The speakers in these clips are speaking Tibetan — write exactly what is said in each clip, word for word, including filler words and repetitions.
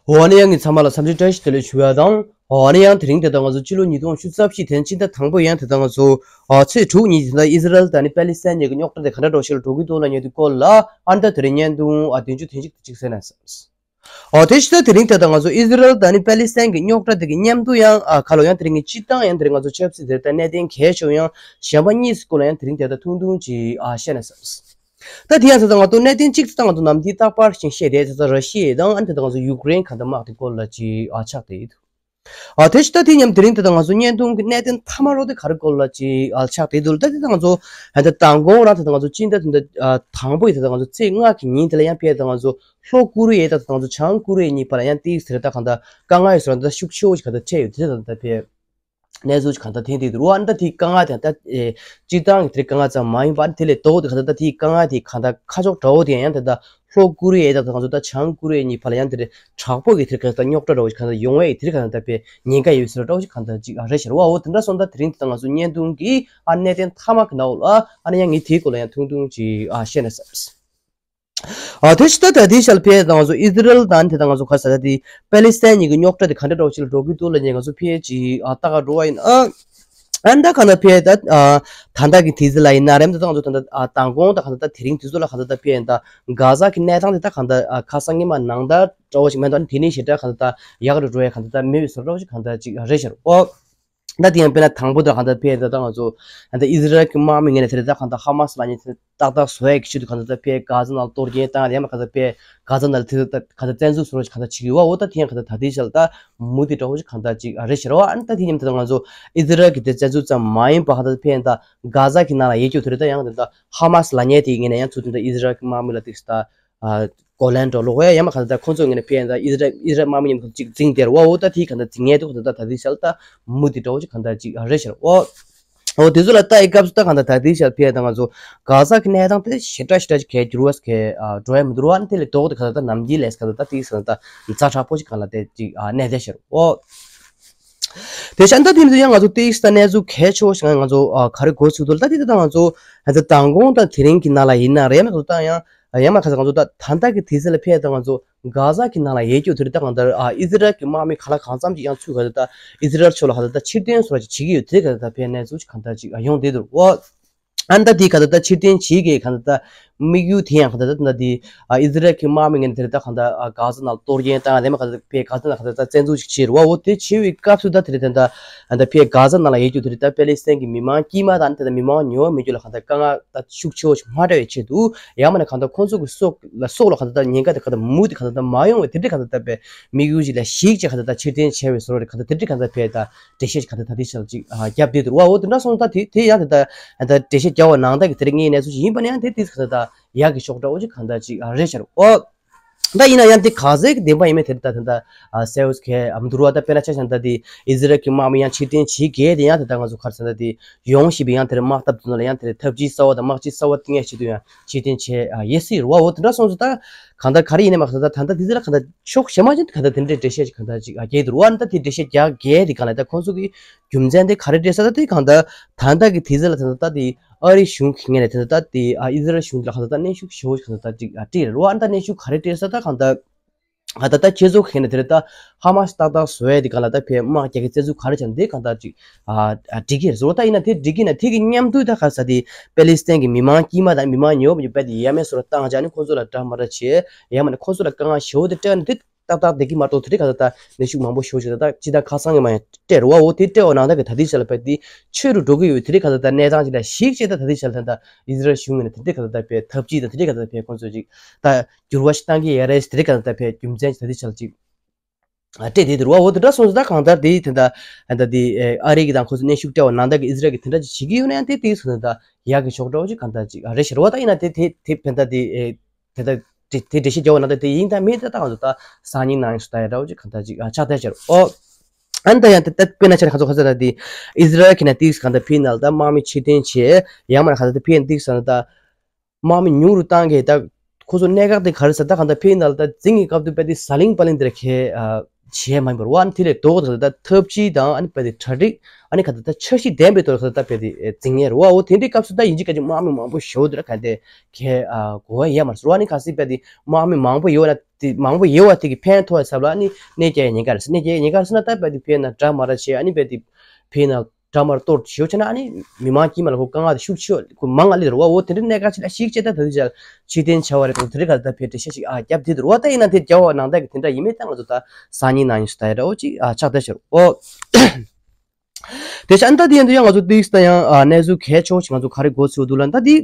འོ་ཨ་ནི་ཡང་ངས་ཚང་མ་ལ་འཚམས་འདྲི་བཀྲ་ཤིས་བདེ་ལེགས་ཞུ་ཡ་དང་། འོ་ཨ་ནི་ཡང་དེ་རིང་དེ་ལྟར་ང་ཚོ་ཕྱི་ལོ་ཉིས་སྟོང་ཉི་ཤུ་རྩ་བཞི་དེ་སྤྱི་ཟླ་དང་པོ་ཡང་དེ་ལྟར་ང་ཚོ་ཨ་ཚེས་དྲུག་ཉིན་དེ་ལྟར་ཨི་ཟི་རལ་དང་ནི་པ་ལི་སི་ཐན་གཉིས་ཀྱི་རྙོག་དྲ་དེ་ག་འདྲ་འགྲོ་ཤེས་ལ་འགྲོ་གི་འདུག་ལ་ཉན་དུ་སྐོར་ལ་ཨ་ནི་ད་དེ་རིང་བརྙན་ཐུང་ཨ་བདུན་ཅུ་དོན་གཅིག་དེ་གཅིག་གསན་ན་བསམས། ཨོ་དེ་ཕྱི་ཟླ་དེ་རིང་དེ་ལྟར་ང་ཚོ་ཨི་ཟི་རལ་དང་ནི་པ་ལི་སི་ཐན་གྱི་རྙོག་དྲ་དེ་གི་མཉམ་དུ་ཡང་ཨ་ག་ལོ་ཡང་དེ་རིང་གི་སྤྱི་བཏང་ཡང་དེ་རིང་ང་ཚོ་ཆབ་སྲིད་དེ་ལྟར་གནད་དོན་གལ་ཆེ་བ་ཡང་གཞན་པ་གཉིས་སུ་སྐོར་ལ་ཡང་དེ་རིང་དེ་ལྟར་ཐུང་ཐུང་ཅིག་ཨ་བཤད་ན་བསམས། ད་དེ་ཡང་ཟེར་ད་ང་ཚོ་གནད་དོན་གཅིག་ད་ང་ཚོ་ནམ་རྒྱུན་རྟག་པར་ཞིག་བཤད་དེ་ད་ར་ཤི་ཡ་དང་ཨ་ནི་ད་ང་ཚོ་ཡུཀ་རེན་གང་ལྟར་དམག་དེ་སྐོར་ལ་ཅིག་ཨ་ཆགས་ཏེ་ཡོད། ཨ་དེ་ཕྱི་ད་དེ་མཉམ་དེ་རིང་ད་ང་ཚོ་བརྙན་ཐུང་གི་གནད་དོན་མཐའ་མ་རོ་དེ་ག་རེ་སྐོར་ལ་ཅིག་ཨ་ཆགས་ཏེ་འདུག་ད་དེ་ད་ང་ཚོ་ད་མདང་དགོང་རང་ད་ང་ཚོ་སྤྱི་ཟླ་དེ་འདི་ཨ་དང་པོ་ཡི་ད་ང་ཚོ་ཚེས་ལྔ་གི་ཉིན་དེ་ལ་ཡང་ཕེ་ད་ང་ཚོ་ལྷོ་ཀོ་རི་ཡའི་ད་ང་ཚོ་བྱང་ཀོ་རི་ཡ་གཉིས་བར་ལ་ཡང་ཏིག་ཟེར་ད་གང་ད་དཀའ་ངལ་ཡོད་ཟེར་ད་ཤུགས་ཆེ་བོ་ཞིག་གང་ད་འཕྲད་ཡོད་དེ་ད་ད་ཕེ། གནས་ཚུལ་གང་ལྟར་ཐེངས་དེ་རུ་ཨ་ནི་ད་དེའི་དཀའ་ངལ་དེ་ད་སྤྱི་བཏང་གི་དེ་དཀའ་ངལ་ཙམ་མ་ཡིན་པ་ཨ་ནི་དེ་ལས་ལྡོག་དེ་གང་ལྟར་ད་དེའི་དཀའ་ངལ་དེ་གང་ལྟར་ཁ་ཕྱོགས་འདྲ་བོ་དེ་ཡང་ད་ལྷོ་ཀོ་རི་ཡའི་ད་ང་ཚོ་ད་བྱང་ཀོ་རི་ཡ་གཉིས་བར་ལ་ཡང་དེ་དྲག་པོ་གི་དེ་གང་ལྟར་རྙོག་དྲ་འདྲ་བོ་ཞིག་གང་ལྟར་ཡོང་བའི་དེ་གང་ལྟར་ད་དཔེ་ཉེན་ཁ་ཡོད་ཟེར་འདྲ་བོ་ཞིག་གང་ལྟར་ཅིག་རེད་ཤག་རེད་བ། འོ་དེ་འདྲ་སོང་ད་དེ་རིང་དེ་ད་ང་ཚོ་བརྙན་ཐུང་གི་ཨ་གནད་དོན་མཐའ་མ་གི་ནང་ལ་ཨ་ནི་ཡང་ངས་དེའི་སྐོར་ལ་ཡང་ཐུང་ཐུང་ཅིག་ཨ་བཤད་ན་བསམས། ཨ་དེ་ཕྱི་ད་ད་དེའི་ཞལ་ཕེ་ད་ང་ཚོ་ཨི་ཟི་རལ་དང་དེ་ད་ང་ཚོ་ག་ས་ད་དེ་པ་ལི་སི་ཐན་གཉིས་ཀྱི་རྙོག་དྲ་དེ་ག་འདྲ་འདྲ་བོ་ཞིག་ལ་འགྲོ་གི་འདུག་ལ་ཉེ་ང་ཚོ་ཕེ་ཅིག་ཨ་ལྟ་ག་འགྲོ་བ་ཡིན་ཨ། ཨ་ད་ག་ན་ཕེ་ད་ཨ་ད་ད་གི་དེ་ཟི་ལ་ཡིན་ན་རེམ་ད་ད་ང་ཚོ་ད་ད་ཨ་དང་གོང་ད་ག་ད་ད་དེ་རིང་དེ་ཚོ་ལ་ག་ད་ད་ཕེ་ཡིན་ད་གྷ་ཟ་གི་གནས་སྟངས་དེ་ད་ག་ད་ཨ་ཁ་སང་ཉི་མ་ནང་ད་འདྲ་བོ་ཞིག་མེད་ད་དེ་ནས་ཞེ་དྲག་ག་ད་ད་ཡག་རུ་འགྲོ་ཡ་ག་ད་ད་མེད་བཟོ་འདྲ་བོ་ཞིག་ག་ད་ཅིག་རེད་ཤག་རེད་བ། ད་དེ་ཡང་དཔེར་ན་དང་པོ་དེ་གང་ལྟར་ཕེ་ད་ད་ང་ཚོ་ད་ཨི་ཟི་རལ་གྱི་དམག་མི་ངོས་ནས་དེ་རེད་ད་གང་ལྟར་ཧ་མ་སི་ལ་ཉེ་དེ་ཏག་ཏག་བཟོ་ཡ་གི་ཆེད་དུ་གང་ལྟར་ཕེ་གྷ་ཟ་ནང་གཏོར་སྐྱོན་བཏང་ཡ་མ་གང་ལྟར་ཕེ་གྷ་ཟ་ནང་དེ་ད་གང་ལྟར་བཙན་འཛུལ་བཟོ་རོགས་གང་ལྟར་བྱེད་ཀྱི་ཡོད་བ། འོ་ད་དེ་ཡང་གང་ལྟར་ད་དེ་ཞལ་ད་མུ་མཐུད་འདྲ་བོ་ཞིག་གང་ལྟར་ཅིག་རེད་ཤག་རེད་བ། ཨ་ནི་ད་དེ་མཉམ་དུ་ད་ང་ཚོ་ཨི་ཟི་རལ་གྱི་དེ་བཙན་འཛུལ་ཙམ་མ་ཡིན་པ་གང་ལྟར་ཕེ་ད་གྷ་ཟ་གི་ནང་ལ་ཡོད་རྒྱུ་དེ་རེད་ད་ཡང་དེ་ད་ཧ་མ་སི་ལ་ཉེ་དེ་ངོས་ནས་ཡང་ཚུར་དེ་ད་ཨི་ཟི་རལ་གྱི་དམག་མི་ལ་དེ་ད། ཨ་གོ་ལན་འགྲོ་ལོག་ཡ་ཡ་མ་གང་ལྟར་ཁོང་ཚོ་ངོས་ནས་ཕེ་ཡ་ད་ཨི་ཟི་རལ་ཨི་ཟི་རལ་དམག་མི་མཉམ་དུ་གཅིག་འཛིང་དེར་བ། འོ་ད་དེའི་གང་ལྟར་འཛིང་ངེས་འདུག་གང་ལྟར་ད་དེའི་ཞལ་ད་མུ་དེ་འདྲ་བོ་ཅིག་གང་ལྟར་ཅིག་རེད་ཤག་རེད་བ། འོ་དེ་ཚོ་ལ་ལྟ་ཡི་སྐབས་སུ་ད་གང་ལྟར་ད་དེའི་ཞལ་ཕེ་ཡ་ད་ང་ཚོ་གྷ་ཟ་གི་གནས་སྟངས་དེ་ཞེ་དྲག་ཞེ་དྲག་ཅིག་གས་འགྱུར་བ་གས་འགྲོ་ཡ་མི་འདུག་ར། ཨ་ནི་དེ་ལས་ལྡོག་དེ་གང་ལྟར་ད་ནམ་རྒྱུན་ལས་གང་ལྟར་ད་དེའི་ཞལ་ད་ཛ་དྲག་པོ་ཅིག་གང་ལ་དེ་ཅིག་གནས་བསྡད་ཤག་རེད་བ། དེ་ཤ་འདི་དེ་ཚོ་ཡང་ང་ཚོ་ཏིག་ས་གནས་ཚུལ་གལ་ཆེ་བོ་ཞིག་ང་ཚོ་ཨ་ག་རེ་གོ་ཚུལ་དུ་ལ་ད་དེ་ད་ང་ཚོ་ང་ཚོ་མདང་དགོང་དང་དེ་རིང་གི་ནང་ལ་ཡིན་ན་རེད་མ་གཏོགས་ད་ཡང་ཡང་མ་ཁ་ས་ང་ཚོ་ད་ད་ལྟ་གི་དུས་ཚོད་ལ་ཕེབས་ད་ང་ཚོ་གྷ་ཟ་གི་ནང་ལ་ཡོད་རྒྱུ་དེ་རེད། ད་གང་ལྟར་ཨ་ཨི་ཟི་རལ་གྱི་དམག་མི་ག་ལ་གང་འཚམ་ཅིག་ཡང་ཚུད་ག་ད་ད་ཨི་ཟི་རལ་ཕྱོགས་ལ་ག་ད་ད་ཕྱིར་འཐེན་སོགས་ཅིག་བྱེད་ཀྱི་ཡོད་དེ་ག་ད་ད་ཕེབས་གནས་ཚུལ་ཅིག་གང་ལྟར་ཅིག་ཡོང་བསྡད་འདུག་འོ། ཨ་ནི་ད་དེ་ག་ད་ད་ཕྱིར་འཐེན་བྱེད་ཀྱི་ག་ད་ད་དམིགས་ཡུལ་དེ་ཡང་ག་ད་ད་ད་དེ་ཨ་ཨི་ཟི་རལ་གྱི་དམག་མི་ངོས་ནས་དེ་རེད་ད་གང་ད་ཨ་གྷ་ཟ་ནང་གཏོར་སྐྱོན་བཏང་དེ་མ་ག་ད་ཕེ་གྷ་ཟ་ནང་ག་ད་ད་བཙན་འཛུལ་ཞིག་བྱས་རེད་བ། འོ་དེ་བྱས་པའི་སྐབས་སུ་ད་དེ་རེད་ད་ད་ཨ་ད་ཕེ་གྷ་ཟ་ནང་ལ་ཡོད་རྒྱུ་དེ་རེད་ད་པེ་ལི་སི་ཐན་གྱི་མི་མང་དཀྱུས་མ་དང་དེ་ད་མི་མང་ཉུང་བ་མེད་རྒྱུ་ལ་ག་ད་དཀའ་ངལ་ད་ཤུགས་ཆེ་བོ་ཞིག་མ་འཕྲད་པའི་ཆེད་དུ་ཡང་མ་ནས་ག་ད་ཁོང་ཚོ་གི་སྲོག་ལ་སྲོག་ལ་ག་ད་ད་ཉེན་ཁ་དེ་ག་ད་མུ་དེ་ག་ད་ད་མ་ཡོང་བའི་དེ་འདྲའི་ག་ད་ད་པའི་དམིགས་ཡུལ་ཞིག་ལ་གཞིགས་བྱས་ག་ད་ད་ཕྱིར་འཐེན་བྱས་པའི་བཟོ་འདྲ་རེད། ག་ད་དེ་འདྲའི་ག་ད་ད་ཕེ་ད། འགྲེལ་བཤད་ག་ད་ད་དེ་ཞལ་ཅིག་ཨ་བརྒྱབ་བསྡད་འདུག་བ། འོ་དེ་འདྲ་སོང་ཙང་ད་དེ་དེ་ཡང་དེ་ད་ད་འགྲེལ་བཤད་རྒྱག་པ་ནང་ལྟར་གྱི་དེ་རིང་ངའི་གནས་ཚུལ་ཞིག་ཡིན་པ་ན་ཡང་དེ་དེ་ག་ད་ད་ཡག་གི་ཕྱོགས་འདྲ་བོ་ཅིག་གང་ལྟར་ཅིག་ཨ་རེད་ཤག་འོ། ད་ཡིན་ན་ཡང་དེ་ག་ཚད་ཀྱི་བདེན་པ་ཡིན་མིན་དེ་ད་ད་ད་ཨ་གསལ་བོ་གས་ཨ་མི་འདུག་ར། ད་དཔེར་ན་ཆ་བཞག་ན་ད་དེ་ཨི་ཟི་རལ་གྱི་དམག་མི་ཡང་ཕྱིར་འཐེན་བྱེད་གས་དེ་ཡང་དེ་ད་ང་ཚོ་ག་རེ་ཟེར་ན་དེ་ཡོང་བཞིན་པའི་ཡང་དེར་དམག་འཐབ་དེ་ཚོ་ལ་ཡང་དེར་ཐབས་ཇུས་གསར་བ་དང་དམག་ཇུས་གསར་བ་བཏིང་ཡས་ཆེད་དུ་ཡང་ཕྱིར་འཐེན་བྱས་ཨ་ཡེ་སྲིད་རེད་བ། འོ་དེ་འདྲ་སོང་ཙང་ད་གང་ལྟར་ག་རེ་ཡིན་ནའི་མ་ག་ད་ད་ད་དེ་ཚོ་ལ་གང་ལྟར་ཕྱོགས་གཞན་མ་ཅན་གང་ལྟར་དེ་འདྲའི་འགྲེལ་བཤད་ཅིག་གང་ལྟར་ཅིག་ཨ་རྒྱག་འདུག་ར། ཨ་ནི་ད་དེ་འགྲེལ་བཤད་རྒྱག་གལ་དེ་གང་ལ་ད་ཁོང་ཚོ་གི་རྒྱུ་མཚན་དེ་ག་རེ་འགྲེལ་ས་ད་དེ་གང་ལྟར་ད་ལྟ་གི་དུས་ཚོད་ལ་ད་ལྟ་ད་དེ་ཨ་རིའི་གཞུང་གི་ངོས་ནས་ད་ལྟ་ད་དེ་ཨ་ཨི་ཟི་རལ་གཞུང་དེ་ལ་གང་ལྟར་ད་གནོན་ཤུགས་ཞེ་པོ་ཅིག་གང་ལྟར་ད་ཅིག་ཨ་སྤྲད་རེད་ར། ཨ་ནི་ད་གནོན་ཤུགས་ག་རེ་སྤྲད་ས་ད་གང་ལྟར་ཨ་ད་ད་ཁྱེད་ཚོ་གི་ངོས་ནས་དེ་ལ་ད་ཧ་མ་སི་ཏག་ཏག་བཟོ་ཡས་དེ་གང་ལ་ད་ཕེ་དམག་རྒྱག་གི་བཙན་འཛུལ་ག་རེ་བྱས་ན་དེ་གང་ལྟར་ཅིག་ཨ་འགྲིག་གི་རེད་ཟེར་བ། ད་ཡིན་ན་དེ་འགྲིག་གི་ན་དེ་གི་མཉམ་དུ་ད་ག་ས་དེ་པེ་ལི་སི་ཐན་གྱི་མི་མང་དཀྱུས་མ་དང་མི་མང་ཉེ་བོ་རྦད་དེ་ཡ་མེད་བཟོ་འདྲ་བཏང་བྱས་ནས་ཁོང་ཚོ་ལ་འདྲ་མ་འདྲ་བྱས་ཡ་མ་ནས་ཁོང་ཚོ་ལ་དཀའ་ངལ་ཞེ་པོ་དེ་སྤྲད་ན་དེ། ཏག་ཏག་བསྡད་ཀྱི་མ་གཏོགས་དེ་རིང་ག་ད་ལྟ་གནོན་ཤུགས་མང་པོ་ཞེ་པོ་ཞིག་ད་ལྟ་སྤྱི་ཟླ་ཁ་སང་གི་མ་ཡང་སྤྲད་རེད་བ། འོ་དེ་སྤྲད་པ་ནང་ལྟར་གྱི་ད་ལྟའི་ཆ་ལ་བལྟས་དེ་ཆེ་རུ་འགྲོ་གི་ཡོད། དེ་རིང་ག་ད་ལྟ་གནས་སྟངས་ཅིག་ལ་གཞིགས་བྱས་ད་ད་ལྟའི་ཆ་ལ་ད་ལྟ་ཨི་ཟི་རལ་གཞུང་ངོས་ནས་དེ་འདྲའི་ག་ད་ལྟ་བའི་ཐབས་ཇུས་དང་དེ་འདྲའི་ག་ད་ལྟ་བའི་ཁོང་ཚོས་ཅིག་ད་འགྱུར་བ་ཞིག་བཏང་གི་ཡོད་རེད། དེ་འདྲའི་ག་ད་ལྟ་བའི་རྒྱུ་མཚན་ཅིག་ད་ལྟའི་ཆ་ལ་ཅིག་སྤྲད་དེ་འདུག་བ། འོ་དེ་འདྲ་སོང་ཙང་ད་གང་ལྟར་དེ་དེ་ད་ད་དེ་ཨ་རི་གི་དང་ཁོ་ཚོ་གནོན་ཤུགས་སྤྲད་པ་ནང་ལྟར་གྱི་ཨི་ཟི་རལ་གྱིས་དེ་འདྲ་ཅིག་བྱེད་ཀྱི་ཡོད་ན་ཡང་དེ་དེ་སོང་ཙང་ད་ཡག་གི་ཕྱོགས་འདྲ་བོ་ཅིག་གང་ལྟར་ཅིག་ཨ་རེད་ཤག་རེད་བ། ད་ཡིན་ན་དེ་དེ་དེ་ཕན་ད་དེ་ཨེ། དེ་ལྟར་དེ་དེ་འགྲེལ་བཤད་རྒྱག་པ་ན་ད་དེ་ཡིན་དང་མིན་ད་ད་ང་ཚོ་ད་སང་ཉིན་ནང་ཞུ་ད་ཡ་འདྲ་བོ་ཅིག་གང་ལྟར་ཅིག་ཨ་ཆགས་བསྡད་ཤག་རོ། ཨ་ནི་ད་ཡང་དེ་ལྟར་དཔེར་ན་ཆ་ནས་ཁ་ཚོ་ཁ་ཚ་ད་དེ་ཨི་ཟི་རལ་གྱི་ནང་ཏིག་གང་ལྟར་ཕི་ནལ་ད་དམག་མི་ཕྱིར་འཐེན་བྱས་ཡང་མ་ན་ཁ་ཚ་དེ་ཕི་ནལ་ཏིག་ཟེར་ན་ད་དམག་མི་ཉུང་རུ་བཏང་གི་ད་ཁོ་ཚོ་གནད་འགག་དེ་ག་རེ་ཟེར་ད་གང་ལྟར་ཕི་ནལ་ད་འཛིང་གི་སྐབས་དུ་དཔེ་དེ་ཟ་ལིང་པ་ལིང་དེ་ར་ཁེ་ཨ། བྱས་མ་ཡིན་པར་བ། ཨ་ནི་དེ་ལས་ལྡོག་ད་ད་ཐབས་ཇུས་དང་ཨ་ནི་བས་དེ་གྲ་སྒྲིག་ཨ་ནི་ག་ད་ད་འཆར་གཞི་ལྡན་པའི་ཐོག་ལ་ག་ད་ད་བས་དེ་འཛིང་ངེས་རེད་བ། འོ་དེ་འདྲའི་སྐབས་སུ་ད་ཡིན་གཅིག་ག་གཅིག་དམག་མི་མང་པོ་ཞེ་པོ་དེ་ལ་ག་དེ་གས་ཨ་གོ་བ་ཡོད་མ་རེད་ཟེར་བ། ཨ་ནི་གལ་སྲིད་བས་དེ་དམག་མི་མང་པོ་ཡོད་ན་དེ་མང་པོ་ཡོད་བ་དེ་གི་ཕན་ཐོགས་ཡ་ཚབ་ལ་ཨ་ནི་གནས་སྐྱེལ་ཡ་ཉེན་ཁ་རེད་ཟེར། གནས་སྐྱེལ་ཡ་ཉེན་ཁ་རེད་ཟེར་ན་ད་བས་དེ་ཕན་ན་འདྲ་མ་འདྲ་བྱས། ཨ་ནི་བས་དེ་ཕན་ན་འདྲ་མ་གཏོར་ཞེ་པོ་བྱས་ན་ཨ་ནི་མི་མང་དཀྱུས་མ་ལ་ཁོ་དཀའ་ངལ་དེ་ཤུགས་ཆེ་ཁོ་མང་ང་ལེ་རེད་བ། འོ་དེ་འདྲའི་གནད་འགག་ཅིག་ལ་ཞིག་བྱས་ད་ད་དུས་ཅིག་ཕྱིར་འཐེན་བྱ་བ་རེད། དེ་འདྲའི་ག་ད་བས་འགྲེལ་བཤད་ཞིག་ཨ་རྒྱབ་དེ་འདུག་བ། ད་ཡིན་ན་དེ་རྒྱབ་བ་ནང་ལྟར་གི་དེ་འདྲ་ཡིན་མིན་ད་ང་ཚོ་ད་སང་ཉིན་གནངས་ཉིན་སུ་ད་ཡ་འདྲ་བོ་ཅིག་ཨ་ཆགས་བསྡད་ཤག་འོ། དེ་ཆ་ཨ་ནི་ད་དེ་ཡིན་དུས་ཡང་ང་ཚོ་ཏིག་ཙམ་ཡང་ཨ་གནས་ཚུལ་གལ་ཆེ་བོ་ཞིག་ང་ཚོ་ག་རེ་གོ་ཚུལ་འདུག་ལབ་ན་ད་དེ།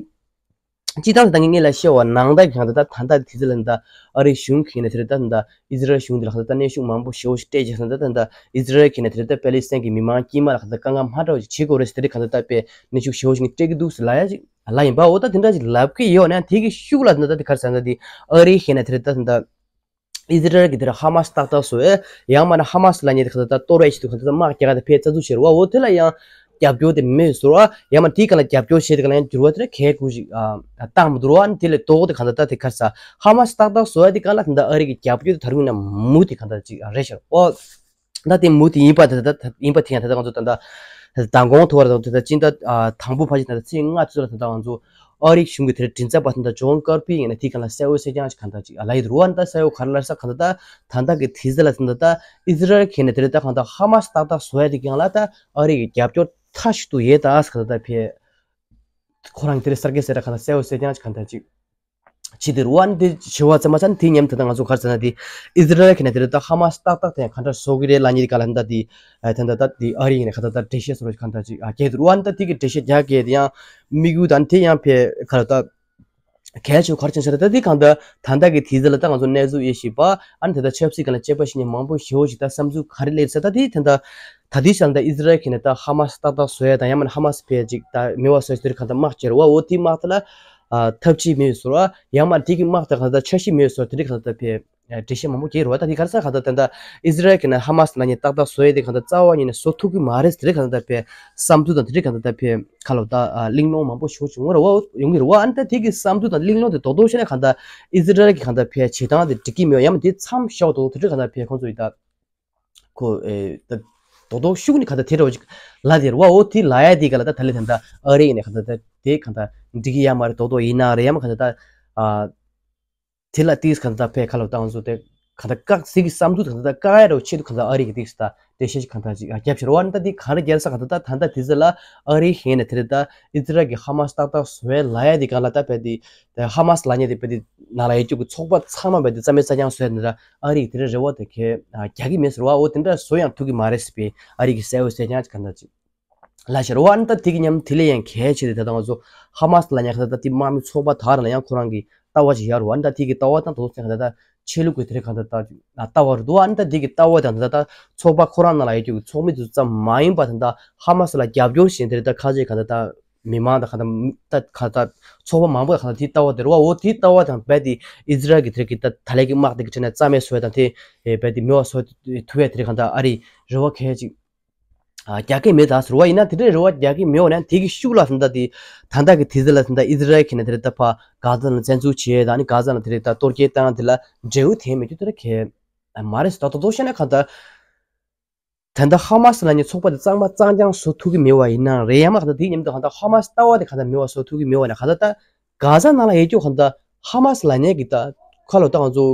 སྤྱིར་བཏང་ད་ངས་སྔོན་ལ་བཤད་པ་ནང་ལྟར་གྱི་ད་ད་ད་ལྟ་དེ་ཚོ་ལ་ད་ཨ་རིའི་གཞུང་གིས་ནས་དེ་རེད་ད་ད་ཨི་ཟི་རལ་གཞུང་འདི་ལ་ད་ད་གནོན་ཤུགས་མང་པོ་ཞེ་པོ་ཞིག་སྤྲད་ཀྱི་ད་ད་ད་ཨི་ཟི་རལ་གྱིས་ནས་དེ་རེད་ད་པེ་ལི་སི་ཐན་གྱི་མི་མང་དཀྱུས་མ་ལ་ད་དཀའ་ངལ་མ་འདྲ་བ་ཞིག་བྱེད་དགོས་རེད་ཟེར་དེ་རེད་ག་ད་ད་པས་གནོན་ཤུགས་ཞེ་པོ་ཞིག་སྤྲད་ཀྱི་འདུག་ཟེར་ལབ་ཡ་ཅིག་ལབ་ཡིན་པ། འོ་ད་དེ་འདྲ་ཞིག་ལབ་ཀྱི་ཡོད་ན་དེ་གི་ཤུགས་ལ་ད་ད་དེ་ག་རེ་ཟེར་ན་ད་དེ་ཨ་རི་གིས་ནས་དེ་རེད་ད་ད་ཨི་ཟི་རལ་གྱིས་དེ་རེད་ཧ་མ་སི་ཏག་ཏག་བཟོ་ཡས་ཡང་མིན་ན་ཧ་མ་སི་ལབ་མཁན་དེ་ག་ད་ད་གཏོར་ཡས་ཆེད་དུ་ག་ད་ད་དམག་རྒྱག་ག་ད་ཕར་རྩ་འཛུགས་བྱས་རེད་བ། འོ་དེ་ལ་ཡང་རྒྱབ་སྐྱོར་དེ་མེད་ཟེར་བ། ཡང་མིན་དེའི་སྒང་ལ་རྒྱབ་སྐྱོར་བྱས་དེ་སྒང་ལ་ཡང་འགྱུར་བ་དེ་འདྲ་གལ་དགོས་ཤིག་ཨ་བཏང་མི་འདུག་རེད་བ། ཨ་ནི་དེ་ལས་ལྡོག་སྟེ་ག་ད་ད་དེ་ག་རེ་ཟེར་ཧ་མ་སི་ཏག་ཏག་བཟོ་ཡས་དེ་སྒང་ལ་ད་ད་ཨ་རི་གི་རྒྱབ་སྐྱོར་དེ་ད་རུང་ཡིན་ན་མུ་མཐུད་ག་ད་ཅིག་རེད་ཤག་འོ། ད་དེ་མུ་མཐུད་ཡིན་པ་དེ་ད་ད་ཡིན་པ་དེ་ཡང་ད་ད་ང་ཚོ་ད་ད་མདང་དགོང་ཐོག་ར་ད་ད་སྤྱི་ཟླ་ཨ་དང་པོ་ཕལ་ཆེར་ད་ད་ཚེས་ལྔ་ཚོ་ལ་ད་ད་ང་ཚོ་ཨ་རིའི་གཞུང་གི་དེར་མགྲིན་ཚབ་པ་ད་ད་ཇོན་ཀར་པི་ཡིན་ན་དེའི་སྒང་ལ་གསལ་བོ་གསལ་རྐྱང་ཞིག་ག་ད་ཅིག་ལབ་ཡོད་རེད་བ། ད་གསལ་བོ་ག་རེ་ལབ་ས་ག་ད་ད་ད་ད་གི་དེ་ཚོ་ལ་ད་ད་ད་ཨི་ཟི་རལ་གྱིས་ནས་དེ་རེད་ད་ག་ད་ཧ་མ་སི་ཏག་ཏག་བཟོ་ཡས་དེ་སྒང་ལ་ད་ཨ་རི་གི་རྒྱབ་སྐྱོར་མཐའ་གཅིག་ཏུ་ཡོད་ད་ཟེར་ག་ད་ད་ཕར་ཁོ་རང་གི་དེ་རེད་གསལ་རྐྱང་གསལ་རྐྱང་ག་ད་གསལ་བོ་གསལ་རྐྱང་ཞིག་ག་ད་ཅིག་བྱེད་དེ་རུ་ཨ་ནི་དེ་བྱེད་པ་ཙམ་མ་ཚད་དེ་མཉམ་དུ་ད་ང་ཚོ་ག་རེ་ཟེར་ན་དེ་ཨི་ཟི་རལ་གྱིས་ནས་དེ་རེད་ད་ཧ་མ་སི་ཏག་ཏག་དེ་ག་འདྲ་བཟོ་གི་རེད་ལབ་མཁན་དེ་སྒང་ལ་ད་དེ་ཨ་ད་ད་ད་དེ་ཨ་རི་ཡིན་ནས་ག་ད་ད་འགྲེལ་བཤད་བཟོ་རོགས་ག་ད་ཅིག་ཨ་རྒྱག་དེ་རུ་ཨ་ནི་ད་དེ་གི་འགྲེལ་བཤད་རྒྱག་གི་དེ་ཡང་དམིགས་ཡུལ་དང་དེ་ཡང་ཕར་ག་ལ་ད་གལ་ཆེ་ག་རེ་ཆེན་ཟེར་ད་དེ་ག་ད་ད་ད་གི་དེ་ཚོ་ལ་ད་ང་ཚོ་གནས་ཚུལ་དབྱེ་ཞིབ་པ་ཨ་ནི་ད་ད་ཆབ་སྲིད་སྒང་ལ་དཔྱད་པ་བྱེད་མཁན་མང་པོ་ཞེ་པོ་ཞིག་ད་བསམ་ཚུལ་ག་རེ་སླེབས་ཟེར་ད་དེ་ད་ད་ད་དེ་ཆ་ལ་ད་ཨི་ཟི་རལ་གྱིས་ནས་ད་ཧ་མ་སི་ཏག་ཏག་བཟོ་ཡས་དང་ཡང་མིན་ན་ཧ་མ་སི་ཕར་ཅིག་ད་མེད་པ་བཟོ་ཡས་དེ་རེད་ག་ད་དམག་བྱས་རེད་བ། འོ་དེ་དམག་དེ་ལ་ཨ་ཐབས་ཇུས་མེད་བཟོ་ར་ཡང་མ་དེ་གི་དམག་དེ་ག་ད་འཆར་གཞི་མེད་བཟོ་དེ་རིགས་ག་ད་ཕར་འགྲེལ་བཤད་མང་པོ་རྒྱག་རེད་བ། ད་དེ་ག་རེ་ཟེར་ག་ད་ད་ད་ཨི་ཟི་རལ་གྱིས་ནས་ཧ་མ་སི་ལབ་མཁན་ཏག་ཏག་བཟོ་ཡས་དེ་ག་ད་རྩ་བ་ཉིད་ནས་བཟོ་ཐུབ་ཀྱི་མ་རེད་དེ་རིགས་ག་ད་ད་ཕར་བསམ་ཚུལ་དང་དེ་རིགས་ག་ད་ད་ཕར་ག་ལ་ད་གླེང་སློང་མང་པོ་ཞེ་པོ་བྱུང་ཡོད་རེད་བ། ཡོང་གི་རེད་བ། ཨ་ནི་ད་དེ་གི་བསམ་ཚུལ་དང་གླེང་སློང་དེ་རྡོག་རྡོག་བཤད་ན་ག་ད་ཨི་ཟི་རལ་གྱིས་ག་ད་ཕར་བྱེད་སྟངས་དེ་འགྲིག་གི་མེད་བ། ཡང་མ་དེ་མཚམས་བཞག་རྡོག་རྡོག་དེ་རིགས་ག་ད་ཕར་ཁོང་ཚོ་ཡིས་ད། ཁོ་ཨེ་ད་རྡོག་རྡོག་ཤུགས་ནི་ག་ད་དེ་འདྲ་བོ་ཅིག་ལབ་དེ་རེད་བ། འོ་དེ་ལབ་ཡ་དེ་ག་ལ་ད་ད་ལེ་ད་ད་ཨ་རི་ཡིན་ནས་ག་ད་ད་དེ་ག་ད་འགྲིག་གི་ཡ་མ་རེད། རྡོག་རྡོག་ཡིན་ན་རེད་ཡ་མ་ག་ད་ད་ཨ་དེ་ལ་ཏིས་ག་ད་ད་ཕེ་ཁ་ལོ་ཏང་སུ་དེ་ག་ད་བཀག་ཟིག་གི་བསམ་ཚུལ་ག་ད་ད་བཀག་ཡ་རེད་བ། ཆེད་དུ་ག་ད་ཨ་རི་གི་ཏིས་ད་དེ་ཤེས་ཅིག་ག་ད་ཅིག་ཨ་རྒྱབ་ཕྱིར་བ་ནི་ད་དེ་ག་རེ་རྒྱལ་ས་ག་ད་ད་ད་ད་དེ་ཟེར་ལ་ཨ་རི་ཡིན་ནས་དེ་རེད་ད་ཨི་ཛི་རལ་གི་ཧ་མ་སི་ཏག་ཏག་བཟོ་ཡ་ལབ་ཡ་དེ་ག་ལ་ད་ཕེ་དེ་ཧ་མ་སི་ལབ་མཁན་དེ་ཕེ་དེ་ནང་ལ་ཡོད་རྒྱུ་གི་ཚོགས་པ་ཚང་མ་ཕེ་དེ་རྩ་མེད་རྩ་རྐྱང་བཟོ་ཡ་དེ་ད། ཨ་རི་དེ་འདྲ་རེ་བ་དེ་གས་རྒྱག་གི་མེད་ཟེར་བ། འོ་དེ་འདྲ་བཟོ་ཡང་ཐུབ་ཀྱི་མ་རེད་ཟེར་བའི་ཨ་རི་གི་གསལ་བོ་གསལ་རྐྱང་ག་འདྲ་ཅིག་ལབ་ཤར་བ། ཨ་ནི་ད་དེ་གི་མཉམ་དེ་ལས་ཡང་གལ་ཆེ་དེ་ད་ལྟ་ང་ཚོ་ཧ་མ་སི་ལབ་མཁན་ག་ད་ད་དེ་དམག་མི་ཚོགས་པ་དག་རང་ལ་ཡང་ཁོ་རང་གི་ལྟ་བ་ཅིག་ཡོད་རེད་བ། ཨ་ནི་ད་དེ་གི་ལྟ་བ་དང་དོ་སེང་ག་ད་ད་ཆོས་ལུགས་ཀྱི་དེ་རེད་ག་ད་ད་ལྟ་བ་རེད་འདུག་ཨ་ནི་ད་དེ་གི་ལྟ་བ་དང་ད་ད་ཚོགས་པ་ཁོ་རང་ནང་ལ་ཡོད་རྒྱུ་གི་ཚོགས་མི་དེ་ཚོ་ཙམ་མ་ཡིན་པ་ད་ད་ཧ་མ་སི་ལ་རྒྱབ་སྐྱོར་བྱེད་དེ་རེད་ད་ཁ་ཅིག་ག་ད་ད། མི་མང་དང་གང་ལྟར་ད་གང་ལྟར་ཚོགས་པ་མང་པོ་དང་གང་ལྟར་དེའི་ལྟ་བ་དེ་རེད་བ། འོ་དེའི་ལྟ་བ་དང་རྦད་དེ་ཨི་ཛི་རལ་གྱི་དེ་གི་ད་ད་ལན་གྱི་དམག་དེ་གི་ཁྲིད་ནས་རྩ་མེད་བཟོ་ཡ་དང་དེ་རྦད་དེ་མེད་པ་བཟོ་ཐུབ་ཡ་དེ་རེད་གང་ལྟར་ཨ་རི་རེ་བ་གལ་ཅིག་རྒྱག་གི་མེད་ད་ཟེར་བ་ཡིན་ན། དེ་འདྲའི་རེ་བ་རྒྱག་གི་མེད་བ་ན་དེ་གི་ཤུགས་ལ་ད་ལྟ་དེ་ད་ལྟ་གི་དེ་ཚོ་ལ་ད་ལྟ་ཨི་ཛི་རལ་གྱི་ནས་དེ་རེད་ད་ཕར་གྷ་ཛ་ནང་བཙན་འཛུལ་བྱས་དང་ཨ་ནི་གྷ་ཛ་ནང་དེ་རེད་ད་གཏོར་རྒོལ་བཏང་དེ་ལ་འབྲས་བུ་དེ་མེད་རྒྱུ་དེ་ར་གལ་མ་རེད་ཟེར། ད་ད་དོ་བཤད་ན་གང་ལྟར། ད་ལྟ་ཧ་མ་སི་ལབ་མཁན་ཚོགས་པ་དེ་གཙང་མ་གཙང་རྐྱང་བཟོ་ཐུབ་ཀྱི་མེད་པ་ཡིན་ན་རེད་ཡང་མ་གང་ལྟར་དེའི་མཉམ་དུ་གང་ལྟར་ཧ་མ་སི་ལྟ་བ་དེ་གང་ལྟར་མེད་པ་བཟོ་ཐུབ་ཀྱི་མེད་པ་ན་གང་ལྟར་ད་གྷ་ཛ་ནང་ལ་ཡོད་རྒྱུ་གང་ལྟར་ཧ་མ་སི་ལབ་མཁན་གྱི་ད་ཁ་ལོ་ད་ང་ཚོ་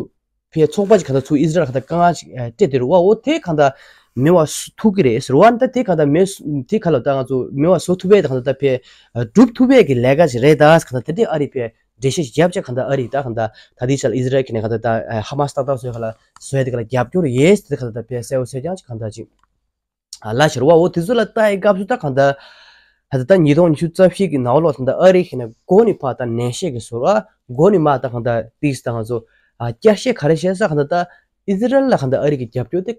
ཕའི་ཚོགས་པ་ཅིག་གང་ལྟར་ཚུར་ཨི་ཛི་རལ་གང་ལྟར་དཀའ་ངལ་ཅིག་སྤྲད་དེ་རུ་བ། འོ་དེ་གང་ལྟར་མེད་པ་བཟོ་ཐུབ་ཀྱི་རེད་ཟེར་བ། ད་དེ་གང་ལྟར་མེད་དེ་ཁ་ལོ་ད་ང་ཚོ་མེད་པ་བཟོ་ཐུབ་པའི་ད་གང་ལྟར་ད་ཕའི་སྒྲུབ་ཐུབ་པའི་གི་ལས་ཀ་ཅིག་རེད་ད་གང་ལྟར་དེ་དེ་ཨ་རི་ཕའི་འགྲེལ་བཤད་ཞིག་བརྒྱབ་ཅེས་གང་ལྟར་ཨ་རི་ད་གང་ལྟར་ད་དེའི་ཆ་ལ་ཨི་ཛི་རལ་གྱི་ནས་གང་ལྟར་ད་ཧ་མ་སི་ཏག་ཏག་བཟོས་ག་ལ་བཟོས་དེ་ག་ལ་རྒྱབ་སྐྱོར་ཡོད་ཟེར་དེ་གང་ལྟར་ད་ཕལ་གསལ་པོ་གསལ་རྐྱང་ཅིག་གང་ལྟར་ཅིག་ལབ་ཤར་བ། འོ་དེ་ཚོ་ལ་ལྟ་ཡི་སྐབས་སུ་ད་གང་ལྟར་ད་ལྟ་ཉིས་སྟོང་ཉི་ཤུ་རྩ་བཞི་གི་ནང་ལོགས་ད་ལྟ་ཨ་རི་གི་ནས་མགོ་ནས་ཕར་ད་ནན་བཤད་ཀྱི་བཟོ་ར་མགོ་ནས་མར་ད་གང་ལྟར་ཏིས་ད་ང་ཚོ་བསྐྱར་བཤད་ག་རེ་བཤད་ས་གང་ལྟར་ད་ཨི་ཛི་རལ་ལ་གང་ལྟར་ཨ་རི་གི་རྒྱབ་སྐྱོར་དེ།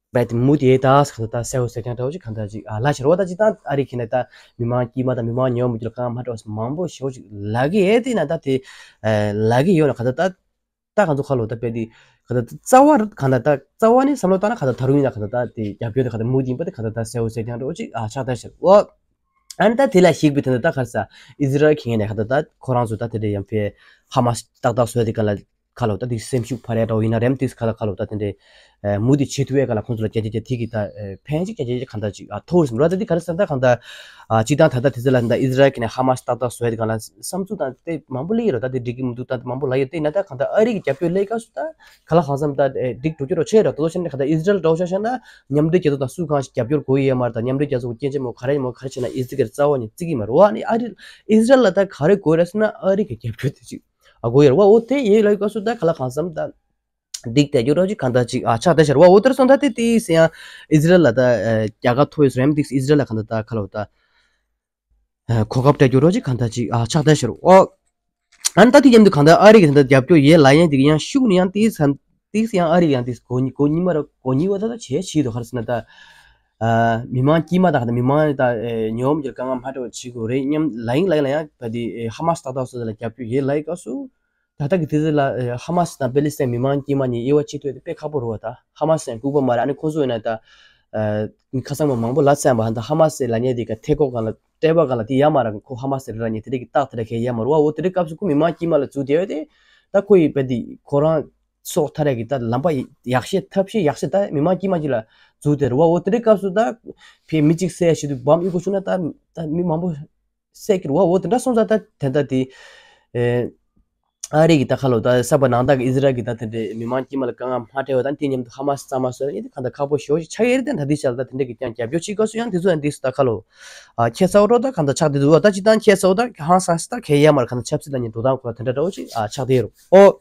རྦད་དེ་མུ་མཐུད་ཡོད་ད་ཟེར་ག་ད་གསལ་པོ་གསལ་རྐྱང་འདྲ་བོ་ཅིག་གང་ལྟར་ཅིག་ཨ་ལབ་ཤར་བ། ད་ཅིག་ད་ཨ་རི་གི་ནས་ད་མི་མང་དཀྱུས་མ་དང་མི་མང་ཉོ་མི་རྒྱུ་ལ་གང་མ་འདྲ་བ་མང་པོ་ཞེ་པོ་ཅིག་ལབ་ཀྱི་ཡོད་དེ་ན་ད་དེ་ལབ་ཀྱི་ཡོད་ན་གང་ལྟར་ད་ད་གང་ཚོ་ཁ་ལོ་ད་རྦད་དེ་གང་ལྟར་རྩ་བ་གང་ལྟར་ད་རྩ་བ་ནས་བསམ་བློ་བཏང་ན་གང་ལྟར་ད་རུང་ཡིན་ན་གང་ལྟར་ད་དེ་རྒྱབ་སྐྱོར་དེ་གང་ལྟར་མུ་མཐུད་ཡིན་པ་དེ་གང་ལྟར་ད་གསལ་པོ་གསལ་རྐྱང་འདྲ་བོ་ཅིག་ཨ་ཆགས་བསྡད་ཤར་བ། ཨ་ནི་ད་དེ་ལ་གཞིགས་པའི་དོན་དུ་ད་ག་རེ་ཟེར་ཨི་ཛི་རལ་གྱི་ངོས་ནས་གང་ལྟར་ད་ཁོ་རང་ཚོ་ད་དེ་འདྲ་ཡང་ཕའི་ཧ་མ་སི་ཏག་ཏག་བཟོས་དེ་ག་ལ། ཁ་ལོ་ད་དེ་སེམས་ཤུགས་འཕར་ཡ་འདྲ་བོ་ཡིན་ན་རེམ་དེ་ཁ་ལ་ཁ་ལོ་ད་དེ་འདྲའི་མུ་དེ་བྱེད་ཐུབ་ཡ་ག་ལ་ཁོང་ཚོ་ལ་རྒྱ་རྒྱ་རྒྱ་དེ་གི་ད་ཕན་ཅིག་རྒྱ་རྒྱ་རྒྱ་གང་ལྟར་ཅིག་ཨ་ཐོག་རེད་སོང་ར། ད་དེ་ག་རེ་ཟེར་ད་གང་ལྟར་ཨ་སྤྱི་བཏང་ད་ལྟ་དེ་ཚོ་ལ་ད་ཨི་ཟི་རལ་གི་ནས་ཧ་མ་སི་ཏག་ཏག་བཟོ་ཡ་དེ་གང་ལ་བསམ་ཚུལ་དང་དེ་མང་པོ་སླེབས་ཡོད་ར། ད་དེ་འགྲིག་གི་མི་འདུག་ད་དེ་མང་པོ་ལབ་ཡོད། དེ་ན་ད་གང་ལྟར་ཨ་རི་གི་རྒྱབ་སྐྱོར་སླེབས་སྐབས་སུ་ད་ག་ལ་གང་བསམ་ད་འགྲིག་འགྲོ་རྒྱུ་རོ་ཆེ་ར། དོ་དོ་ཤ་ན་གང་ལྟར་ཨི་ཟི་རལ་འདྲ་བོ་ཆ་བཞག་ན་མཉམ་འབྲེལ་རྒྱལ་ཚོགས་དང་སུ་གང་ཞིག་རྒྱབ་སྐྱོར་དགོས་ཡོད་མ་རེད། ད་མཉམ་འབྲེལ་རྒྱལ་ཚོགས་ཀྱི་སྐད་ཆ་མོ་ག་རེ་མོ་ག་རེ་བྱས་ན་ཨི་ཟི་རལ་རྩ་བ་ནས་བརྩི་གི་མ་རེད་བ། ཨ་ནི་ཨ་རི་ཨི་ཟི་རལ་ལ་ད་ག་རེ་དགོས་རེད་ཟེར་ན་ཨ་རི་གི་རྒྱབ་སྐྱོར་དེ་ཅིག་ཨ་དགོས་ཡོད་རེད་བ། འོ་དེ་ཡོད་ལབ་སྐབས་སུ་ད་ག་ལ་གང་བསམ་ད་འགྲིག་བསྡད་རྒྱུ་རོ་ཅིག་གང་ལྟར་ཅིག་ཨ་ཆགས་བསྡད་ཤར་བ། འོ་དེར་སོང་ད་དེ་དེ་ཡིན་ཡང་ཨི་ཟི་རལ་ལ་ད་རྒྱལ་ཁ་ཐོབ་ཡོད་རེད་དེ་ཨི་ཟི་རལ་ལ་གང་ལྟར་ད་ག་ལ་འོ་ད། གོ་སྐབས་སྤྲད་རྒྱུ་རོ་ཅིག་གང་ལྟར་ཅིག་ཨ་ཆགས་བསྡད་ཤར་བ། ཨ་ནི་ད་དེ་མཉམ་དུ་གང་ལྟར་ཨ་རི་གི་ད་ལྟ་རྒྱབ་སྐྱོར་ཡོད་ལབ་ཡང་དེ་གི་ཡང་ཤུགས་ནི་ཡང་དེ་ཚན་དེ་ཡང་ཨ་རི་ཡང་དེ་གོ་གོ་གཉིས་མ་ར་གོ་གཉིས་བ་ད་ད་བྱས་བྱས་འདུག་ག་རེ་ཟེར་ན་ད། ཨ་མི་མང་དཀྱུས་མ་དང་ད་མི་མང་ད་ཉོ་མ་རྒྱུར་དཀའ་ངལ་མ་འཕྲད་པ་བྱེད་དགོས་རེད་སྙམ་ལབ་ཡིན་ལབ་ཡིན་ལབ་ཡང་ད་དེ་ཧ་མ་སི་ཏག་ཏག་སོ་སོ་ལ་རྒྱབ་སྐྱོར་ཡོད་ལབ་ཡིན་སྐབས་སུ། ད་ལྟ་གི་དུས་ཚོད་ལ་ཧ་མ་སི་དང་པེ་ལི་སི་ཐན་མི་མང་དཀྱུས་མ་གཉིས་དབྱེ་བ་ཕྱེ་ཐུབ་ཡ་དེ་དཔེ་ཁག་པོ་རེད་བ། ད་ཧ་མ་སི་ཡང་ལྐུགས་པ་མ་རེད། ཨ་ནི་ཁོང་ཚོ་ཡིན་ན་ད་ཁ་སང་མ་མང་པོ་ལབ་ཚར་ཡིན་པ། ད་ཧ་མ་སི་ལབ་མཁན་དེ་ག་ཐད་ཀོ་གང་ལ་ཀྲེ་བ་གང་ལ་དེ་ཡ་མ་ར་ཁོ་ཧ་མ་སི་རེད་ལབ་མཁན་དེ་རིགས་ཀྱི་རྟགས་དེ་ར་གས་ཡ་མ་རེད་བ། འོ་དེ་རིགས་སྐབས་སུ་ཁོ་མི་མང་དཀྱུས་མ་ལ་འཛུལ་བསྡད་ཡོད་དེ་ད་ཁོ་ཡི་དཔེ་དེ་ཁོ་རང་སྲོག་ཐར་ཡ་གི་ད་ལམ་པ་ཡག་ཤོས་ཐབས་ཤེས་ཡག་ཤོས་ད་མི་མང་དཀྱུས་མ་གཅིག་ལ་འཛུལ་བསྡད་རེད་བ། འོ་དེ་རིགས་སྐབས་སུ་ད་ཕའི་མི་གཅིག་བསད་ཡ་ཞིག་ཏུ་བམ་གཡུག་དགོས་བྱུང་ན་ད་ད་མི་མང་པོ་སད་ཀྱི་རེད་བ། འོ་དེ་འདྲ་སོང་ཙང་ད་དེ་འདྲ་དེ། ཨེ། ཨ་རི་གི་ད་ཁ་ལོ་ད་ས་བ་ནང་ད་གི་ཨི་ཟི་རལ་གི་ད་དེ་འདྲའི་མི་མང་དཀྱུས་མ་ལ་དཀའ་ངལ་མ་སྤྲད་བ་དང་དེ་མཉམ་དུ་ཧ་མ་སི་གཙང་མ་བཟོས་ཡིན་དེ་གང་ལྟར་ཁག་པོ་ཞེ་པོ་ཞིག་ཆགས་ཡོད་རེད། དེ་ད་དེ་ཤར་ད་དེ་འདྲ་གི་ཀྱང་རྒྱབ་སྐྱོར་བྱེད་དགོས་སུ་ཡང་དེ་ཚོ་ཡང་དེ་སུ་ད་ཁ་ལོ། ཨ་ཁྱད་མཚར་བོ་ད་གང་ལྟར་ཆགས་བསྡད་འདུག་ད་ཅི་ད་ཁྱད་མཚར་བོ་ད་ཧང་སང་སི་ད་གས་ཡ་མར་གང་ལྟར་ཆབ་སྲིད་ལ་ཉེ་འགྲོ་སྟངས་ཁོ་ད་དེ་འདྲ་འདྲ་བོ་ཞིག་ཨ་ཆགས་བསྡད་ཡོད་རེད། ཨོ།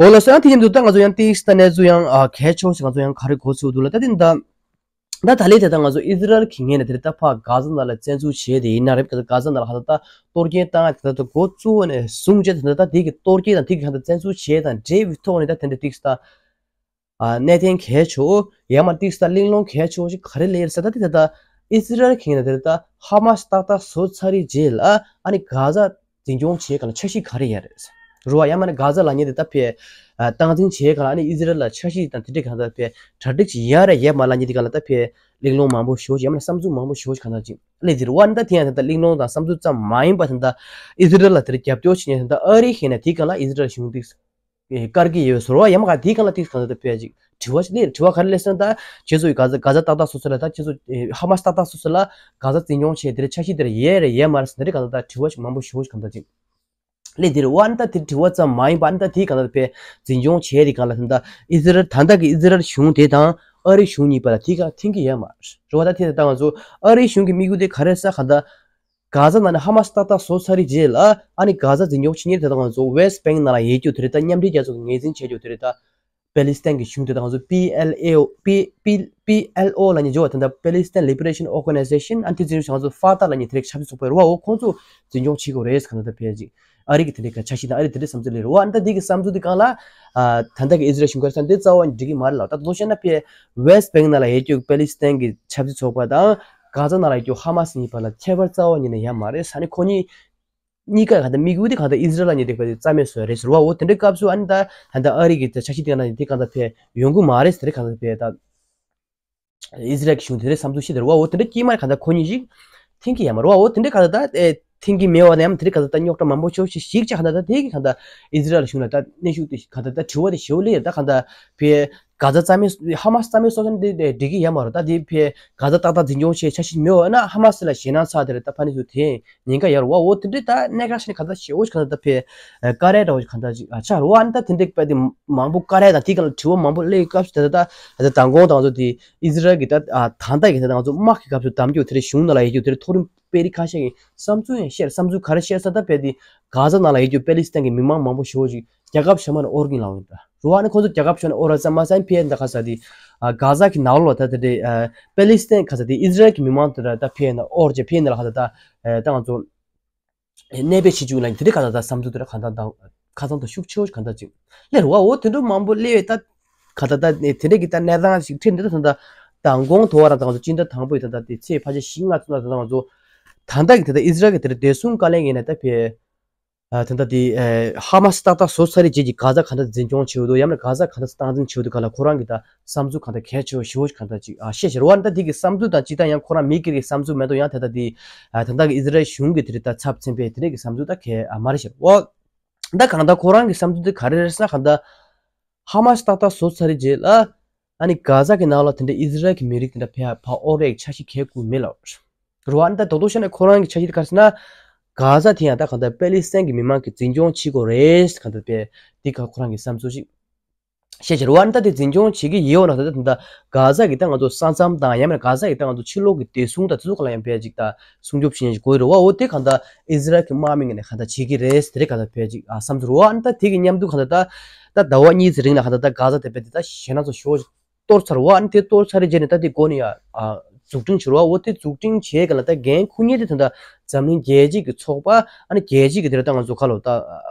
འོ་ལགས་སོ། ཡང་དེ་བཞིན་དུ་ད་ང་ཚོ་ཡང་ཏིག་ཙམ་གནས་ཚུལ་ཡང་ཨ་གལ་ཆེ་བ་ཞིག་ང་ཚོ་ཡང་ག་རེ་གོ་ཚུལ་འདུག་ལ། ད་དེ་ད་ད་ད་ལས་དེ་ད་ང་ཚོ་ཨི་ཟི་རལ་གྱི་ངོས་ནས་དེ་ད་ཕར་གྷ་ཛ་ནང་ལ་བཙན་འཛུལ་བྱས་དེ་ཡིན་ན་རེད། གྷ་ཛ་ནང་ལ་ཧ་ད་ད་གཏོར་སྐྱོན་བཏང་ཡ་དེ་ད་ད་འགོ་བཙུགས་ནས་བཟུང་བྱས་དེ་ད་ད་དེ་གི་གཏོར་སྐྱོན་དང་དེ་གི་ཧ་ད་བཙན་འཛུལ་བྱས་དང་འབྲེལ་བའི་ཐོག་ནས་ད་དེ་འདྲ་ཏིག་ཙམ་ད། ཨ་གནད་དོན་གལ་ཆེ་བོ་ཡང་མ་ཏིག་ཙམ་གླེང་སློང་གལ་ཆེ་བོ་ཞིག་ག་རེ་ལས་ཡོད་ཟེར་ད་དེ་ད་ལྟ་ཨི་ཟི་རལ་གྱི་ངོས་ནས་དེ་ལྟ་ཧ་མ་སི་ཏག་ཏག་བཟོ་ཚར་རེད་རྗེས་ལ་ཨ་ནི་གྷ་ཛ་འཛིན་སྐྱོང་བྱེད་ག་ལ་འཆར་གཞི་ག་རེ་ཡོད་རེད། རུ་བ་ཡང་མ་ནི་གྷ་ཛ་ལབ་མཁན་དེ་ད་ཕེ་སྟངས་འཛིན་བྱེད་ག་ལ་ཨ་ནི་ཨི་ཟི་རལ་ལ་འཆར་གཞི་དང་དེ་འདྲས་གང་ལྟར་ཕེ་གྲ་སྒྲིག་ཅིག་ཡོད་རེད་ཡོད་མ་ལབ་མཁན་དེ་ག་ལ་ད་ཕེ་གླེང་སློང་མང་པོ་ཞེ་པོ་ཅིག་ཡང་མ་ནི་བསམ་ཚུལ་མང་པོ་ཞེ་པོ་ཅིག་གང་ལྟར་ཅིག་སླེབས་དེ་རུ་བ་ནི་ད་དེ་ཡང་ད་ལྟ་གླེང་སློང་དང་བསམ་ཚུལ་ཙམ་མ་ཡིན་པ་དེ་ད་ཨི་ཟི་རལ་ལ་དེར་རྒྱབ་སྐྱོར་བྱེད་མཁན་དེ་ད་ཨ་རི་ཤེས་ན་དེ་གང་ལ་ཨི་ཟི་རལ་གཞུང་དེ། ཨེ་དཀར་གྱི་ཡོད་ཟེར་བ་ཡང་མ་ག་དེའི་སྒང་ལ་ཏིག་གང་ལྟར་དཔེ་ཅིག་དྲི་བ་ཞིག་སླེབས། དྲི་བ་ག་རེ་སླེབས་ཟེར་ན་ད་ཁྱེད་ཚོ་ཡི་གྷ་ཛ་གྷ་ཛ་ཏག་ཏག་སོ་སོ་ལ་ད་ཁྱེད་ཚོ་ཨེ་ཧ་མ་སི་ཏག་ཏག་སོ་སོ་ལ་གྷ་ཛ་འཛིན་སྐྱོང་བྱས་དེ་འདྲ་འཆར་གཞི་དེ་འདྲ་ཡོད་རེད་ཡོད་མ་རེད་ཟེར་ན་དེ་གང་ལྟར་ད་དྲི་བ་ཞིག་མང་པོ་ཞེ་པོ་ཞིག་གང་ལྟར་ཅིག་སླེབས་དེ་རེད་བ། ཨ་ནི་ད་དེ་དྲི་བ་ཙམ་མ་ཡིན་པ་ཨ་ནི་ད་དེའི་སྒང་ལ་དཔེ་འཛིན་སྐྱོང་བྱས་དེ་སྒང་ལ་ད་ད་ཨི་ཟི་རལ་ད་ལྟ་གི་ཨི་ཟི་རལ་གཞུང་དེ་དང་ཨ་རི་གཞུང་གཉིས་བར་ལ་དེའི་སྒང་མཐུན་གྱི་ཡོད་མ་རེད་བ། ད་དེ་ད་ང་ཚོ་ཨ་རི་གཞུང་གི་དམིགས་ཡུལ་དེ་ག་རེ་ཟེར་གང་ལྟར། གྷ་ཛ་ནང་ནས་ཧ་མ་སི་ཏག་ཏག་བཟོ་ཚར་རེད་རྗེས་ལ་ཨ་ནི་གྷ་ཛ་འཛིན་སྐྱོང་བྱེད་མཁན་དེ་དག་ང་ཚོ་ཝེ་སི་ཊི་བེང་ནང་ལ་ཡོད་རྒྱུ་དེ་རེད། ད་མཉམ་འབྲེལ་རྒྱལ་ཚོགས་ཀྱིས་ངོས་འཛིན་བྱེད་རྒྱུ་དེ་རེད། ད་པེ་ལི་སི་ཐན་གྱི་གཞུང་དེ་དག་ང་ཚོ་པི་ཨེལ་ཨེ་ཨོ་པི་པི་པི་ཨེལ་ཨོ་ལབ་མཁན་འཇོག་པ་དེ་འདྲ་པེ་ལི་སི་ཐན་ལི་བྷི་རེ་ཤན་ཨོར་ག་ནའི་ཛེ་ཤན་ཨ་ནི་དེ་ཚོའི་ང་ཚོ་ཧྥ་ཏ་ལབ་མཁན་དེ་རིགས་ཆབ་སྲིད་ཚོགས་པ་རེད་བ། འོ་ཁོང་ཚོ་འཛིན་སྐྱོང་བྱེད་དགོས་རེད་གང་ལྟར་ད་ཕལ་ཆེར་ཨ་རི་གི་དེ་འདྲའི་ག་འཆར་གཞི་དང་ཨ་རི་དེ་འདྲའི་བསམ་ཚུལ་སླེབས་རེད་བ། ཨ་ནི་ད་དེ་གི་བསམ་ཚུལ་དེ་སྒང་ལ་ཨ་ད་ལྟ་གི་ཨི་ཟི་རལ་གཞུང་ག་རེ་བསམ་དེ་རྩ་བ་ནས་འགྲིག་གི་མ་རེད་ལབ། ད་དེ་ཚོ་བཤད་ན་ཕལ་ཝེ་སི་ཊི་བེང་ནང་ལ་ཡོད་རྒྱུ་པེ་ལི་སི་ཐན་གྱི་ཆབ་སྲིད་ཚོགས་པ་དང་། གྷ་ཛ་ནང་ལ་ཡོད་རྒྱུ་ཧ་མ་སི་གཉིས་བར་ལ་ཁྱད་པར་རྩ་བ་ཉིད་ནས་ཡོད་མ་རེད། ས་ནི་ཁོ་གཉིས་གཉིས་ཀ་གང་ལྟར་དམིགས་ཡུལ་དེ་གང་ལྟར་ཨི་ཟི་རལ་ལ་ཉེ་དེ་བར་དེ་རྩ་མེད་བཟོ་རེད་ཟེར་བ། འོ་དེ་འདྲའི་སྐབས་སུ་ཨ་ནི་ད་ད་ལྟ་ཨ་རི་གི་ད་འཆར་གཞི་དེ་གང་ལྟར་དེ་གང་ལྟར་ཕེ་ཡོང་གི་མ་རེད་ཟེར་གང་ལྟར་ཕེ་ད་ཨི་ཟི་རལ་གྱི་གཞུང་དེ་འདྲའི་བསམ་ཚུལ་བཤད་དེ་རེད་བ། འོ་དེ་འདྲ་དཀྱུས་མ་གང་ལྟར་ཁོ་གཉིས་ཤིག་མཐུན་གྱི་ཡོད་མ་རེད་བ། འོ་དེ་འདྲའི་གང་ལྟར་ད་ཨེ་མཐུན་གྱི་མེད་བ་ནའང་དེ་འདྲའི་གང་ལྟར་ད་རྙོག་དྲ་མང་པོ་ཤོར་ཞིག་ཞིག་ཅིག་གང་ལྟར་ད་དེ་གི་གང་ལྟར་ཨི་ཟི་རལ་གཞུང་ལ་ད་གནོན་ཤུགས་དེ་གང་ལྟར་ད་དྲི་བ་དེ་ཞེ་པོ་སླེབས་ཡོད། ད་གང་ལྟར་ཕེ་གྷ་ཛ་རྩ་མེད་ཧ་མ་སི་རྩ་མེད་བཟོ་མཁན་དེ་དེ་འགྲིག་གི་ཡོད་མ་རེད། ད་དེ་ཕེ་གྷ་ཛ་ཏག་ཏག་འཛིན་སྐྱོང་བྱེད་འཆར་གཞི་མེད་བ་ན་ཧ་མ་སི་ལ་ཞེད་སྣང་ཚ་དེ་རེད། ད་ཕ་ནི་ཚོ་དེ་ཉེན་ཁ་ཡོད་རེད་བ། འོ་དེ་འདྲའི་ད་གནད་འགག་ཞིག་ནས་གང་ལྟར་ཞེ་པོ་ཞིག་གང་ལྟར་ད་ཕེ་ཨ་བཀག་རེས་འདྲ་བོ་ཞིག་གང་ལྟར་ཅིག་ཨ་ཆགས་རེད་བ། ཨ་ནི་ད་དེ་འདྲའི་དཔེ་དེ་མང་པོ་བཀག་རེས་དང་དེའི་སྒང་ལ་དྲི་བ་མང་པོ་སླེབས་སྐབས་སུ་དེ་ད་ད་ད་མདང་དགོང་དང་ཚོ་དེ་ཨི་ཟི་རལ་གྱི་ད་ཨ་ད་ལྟ་གི་ད་ད་ང་ཚོ་དམག་གི་སྐབས་སུ་གདམ་རྒྱུ་དེ་རེད། གཞུང་ནང་ལ་ཡོད་རྒྱུ་དེ་རེད། མཐོ་རིམ་དཔོན་རིགས་ཁ་ཤས་ཀྱི་བསམ་ཚུལ་ཡང་བཤད། བསམ་ཚུལ་ག་རེ་བཤད་ཟེར་ན་ད་དཔེ་དེ་གྷ་ཛ་ནང་ལ་ཡོད་རྒྱུ་པེ་ལི་སི་ཐན་གྱི་མི་མང་མང་པོ་ཞེ་པོ་ཅིག་རྒྱལ་ཁབ་གཞན་པ་ནས་དབོར་གྱིན་ལབ་ཡོད་ད་རེད་བ། ཨ་ནི་ཁོང་ཚོ་རྒྱལ་ཁབ་གཞན་ནས་དབོར་བ་ཙམ་མ་ཟད་ཕེ་ད་ག་ས་དེ་ཨ་གྷ་ཛ་གི་ནང་ལོགས་ལ་ད་དེ་རེད། ཨ་པེ་ལི་སི་ཐན་ག་ས་དེ་ཨི་ཟི་རལ་གྱི་མི་མང་དེ་ར་ད་ཕེ་ནས་དབོར་བྱས་ཕེ་ནས་ལ་ག་ས་ད་ཨ་ད་ང་ཚོ་གནས་སྤོས་བྱེད་བཅུག་ལ་དེ་འདྲའི་གང་ལྟར་ད་བསམ་ཚུལ་དེ་འདྲ་གང་ལྟར་དང་ཁ་ཚང་དང་ཤུགས་ཆེ་བོ་ཞིག་གང་ལྟར་ཅིག་སླེབས་རེད་བ། འོ་དེ་འདྲ་མང་པོ་སླེབས་ཡོད་ད། གང་ལྟར་ད་དེ་འདྲའི་གི་ད་གནས་སྟངས་ཤིག་འཕྲད་འདི་ད་ད་མདང་དགོང་དུ་བ་ར་ད་ང་ཚོ་སྤྱི་ཟླ་དང་པོའི་ད་ད་དེ་ཚེས་ཕལ་ཆེར་བཞི་ལྔ་ཙམ་ལ་ད་ད་ང་ཚོ་ད་ལྟ་གི་ད་ད་ཨི་ཟི་རལ་གི་དེ་འདྲ་བདེ་སྲུང་བཀའ་བློན་ཡིན་ན་ད་ཕེ་ཨ་ད་ད་དེ་ཨ་ཧ་མ་སི་ཏག་ཏག་བཟོ་ཚར་རེད་རྗེས་ཀྱི་གྷ་ཛ་གང་ལྟར་འཛིན་སྐྱོང་བྱེད་འོས་འདུག་ཡང་ན་གྷ་ཛ་གང་ལྟར་སྟངས་འཛིན་བྱེད་འོས་འདུག་ག་ལ་ཁོ་རང་གི་ད་བསམ་ཚུལ་གང་ལྟར་གལ་ཆེ་བ་ཞེ་པོ་ཞིག་གང་ལྟར་ཅིག་ཨ་བཤད་ཤར་བ། ཨ་ནི་ད་དེ་གི་བསམ་ཚུལ་དང་ཅི་ལྟར་ཡང་ཁོ་རང་མི་སྒེར་གྱི་བསམ་ཚུལ་མེད་དོ། ཡང་ད་ལྟ་དེ་ཨ་ད་ལྟ་གི་ཨི་ཟི་རལ་གཞུང་གི་དེ་རིགས་ད་ཚབ་མཚོན་པའི་དེ་རིགས་ཀྱི་བསམ་ཚུལ་ད་གལ་ཨ་མ་རེད་ཤར་བ། ད་གང་ལྟར་ཁོ་རང་གི་བསམ་ཚུལ་དེ་ག་རེ་རེད་ཟེར་ན། གང་ལྟར་ཧ་མ་སི་ཏག་ཏག་བཟོ་ཚར་རྗེས་ལ། ཨ་ནི་གྷ་ཟ་གི་ནང་ལ་དེ་འདྲ་ཨི་ཟི་རལ་གྱི་མི་རིགས་དེ་འདྲ་ཕེབས་ཕར་འོང་རེས་འཆར་གཞི་གལ་ཁུར་མེད་ལབ། རེད་བ། ཨ་ནི་ད་རྡོག་རྡོག་བཤད་ན་ཁོ་རང་གི་འཆར་གཞི་དེ་ག་རེ་ཟེར་ན། གྷ་ཟ་དེ་ཡང་ད་གང་ལྟར་པེ་ལི་སི་ཐན་གྱི་མི་མང་གིས་འཛིན་སྐྱོང་བྱེད་དགོས་རེད། གང་ལྟར་པས་འདི་ག་ཁོ་རང་གི་བསམ་ཚུལ་ཞིག་བཤད་བྱས་རེད་བ། ཨ་ནི་ད་དེ་འཛིན་སྐྱོང་བྱེད་ཀྱི་ཡོད་ན། ད་ད་ད་གྷ་ཟ་གི་ད་ང་ཚོ་ས་མཚམས་དང་། ཡང་མིན་གྷ་ཟ་གི་ད་ང་ཚོ་ཕྱི་ལོགས་ཀྱི་བདེ་སྲུང་དང་དེ་ཚོ་ག་ལ་ཡང་ཕེབས་ཅིག་ད་སྲུང་སྐྱོབ་བྱེད་མཁན་ཞིག་དགོས་རེད་བ། འོ་དེ་གང་ལྟར་ཨི་ཟི་རལ་གྱི་དམག་མི་ངོས་ནས་གང་ལྟར་བྱེད་ཀྱི་རེད། དེ་རེད། གང་ལྟར་ཕེབས་ཅིག་ཨ་བསམ་ཚུལ་རེད་བ། ཨ་ནི་ད་དེ་གི་མཉམ་དུ་གང་ལྟར་ད་ད་ཟླ་བ་གཉིས་ཙམ་རིང་ལ་གང་ལྟར་ད་གྷ་ཟ་དེ་དཔེ་དེ་ད་ཞེད་སྣང་ཚོ་ཞེ་པོ་ཅིག་གཏོར་ཚར་བ། ཨ་ནི་དེ་གཏོར་ཚར་རེད་བྱས་ནས་ད་དེ་སྒོ་ནས་ཡ་ཨ་འཛུགས་སྐྲུན་བྱེད་རོགས། འོ་དེ་འཛུགས་སྐྲུན་བྱེད་ག་ལ་ད་འགན་འཁུར་མཁན་དེ་ད་ལྟ་འཛམ་གླིང་རྒྱལ་སྤྱི་གི་ཚོགས་པ། ཨ་ནི་རྒྱལ་སྤྱི་གི་དེ་ར་ད་ང་ཚོ་ཁ་ལོ་ད་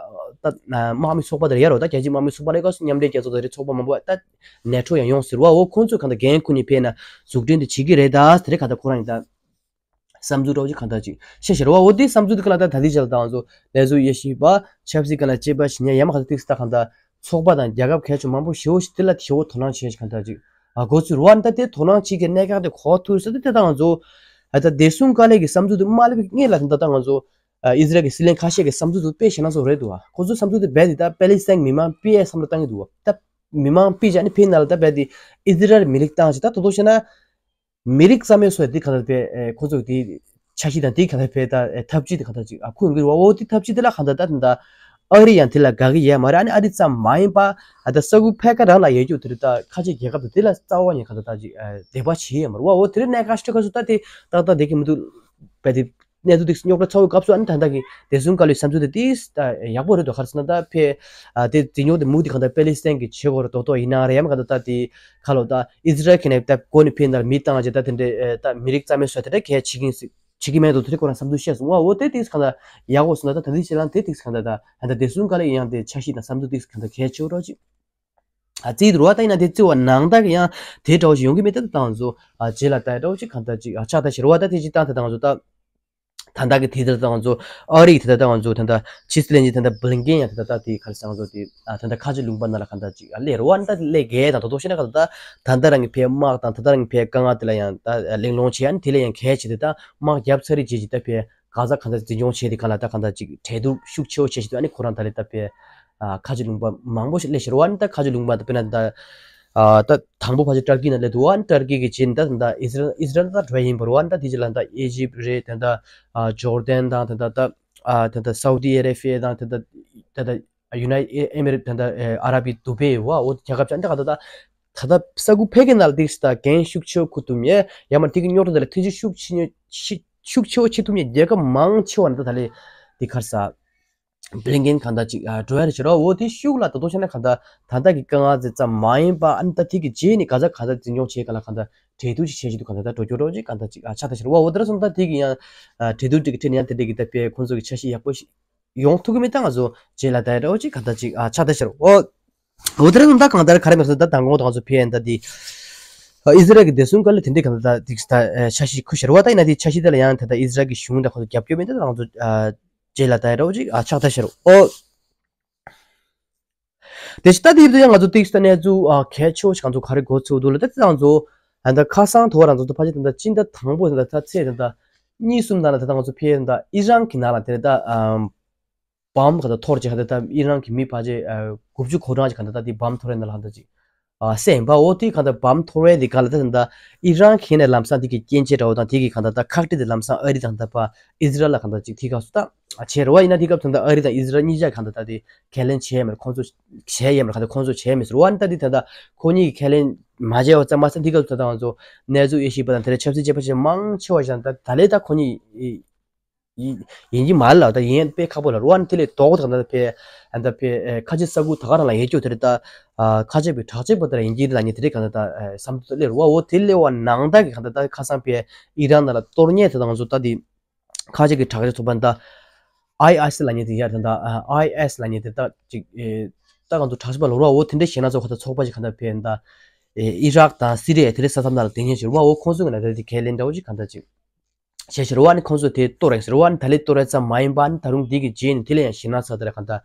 ད་དམག་མི་ཚོགས་པ་དེ་ར་ཡ་རོ། ད་རྒྱལ་སྤྱི་དམག་མི་ཚོགས་པ་རེད། ག་མཉམ་འབྲེལ་རྒྱལ་ཚོགས་དེ་རེད། ཚོགས་པ་མང་པོ་ད་ནེ་ཊོ་ཡང་ཡོང་ཟེར་བ། འོ་ཁོང་ཚོས་གང་ལྟར་འགན་འཁུར་ནས་ཕེབས་ན་འཛུགས་སྐྲུན་དེ་བྱེད་ཀྱི་རེད། ད་དེ་རེད། གང་ལྟར་ཁོ་རང་ཡིན་ད། བསམ་ཚུལ་འདྲ་བོ་ཅིག་གང་ལྟར་ཅིག་བཤད་བཞག་རེད་བ། འོ་དེ་བསམ་ཚུལ་དེ་ག་ལ་ད་ད་ལྟའི་ཆར་ལ་ད་ང་ཚོ་ལས་བཟོ་དབྱེ་ཞིབ་པ་ཆབ་སྲིད་སྒང་ལ་དཔྱད་པ་བྱེད་མཁན་ཡ་མ་ག་ཚོད་ཏིག་ས་ད་གང་ལྟར་ཚོགས་པ་དང་རྒྱལ་ཁབ་གལ་ཆེ་མང་པོ་ཞེ་པོ་ཞིག་དེ་ལ་ཞེ་པོ་དོ་སྣང་བྱེད་ཞིག་གང་ལྟར་ཅིག་ཨ་འགོ་ཚུགས་རེད་བ། ད་དེ་དོ་སྣང་བྱེད་མཁན་གནད་འགག་དེ་གོ་ཐུབ་ས་དེ་དེ་ད་ང་ཚོ་ཨ་ད་བདེ་སྲུང་དཀའ་ལས་ཀྱི་བསམ་ཚུལ་དེ་མ་སླེབས་ཀྱི་སྔོན་ལ་ད་ད་ང་ཚོ་ཨ་ཨི་ཟི་རལ་གྱི་སྲིད་བློན་ཁ་ཤས་ཀྱི་བསམ་ཚུལ་དེ་དཔེ་ཞེད་སྣང་ཚ་པོ་རེད་འདུག་བ། ཁོ་ཚོའི་བསམ་ཚུལ་དེ་རྦད་དེ་ད་པེ་ལི་སི་ཐན་མི་མང་ཕུད་ཡས་བསམ་བློ་བཏང་གི་འདུག་བ། ད་མི་མང་ཕུད་བྱས་ཨ་ནི་ཕུད་ན་ལ་ད་རྦད་དེ་ཨི་ཟི་རལ་མི་རིགས་བཏང་བྱས། ད་དོ་དོ་བཤད་ན། མི་རིགས་རྩ་མེད་བཟོ་ཡ་འདི་གང་ལྟར་དཔེ་ཨེ་ཁོ་ཚོ་གི་འདི་འཆར་གཞི་དང་འདི་གང་ལྟར་དཔེ་ད་ཨེ་ཐབས་ཇུས་འདི་གང་ལྟར་ཅིག་ཨ་ཁུར་ཡོང་གི་རེད་བ། འོ་འདི་ཐབས་ཇུས་འདི་ལ་གང་ལྟར་ད་ད་ད་ཨ་རི་ཡང་འདི་ལ་དགའ་གི་ཡོད་མ་རེད། ཨ་ནི་ཨ་རི་ཙམ་མ་ཡིན་པ་ཨ་ད་ས་ཁུལ་ཕལ་སྐད་རང་ལ་ཡོད་རྒྱུ་དེ་རེད། ད་ཁ་ཆེ་རྒྱལ་ཁབ་དང་འདི་ལ་རྩ་བ་ནས་གང་ལྟར་ད་ཅིག་ཨེ་དད་པ་བྱེད་ཡོད་མ་རེད་བ། འོ་དེ་རིང་གནད་འགག་ཤོས་ཁ་ཤོས་ད་དེ་ཏག་ཏག་བསྡད་ཀྱི་མི་འདུག་པས། དེ་གནས་ཚུལ་དེ་རྙོག་དྲ་ཚ་བོའི་སྐབས་སུ་ཨ་ནི་ད་ལྟ་གི་བདེ་སྲུང་བཀའ་བློན་བསམ་ཚུལ་དེ་ཏིས་ད་ཡག་པོ་རེད་འདུག་ག་རེ་ཟེར་ན་ད་ཕེ་ཨ་དེ་འཛིན་སྐྱོང་དེ་མུ་མཐུད་གང་ལྟར་པེ་ལི་སི་ཐན་གྱི་བྱེད་དགོས་རེད། རྡོག་རྡོག་ཡིན་ན་རེད། ཡང་མིན་གང་ལྟར་ད་དེ་ཁ་ལོ་ད་ཨི་ཟི་རལ་གྱི་ནས་ད་སྒོ་ནས་ཕེ་ན་མི་བཏང་བྱས་ད་དེ་འདྲའི་ད་མི་རིགས་རྩ་མེད་བཟོ་དེ་འདྲ་གལ་བྱེད་ཀྱིན་བྱེད་ཀྱི་མེད་འདུག་དེ་ཁོ་རང་བསམ་ཚུལ་བཤད་སོང་བ། འོ་དེ་ཏིས་གང་ལྟར་ཡག་པོ་སོང་ད། ད་ད་དེ་བྱེད་ལང་དེ་ཏིས་གང་ལྟར་ད་ད་ད་བདེ་སྲུང་བཀའ་བློན་ཡང་དེ་འཆར་གཞི་དང་བསམ་ཚུལ་ཏིས་གང་ལྟར་གལ་ཆེ་བོ་རོགས་ཅིག་ཨ་རྩིས་འདུག་བ། ད་ཡིན་ན་དེ་རྩི་བ་ནང་ལྟར་གྱི་ཡང་དེ་འདྲ་བོ་ཞིག་ཡོང་གི་མེད། ད་ད་ང་ཚོ་ཨ་རྗེས་ལ་ད་འདྲ་བོ་ཅིག་གང་ལྟར་ཅིག་ཨ་ཕྱག་ལྟ་ཞེས་རེད་བ། ད་དེ་ཅིག་བཏང་ད་ད་ང་ཚོ་ད་ད་ལྟ་གི་དེ་ད་ད་ང་ཚོ་ཨ་རི་ད་ད་ད་ང་ཚོ་ད་ད་ཕྱི་སྲིད་བློན་ཆེན་ད་ད་བྷི་ལིན་ཀེན་ཡང་ད་ད་ད་དེ་ག་རེ་ཟེར་ང་ཚོ་དེ་ཨ་ད་ད་ཁ་ཆེ་ལུང་པ་ནང་ལ་གང་ལྟར་ཅིག་ཨ་སླེབས་རེད་བ། ད་དེ་སླེབས་གས་ད་དོ་དོ་ཤེས་ན་གང་ལྟར་ད་ད་ད་རང་གི་ཕའི་དམག་དང་ད་ད་རང་གི་ཕའི་དཀའ་ངལ་དེ་ལ་ཡང་ད་གླེང་སློང་བྱེད། ཨ་ནི་དེ་ལ་ཡང་གལ་ཆེ་དེ་ད་དམག་བརྒྱབ་ཚར་རེད་བྱས་ཅིག་ད་ཕའི་ག་ས་གང་ས་འཛིན་སྐྱོང་བྱས་ཏེ་ག་ལ་ད་གང་ལྟར་ཅིག་འབྲེལ་གཏུག་ཤུགས་ཆེ་བོ་བྱས་ཤིག་ཏུ་ཨ་ནི་ཁོ་རང་ད་ལེ་ད་ཕེ་ཨ་ཁ་ཆེ་ལུང་པ་མང་པོ་ཞིག་སླེབས་ཤི་རོ། ཨ་ནི་ད་ཁ་ཆེ་ལུང་པ་ད་དཔེར་ན་ད་ཨ་ད་དང་པོ་ཕལ་ཆེར་ཏར་ཀི་ནང་སླེབས་འདུག་ཨ་ནི་ཏར་ཀི་གི་རྗེས་ནི་ད་ད་ཨི་སི་རལ་ཨི་སི་རལ་ད་འགྲོ་ཡ་ཡིན་པ་རོ། ཨ་ནི་ད་དེ་རྗེས་ལ་ད་ཨི་ཇིབ་རེད། ད་ད་ཨ་ཇོར་དན་དང་ད་ད་ད་ཨ་ད་ད་སའུ་ཏི་ཨ་ར་བྷི་ཡ་དང་ད་ད་ད་ད་ཡུ་ནའི་ཨེ་མི་རེ་ད་ད་ཨ་ར་བི་དུ་བྷེ་བ། འོ་རྒྱལ་ཁབ་ཅིག་ཨ་ནི་ད་ག་ད་ད། ད་ལྟ་ས་ཁུལ་ཕལ་སྐད་ནང་ལ་ཏིག་ས་ད་འགན་ཤུགས་ཆེ་བོ་འཁུར་ཐུབ་མཁན་ཡང་མིན་དེ་གི་རྙོག་དྲ་དེ་ལ་ཐེ་ཇུས་ཤུགས་ཆེ་ཉོ་ཤི་ཤུགས་ཆེ་བོ་བྱེད་ཐུབ་མཁན་རྒྱལ་ཁབ་མང་ཆེ་བ་ནི་ད་ད་ལེ་དེ་ག་རེ་ཟ་བྷི་ལིན་ཀེན་གང་ལྟར་ཅིག་ཨ་འགྲོ་ཡ་རེད་ཤི་རོ། འོ་དེ་ཤུགས་ལ་ད་དོ་ཤ་ན་གང་ལྟར་ད་ལྟ་གི་དཀའ་ངལ་ཙི་ཙམ་མ་ཡིན་པ་ཨ་ནི་ད་དེ་གི་རྗེས་ནི་ག་ས་གང་ལྟར་འཛིན་སྐྱོང་བྱེད་ག་ལ་གང་ལྟར་འབྲེལ་གཏུག་ཅིག་བྱེད་ཤི་འདུག་གང་ལྟར་ད་འགྲོ་རྒྱུ་རོ་ཅིག་གང་ལྟར་ཅིག་ཨ་ཆགས་ད་ཤི་རོ། འོ་དེ་ར་སོང་ད་དེ་གི་ཡང་ཨ་འབྲེལ་གཏུག་ཅིག་གི་ཁྲིད་ནས་ཡང་དེ་འདྲ་གི་ད་དཔེ་ཁོང་ཚོ་གི་འཆར་གཞི་ཡག་པོ་ཞིག་ཡོང་ཐུབ་ཀྱི་མེད། ད་ང་ཚོ་རྗེས་ལ་ད་འདྲ་བོ་ཅིག་གང་ལྟར་ཅིག་ཨ་ཆགས་ད་ཤི་རོ། འོ། འོ་དེ་རིང་ད་གང་ལྟར་ག་རེ་མེད་སོང་། ད་དང་གོང་དུ་ང་ཚོ་ཕེ་ཡན་ད་དེ་ཨི་ཟི་རལ་གྱི་བདེ་སྲུང་བཀའ་བློན་དེ་འདྲའི་གང་ལྟར་ད་དེ་ད་འཆར་གཞི་འཁུར་ཤར་བ། ད་ཡིན་ན་དེ་འཆར་གཞི་དེ་ལ་ཡང་ད་ད་ཨི་ཟི་རལ་གྱི་གཞུང་དང་ཁོ་ཚོ་རྒྱབ་སྐྱོར་མེད། ད་ང་ཚོ་རྗེས་ལ་ད་འདྲ་བོ་ཅིག་ཨ་ཆགས་ད་ཤི་རོ། འོ། དེ་ཅི་ད་དེ་ཡིན་དུས་ཡང་ང་ཚོ་ཏིག་ས་གནས་ཚུལ་ཨ་གལ་ཆེ་བོ་ཞིག་ང་ཚོ་ག་རེ་གོ་ཚུལ་འདུག་ལ། ད་དེ་ང་ཚོ་ཨ་ད་ཁ་སང་དོ་རང་ཚོ་ད་ཕལ་ཆེར་ད་ད་སྤྱི་ཟླ་དང་པོ་ད་ད་ཚེས་ད་ད་གཉིས་གསུམ་ནང་ལ་ད་ད་ང་ཚོ་ཕེ་ད་ཨི་རན་གྱི་ནང་ལ་དེ་ད་ཨམ་བམ་ག་ད་ཐོར་ཅིག་ག་ད་ད་ཨི་རན་གྱི་མི་ཕལ་ཆེར་ཨ་དགུ་བཅུ་གོ་གྲངས་ཅིག་ག་ད་ད་དེ་བམ་ཐོར་ཡ་ནང་ལ་ག་ད་ཅིག་ཨ་བསད་ཡིན་པ། འོ་དེ་ག་ད་བམ་ཐོར་བའི་དེ་ག་ལ་ད་ད་ཨི་རན་གྱི་ནས་ལམ་སང་དེ་གི་རྐྱེན་བྱས་འདྲ་བོ་དང་དེ་གི་ག་ད་ད་ཁག་དཀྲི་དེ་ལམ་སང་ཨ་རི་དང་ད་པ་ཨི་ཟི་རལ་ལ་ག་ད་ཅིག་དེ་ག་སུ་ད་བྱས་རེད་བ། ཡིན་ན་དེ་སྐབས་ད་ད་ཨ་རི་དང་ཨི་ཟི་རལ་གཉིས་ཆ་ག་ད་ད་དེ་ཁས་ལེན་བྱས་མེད། ཁོང་ཚོ་བྱས་ཡ་མེད། ག་ད་ཁོང་ཚོ་བྱས་མེད་ཟེར་བ། ཡིན་ད་དེ་ད་ད་ཁོ་གཉིས་ཀྱི་ཁས་ལེན་མ་བྱས་བ་ཙམ་མ་ཟད་དེ་སྐབས་ད་ད་ང་ཚོ་གནས་ཚུལ་དབྱེ་ཞིབ་པ་དང་དེ་ལ་ཆབ་སྲིད་དཔྱད་པ་ཞིག་མང་ཆེ་བ་ཞིག་ད་ད་ལས་ད་ཁོ་གཉིས་ཡིན་ཡིན་གྱི་མ་རེད་ལ། ད་ཡིན་དཔེ་ཁག་པོ་ལ་རུ་ཨ་ནི་དེ་ལས་ལྡོག་ད་གང་ལྟར་ཕེ་ཨ་ད་ཕེ་ཨེ་ཁ་ཆེ་ས་ཁུལ་ད་ག་རང་ལ་ཡོད་རྒྱུ་དེ་རེད། ད་ཨ་ཁ་ཆེ་བའི་དྲག་ཆེ་པོ་དེ་ལ་ཡིན་གྱི་རེད་ལ་ཉེ་དེ་རེད་གང་ལྟར་ད་ཨེ་བསམ་ཚུལ་སླེབས་རུ་བ། འོ་དེ་སླེབས་པ་ནང་ད་གི་གང་ལྟར་ད་ཁ་སང་ཕེ་ཨི་རན་ནང་ལ་གཏོར་རྙེད་དེ་ད་ང་ཚོ་ད་དེ་ཁ་ཆེ་གི་དྲག་ཆེ་ཚོགས་པ་ད་ཨའི་ཨེ་སི་ལ་ཉེ་དེ་ཡར་ད་ད་ཨའི་ཨེ་སི་ལ་ཉེ་དེ་ད་ཅིག་ཨེ་ད་གང་ཚོ་དྲག་ཆེ་པ་ལ་རུ་བ། འོ་དེ་འདྲ་ཞེ་ན་ཚོ་ག་ད་ཚོགས་པ་ཅིག་གང་ལྟར་ཕེ་ད་ཨེ་ཨི་རག་དང་སི་རི་ཡ་དེ་རེད་ས་མཚམས་ནང་ལ་དེ་ཉེ་ཞིག་རུ་བ། འོ་ཁོང་ཚོ་གི་ན་ད་དེ་ཁས་ལེན་འདྲ་བོ་ཅིག་གང་ལྟར་ཅིག་བྱས་ཤར་བ་ནི་ཁོང་ཚོས་དེ་གཏོར་རེད་ཟེར་བ་ནི་ད་ལས་གཏོར་རེད་ཙམ་མ་ཡིན་པ་ནི་ད་རུང་འདི་གི་རྗེས་ནི་དེ་ལས་ཡང་ཞེ་ན་ཚ་དེ་ར་གང་ལྟར་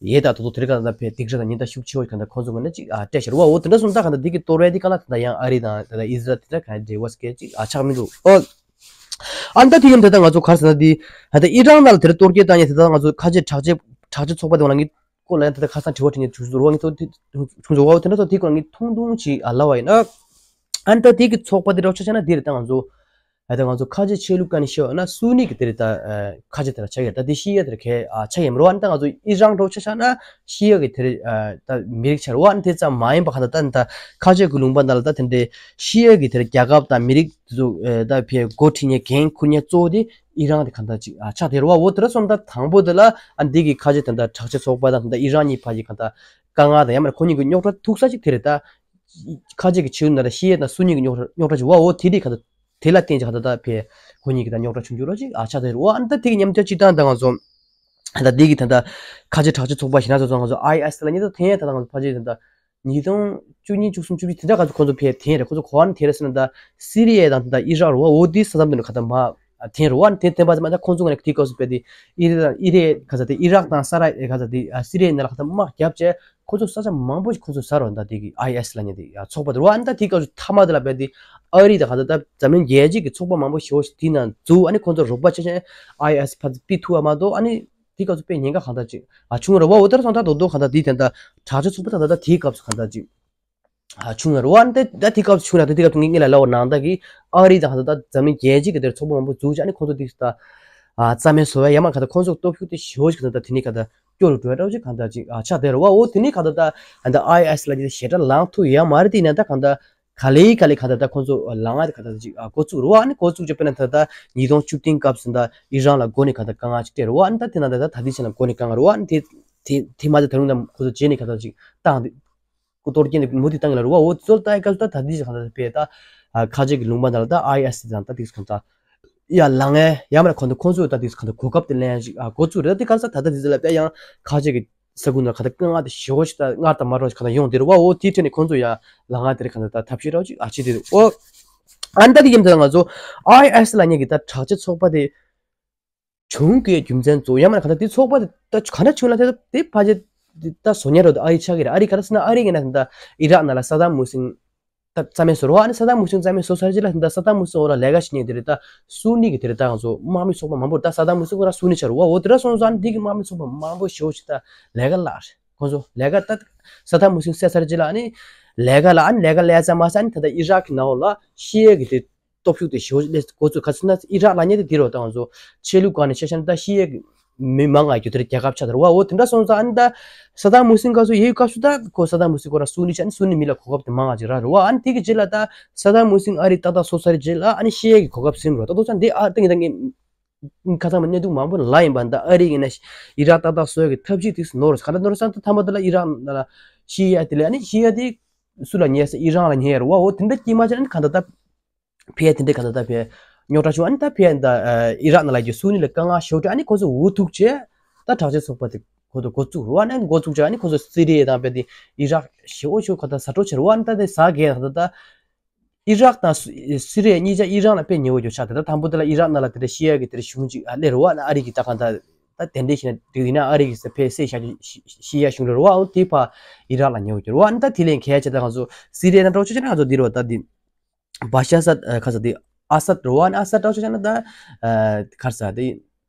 ཡེ་ད་དོ་དོ་དེ་རིགས་གང་ལྟར་ཕེ་སྡིགས་ར་དང་ཉེན་བརྡ་ཤུགས་ཆེ་བོ་གང་ལྟར་ཁོང་ཚོ་ངོས་ནས་ཅིག་ཨ་སྤྲད་ཤར་བ། འོ་དེ་འདྲ་སོང་ད་གང་ལྟར་འདི་གི་གཏོར་བའི་འདི་གང་ལ་ད་ཡང་ཨ་རི་དང་ད་ལྟ་ཨི་ཟི་རལ་དེ་འདྲ་གང་འབྲེལ་བ་སྐད་ཅིག་ཨ་ཆགས་མི་འདུག་ཨོ་ཨ་ནི་ད་དེ་ཡིན་ད་ལྟ་ང་ཚོ་ག་རེ་ཟེར་ན་འདི་ད་ལྟ་ཨི་རན་ནང་ལ་དེ་ར་གཏོར་སྐྱོན་བཏང་ཡས་དེ་ད་ང་ཚོ་ཁ་ཆེ་དྲག་ཆེ་དྲག་ཆེ་ཚོགས་པ་དེ་ང་ལ་ངས་ སྐོར་ལ་ཡང་ད་ལྟ་ཁ་སང་དྲི་བ་དྲིས་ནས་བྱུང་སོང་རོ། ངས་ཐོག་དེ་བྱུང་སོང་བ། དེ་འདྲ་ཚོ་དེ་སྐོར་ངས་ཐུང་ཐུང་ཅིག་ཨ་ལབ་པ་ཡིན་ན། ཨ་ནི་ད་དེ་གི་ཚོགས་པ་དེ་རོགས་ཆ་བཞག་ན་དེ་རེད། ད་ང་ཚོ་ཨ་ད་ང་ཚོ་ཁ་ཆེ་ཆོས་ལུགས་ཀ་ནས་བཤད་ན་སུ་ནི་གི་དེ་རེད། ད་ཁ་ཆེ་དེ་ར་ཆ་ཡ་ད་དེ་ཤི་ཡ་དེ་ར་ཁའི་ཨ་ཆ་ཡ་མི་རོ། ཨ་ནི་ད་ང་ཚོ་ཨི་རན་རོགས་ཆ་བཞག་ན་ཤི་ཡ་གི་དེ་རེད། ད་མི་རིགས་ཆ་རོ། ཨ་ནི་དེ་ཙམ་མ་ཡིན་པ་ག་ད་ད་ནི་ད་ཁ་ཆེ་གི་ལུང་པ་ནང་ལ་ད་དེ་འདྲའི་ཤི་ཡ་གི་དེ་རེད་རྒྱལ་ཁབ་དང་མི་རིགས་དེ་ཚོ་ད་ཕའི་འགོ་ཁྲིད་མཁན་འགན་འཁུར་མཁན་གཙོ་བོ་དེ་ཨི་རན་དེ་ག་ད་ཅིག་ཨ་ཆགས་དེ་རོ། ཨ་འོ་དེ་ར་སོང་ད་དང་པོ་དེ་ལ་ཨ་འདི་གི་ཁ་ཆེ་དེ་འདྲ་དྲག་ཆས་ཚོགས་པ་དང་དེ་འདྲ་ཨི་རན་གཉིས་བར་གྱི་ག་ད་དཀའ་ངལ་དང་ཡང་མིན་ཁོ་གཉིས་ཀྱི་རྙོག་དྲ་ཐུག་ས་ཅིག་དེ་རེད། ད་ཁ་ཆེ་གི་ཆེ་ན་ད་ཤི་ཡ་དང་སུ་ནི་གི་རྙོག་དྲ་རྙོག་དྲ་ཅིག་བ། འོ་དེ་རིགས་ག་ད་དེ་ལ་བརྟེན་ཅིག་ག་ད་ད་ཕའི་ཁོ་གཉིས་ཀྱི་ད་རྙོག་དྲ་བྱུང་རྒྱུ་རོ་ཅིག་ཨ་ཆགས་དེ་རོ། ཨ་ནི་ད་དེ་གི་མཉམ་དུ་སྤྱི་བཏང་ད་ང་ཚོ་ད་འདི་གི་ད་ད་ཁ་ཆེ་དྲག་ཆས་ཚོགས་པ་ཞིག་ན་ཚོ་ཚོ་ང་ཚོ་ཨའི་ཨེས་ལ་ཉེ་ད་ཐེན་ཡ་ད་ད་ང་ཚོ་ཕ་ཆེ་ད་ད་ཉིས་སྟོང་བཅུ་གཉིས་བཅུ་གསུམ་བཅུ་བཞི་དེ་འདྲ་ག་ཚོད་ཁོང་ཚོ་ཕེ་ཐེན་རེད། ཁོང་ཚོ་གོ་བ་ནི་ཐེན་རེད་ཟེར་ན་ད་སི་རི་ཡ་དང་ད་ཨི་རག་རེད་བ། འོ་དེ་ས་མཚམས་དེ་ནས་ག་ད་མ་ཐེན་རེད་བ། ཐེན་ཐེན་པ་ཚ་མ་ད་ཁོང་ཚོ་ང་ནས་དེ་སྐབས་སུ་ཕེ་དེ་ཨི་རི་དང་ཨི་རི་ག་ཚ་དེ་ཨི་རག་དང་ས་ར་ག་ཚ་དེ་ཨ་སི་རི་ཡ་ནང་ལ་ག་ད་དམག་བརྒྱབ་བྱས་ཁོང་ཚོ་ས་ཆ་མང་པོ་ཞིག་ཁོང་ཚོ་ཟ་རོགས་ད་དེ་གི་ཨའི་ཨེས་ལ་ཉེ་དེ་ཚོགས་པ་དེ་རེད་བ། ཨ་ནི་ད་དེ་སྐབས་སུ་མཐའ་མ་དེ་ལ་ཕེ་དེ་ཨ་རི་དང་ག་ཚ་ད་འཛམ་གླིང་རྒྱལ་སྤྱི་གི་ཚོགས་པ་མང་པོ་ཞིག་དེ་ནང་འཛུལ། ཨ་ནི་ཁོང་ཚོ་རོགས་པ་བྱས་བྱས་ཨའི་ཨེས་ཕ་ཚ་ཕི་ཐུ་བ་མ་གཏོགས། ཨ་ནི་དེ་སྐབས་སུ་ཕེ་ཉེན་ཁ་ག་ད་ཅིག་ཨ་བྱུང་རེད་བ། འོ་དེ་ར་སོང་ད་དོ་དོ་ག་ད་དེ་དེ་ད་དྲག་ཆས་ཚོགས་པ་ད་ད་ད་དེ་སྐབས་སུ་ག་ད་ཅིག་ཨ་བྱུང་ཡོད་རེད་བ། ཨ་ནི་ད་ད་དེ་སྐབས་བྱུང་ན་ད་དེ་སྐབས་ངས་ངས་ལ་ལབ་པ་ནང་ལྟར་གྱི་ཨ་རི་དང་ད་ད་འཛམ་གླིང་རྒྱལ་སྤྱི་གི་དེར་ཚོགས་པ་མང་པོ་འཛུགས་བྱས། ཨ་ནི་ཁོང་ཚོ་དེ་ད་ཨ་རྩ་མེད་བཟོ་བའི་ཡ་མ་ག་ད་ཁོང་ཚོ་སྟོབས་ཤུགས་དེ་ཞེ་པོ་ཞིག་ད་ད་དེ་ནས་ག་ད་སྐྱོ་རུ་འགྲོ་ཡ་འདྲ་བོ་ཅིག་ག་ད་ཅིག་ཨ་ཆགས་བསྡད་རེད་བ། འོ་དེ་ནས་ག་ད་ད་ཨ་ད་ཨའི་ཨེས་ལ་ཅིག་ཞེ་དྲག་ལངས་ཐུབ་ཡ་མ་རེད། དེ་ནས་ད་ག་ད་ག་ལེ་ག་ལེ་ག་ད་ད་ཁོང་ཚོ་ལངས་ཨ་དེ་ག་ད་ཅིག་ཨ་འགོ་བཙུགས་རེད་བ། ཨ་ནི་འགོ་བཙུགས་བྱས་དཔེར་ན་ད་ད་ཉིས་སྟོང་བཅུ་བདུན་སྐབས་སུ་ད་ཨི་རན་ལ་འགོ་ནས་ག་ད་དཀའ་ངལ་ཅིག་སྤྲད་རེད་བ། ཨ་ནི་ད་དེ་ན་ད་ད་ད་དེ་ཕྱིན་ལ་འགོ་ནས་དཀའ་ངལ་རེད་བ། ཨ་ནི་དེ་དེ་དེ་མ་ཚད་ད་རུང་ད་ཁོང་ཚོ་རྗེས་ནས་ག་ད་ཅིག་བཏང་སྟེ། ཀུ་ཏོར་སྐྱེས་ནས་མུ་མཐུད་བཏང་གི་ལ་རུ་བ། འོ་ཚོལ་ལྟ་ཡི་སྐབས་སུ་ད་ད་དེ་གང་ལྟར་དཔེ་ད་ཁ་ཆེ་གི་ལུང་པ་ནང་ལ་ད་ཨའི་ཨེས་དང་ད་དེ་གང་ལྟར་ཡ་ལང་ཨེ་ཡ་མ་ཁོང་ཚོ་ཁོང་ཚོས་ད་དེ་གང་ལྟར་གོ་སྐབས་དེ་ལེན་ཞིག་ཨ་འགོ་བཙུགས་རེད། དེ་ག་ས་ད་ད་དེ་ཚོ་ལ་ད་ཡང་ཁ་ཆེ་གི་ས་ཁུལ་ནང་ལ་ག་ད་དཀའ་ངལ་དེ་ཞེ་པོ་ཞིག་ད་སྔར་དང་མ་འདྲ་བ་ཞིག་ག་ད་ཡོང་དེ་རུ་བ། འོ་དེའི་ཁྲོད་ནས་ཁོང་ཚོ་ཡ་ལང་ཨེ་དེ་རེད་གང་ལྟར་ད་ཐབས་ཤེས་རོགས་ཅིག་ཨ་ཅི་དེ་རུ་འོ་ཨ་ནི་ད་དེ་ཡིན་ད་ང་ཚོ་ཨའི་ཨེས་ལ་ཉེ་གི་ད་དྲག་ཆས་ཚོགས་པ་དེ། བྱུང་དགོས་རྒྱུ་མཚན་གཙོ་བོ་ཡང་མིན་ན་ག་ད་དེ་ཚོགས་པ་དེ་ད་ག་འདྲ་བྱུང་ལ་དེ་དེ་ཕལ་ཆེར་དེ་ད་བཟོ་ཉེ་རོ་ཨ་རི་ཆགས་ཀྱི་རེད། ཨ་རི་ག་རེ་ཟེར་ན་ཨ་རི་གི་ན་ད་ཨི་རག་ནང་ལ་ས་དཱམ་ཧུ་སིན་ད་རྩ་མེད་བཟོ་རོ། ཨ་ནི་ས་དཱམ་ཧུ་སིན་རྩ་མེད་བཟོ་ཚར་རྗེས་ལ་ད་ས་དཱམ་ཧུ་སིན་འོག་ལ་ལས་ཀ་བྱེད་མཁན་དེ་རེད་ད་སུ་ནི་གི་དེ་རེད། ད་ང་ཚོ་དམག་མི་ཚོགས་པ་མང་པོ་ད་ས་དཱམ་ཧུ་སིན་ཁོ་རང་སུ་ནི་ཆགས་རོ་བ། འོ་དེ་འདྲ་སོང་ཙང་འདི་གི་དམག་མི་ཚོགས་པ་མང་པོ་ཞེ་པོ་ཞིག་ད་ལས་ཀ་ལ་ཁོང་ཚོ་ལས་ཀ་ད་ས་དཱམ་ཧུ་སིན་བསད་ཚར་རྗེས་ལ་ཨ་ནི་ལས་ཀ་ལ་ཨ་ནི་ལས་ཀ་ལས་ཚར་མ་ཚར་ཨ་ནི་ད་ད་ཨི་རག་གི་ནང་འོག་ལ་ཤི་ཡ་གི་དེ། སྟོབས་ཤུགས་དེ་ཞེ་པོ་ཅིག་སླེབས་འགོ་ཚུགས། ག་ཟེར་ན་ཨི་རག་ལ་ཉེ་དེ་དེ་རོ་ད་ང་ཚོ་ཆོས་ལུགས་སྒང་ནས་ཆ་བཞག་ན་ད་ཤི་ཡའི་མི་མང་ང་རྒྱུ་དེར་རྒྱལ་ཁབ་ཆགས་དེ་རེད་བ། འོ་དེ་འདྲ་སོང་ཙང་ཨ་ནི་ད་ས་དཱམ་ཧུ་སིན་སྐབས་སུ་ཡའི་སྐབས་སུ་ད་ཁོ་ས་དཱམ་ཧུ་སིན་ཁོ་རང་སུ་ནི་ཆགས་ནི་སུ་ནི་མི་ལ་གོ་སྐབས་དེ་མང་ང་ཅིག་རག་རེད་བ། ཨ་ནི་དེ་གི་རྗེས་ལ་ད་ས་དཱམ་ཧུ་སིན་ཨ་རི་ཏག་ཏག་སོ་ཚར་རྗེས་ལ་ཨ་ནི་ཤི་ཡའི་གོ་སྐབས་ཟིན་རོ། ད་དོ་ཙང་འདི་ཨ་ད་ངས་ད་ངས་ཁ་ཚང་མ་གནད་དུ་མང་པོ་ལ་ཡིན་པ་ད་ཨ་རི་ཡིན་ན་ཨི་རག་ཏག་ཏག་སོ་ཡ་གི་ཐབས་ཤེས་དེ་ནོར་རོ་ག་ད་ནོར་ས་ད་ཐ་མ་ད་ལ་ཨི་རག་ནང་ལ་ཤི་ཡ་དེ་ལ་ཨ་ནི་ཤི་ཡ་དེ་སུ་ལ་ཉེ་ས་ཨི་རག་ལ་ཉེ་ཡ་རེད་བ། འོ་དེ་འདྲ་སྐྱེས་མ་ཆགས་ཨ་ནི་ག་ད་ད། ཕེ་དེ་འདྲའི་ག་ད་ད་ཕེ་རྙོག་དྲ་བྱུང་། ཨ་ནི་ད་ཕེ་ད་ཨི་རག་ནང་ལ་རྒྱུ་སུ་ནི་ལ་དཀའ་ངལ་ཞེ་པོ་འཕྲད། ཨ་ནི་ཁོ་ཚོ་འུ་ཐུག་བྱས་ད་དྲག་ཆས་ཚོགས་པ་དེ་ཁོ་ཚོ་འགོ་བཙུགས་རུ་ཨ་ནི་འགོ་བཙུགས་བྱས་ཨ་ནི་ཁོ་ཚོ་སི་རི་ཡ་དང་ཕེ་དེ་ཨི་རག་ཞེ་པོ་ཞེ་པོ་ག་ད་ཟ་འཕྲོ་ཆེ་རུ་ཨ་ནི་ད་དེ་ཟ་གས་ག་ད་ད་ཨི་རག་དང་སི་རི་ཡ་གཉིས་ཆ་ཨི་རག་ལ་ཕེ་ཉེ་བོ་རྒྱུ་ཆགས། ད་ད་དང་པོ་དེ་ལ་ཨི་རག་ནང་ལ་དེ་འདྲ་ཤི་ཡ་གི་དེ་འདྲ་གཞུང་ཅིག་ཨ་སླེབས་རུ་ཨ་ནི་ཨ་རི་གི་ད་ག་ད་ད་དེ་འདྲ་ཞིག་ན་འགྲིག་ཡིན་ན་ཨ་རི་གི་ས་ཕེ་སེ་ཤ་ཤི་ཡ་གཞུང་རུ་ཨ་འོ་དེ་ཕ་ཨི་རག་ལ་ཉེ་བོ་རྒྱུ་རུ་ཨ་ནི་ད་དེ་ལས་གལ་ཆེ་ད་ང་ཚོ་སི་རི་ཡ་ན་འགྲོ་ཆོག་ཆ་ན་ང་ཚོ་འདི་རུ་ད་འདི། བ་ཤ་ས་ཁ་ས་དེ་ཨ་སད་རོ་ཨ་ནི་ཨ་སད་རོ་ཆ་ན་ད་ཁར་ས་དེ་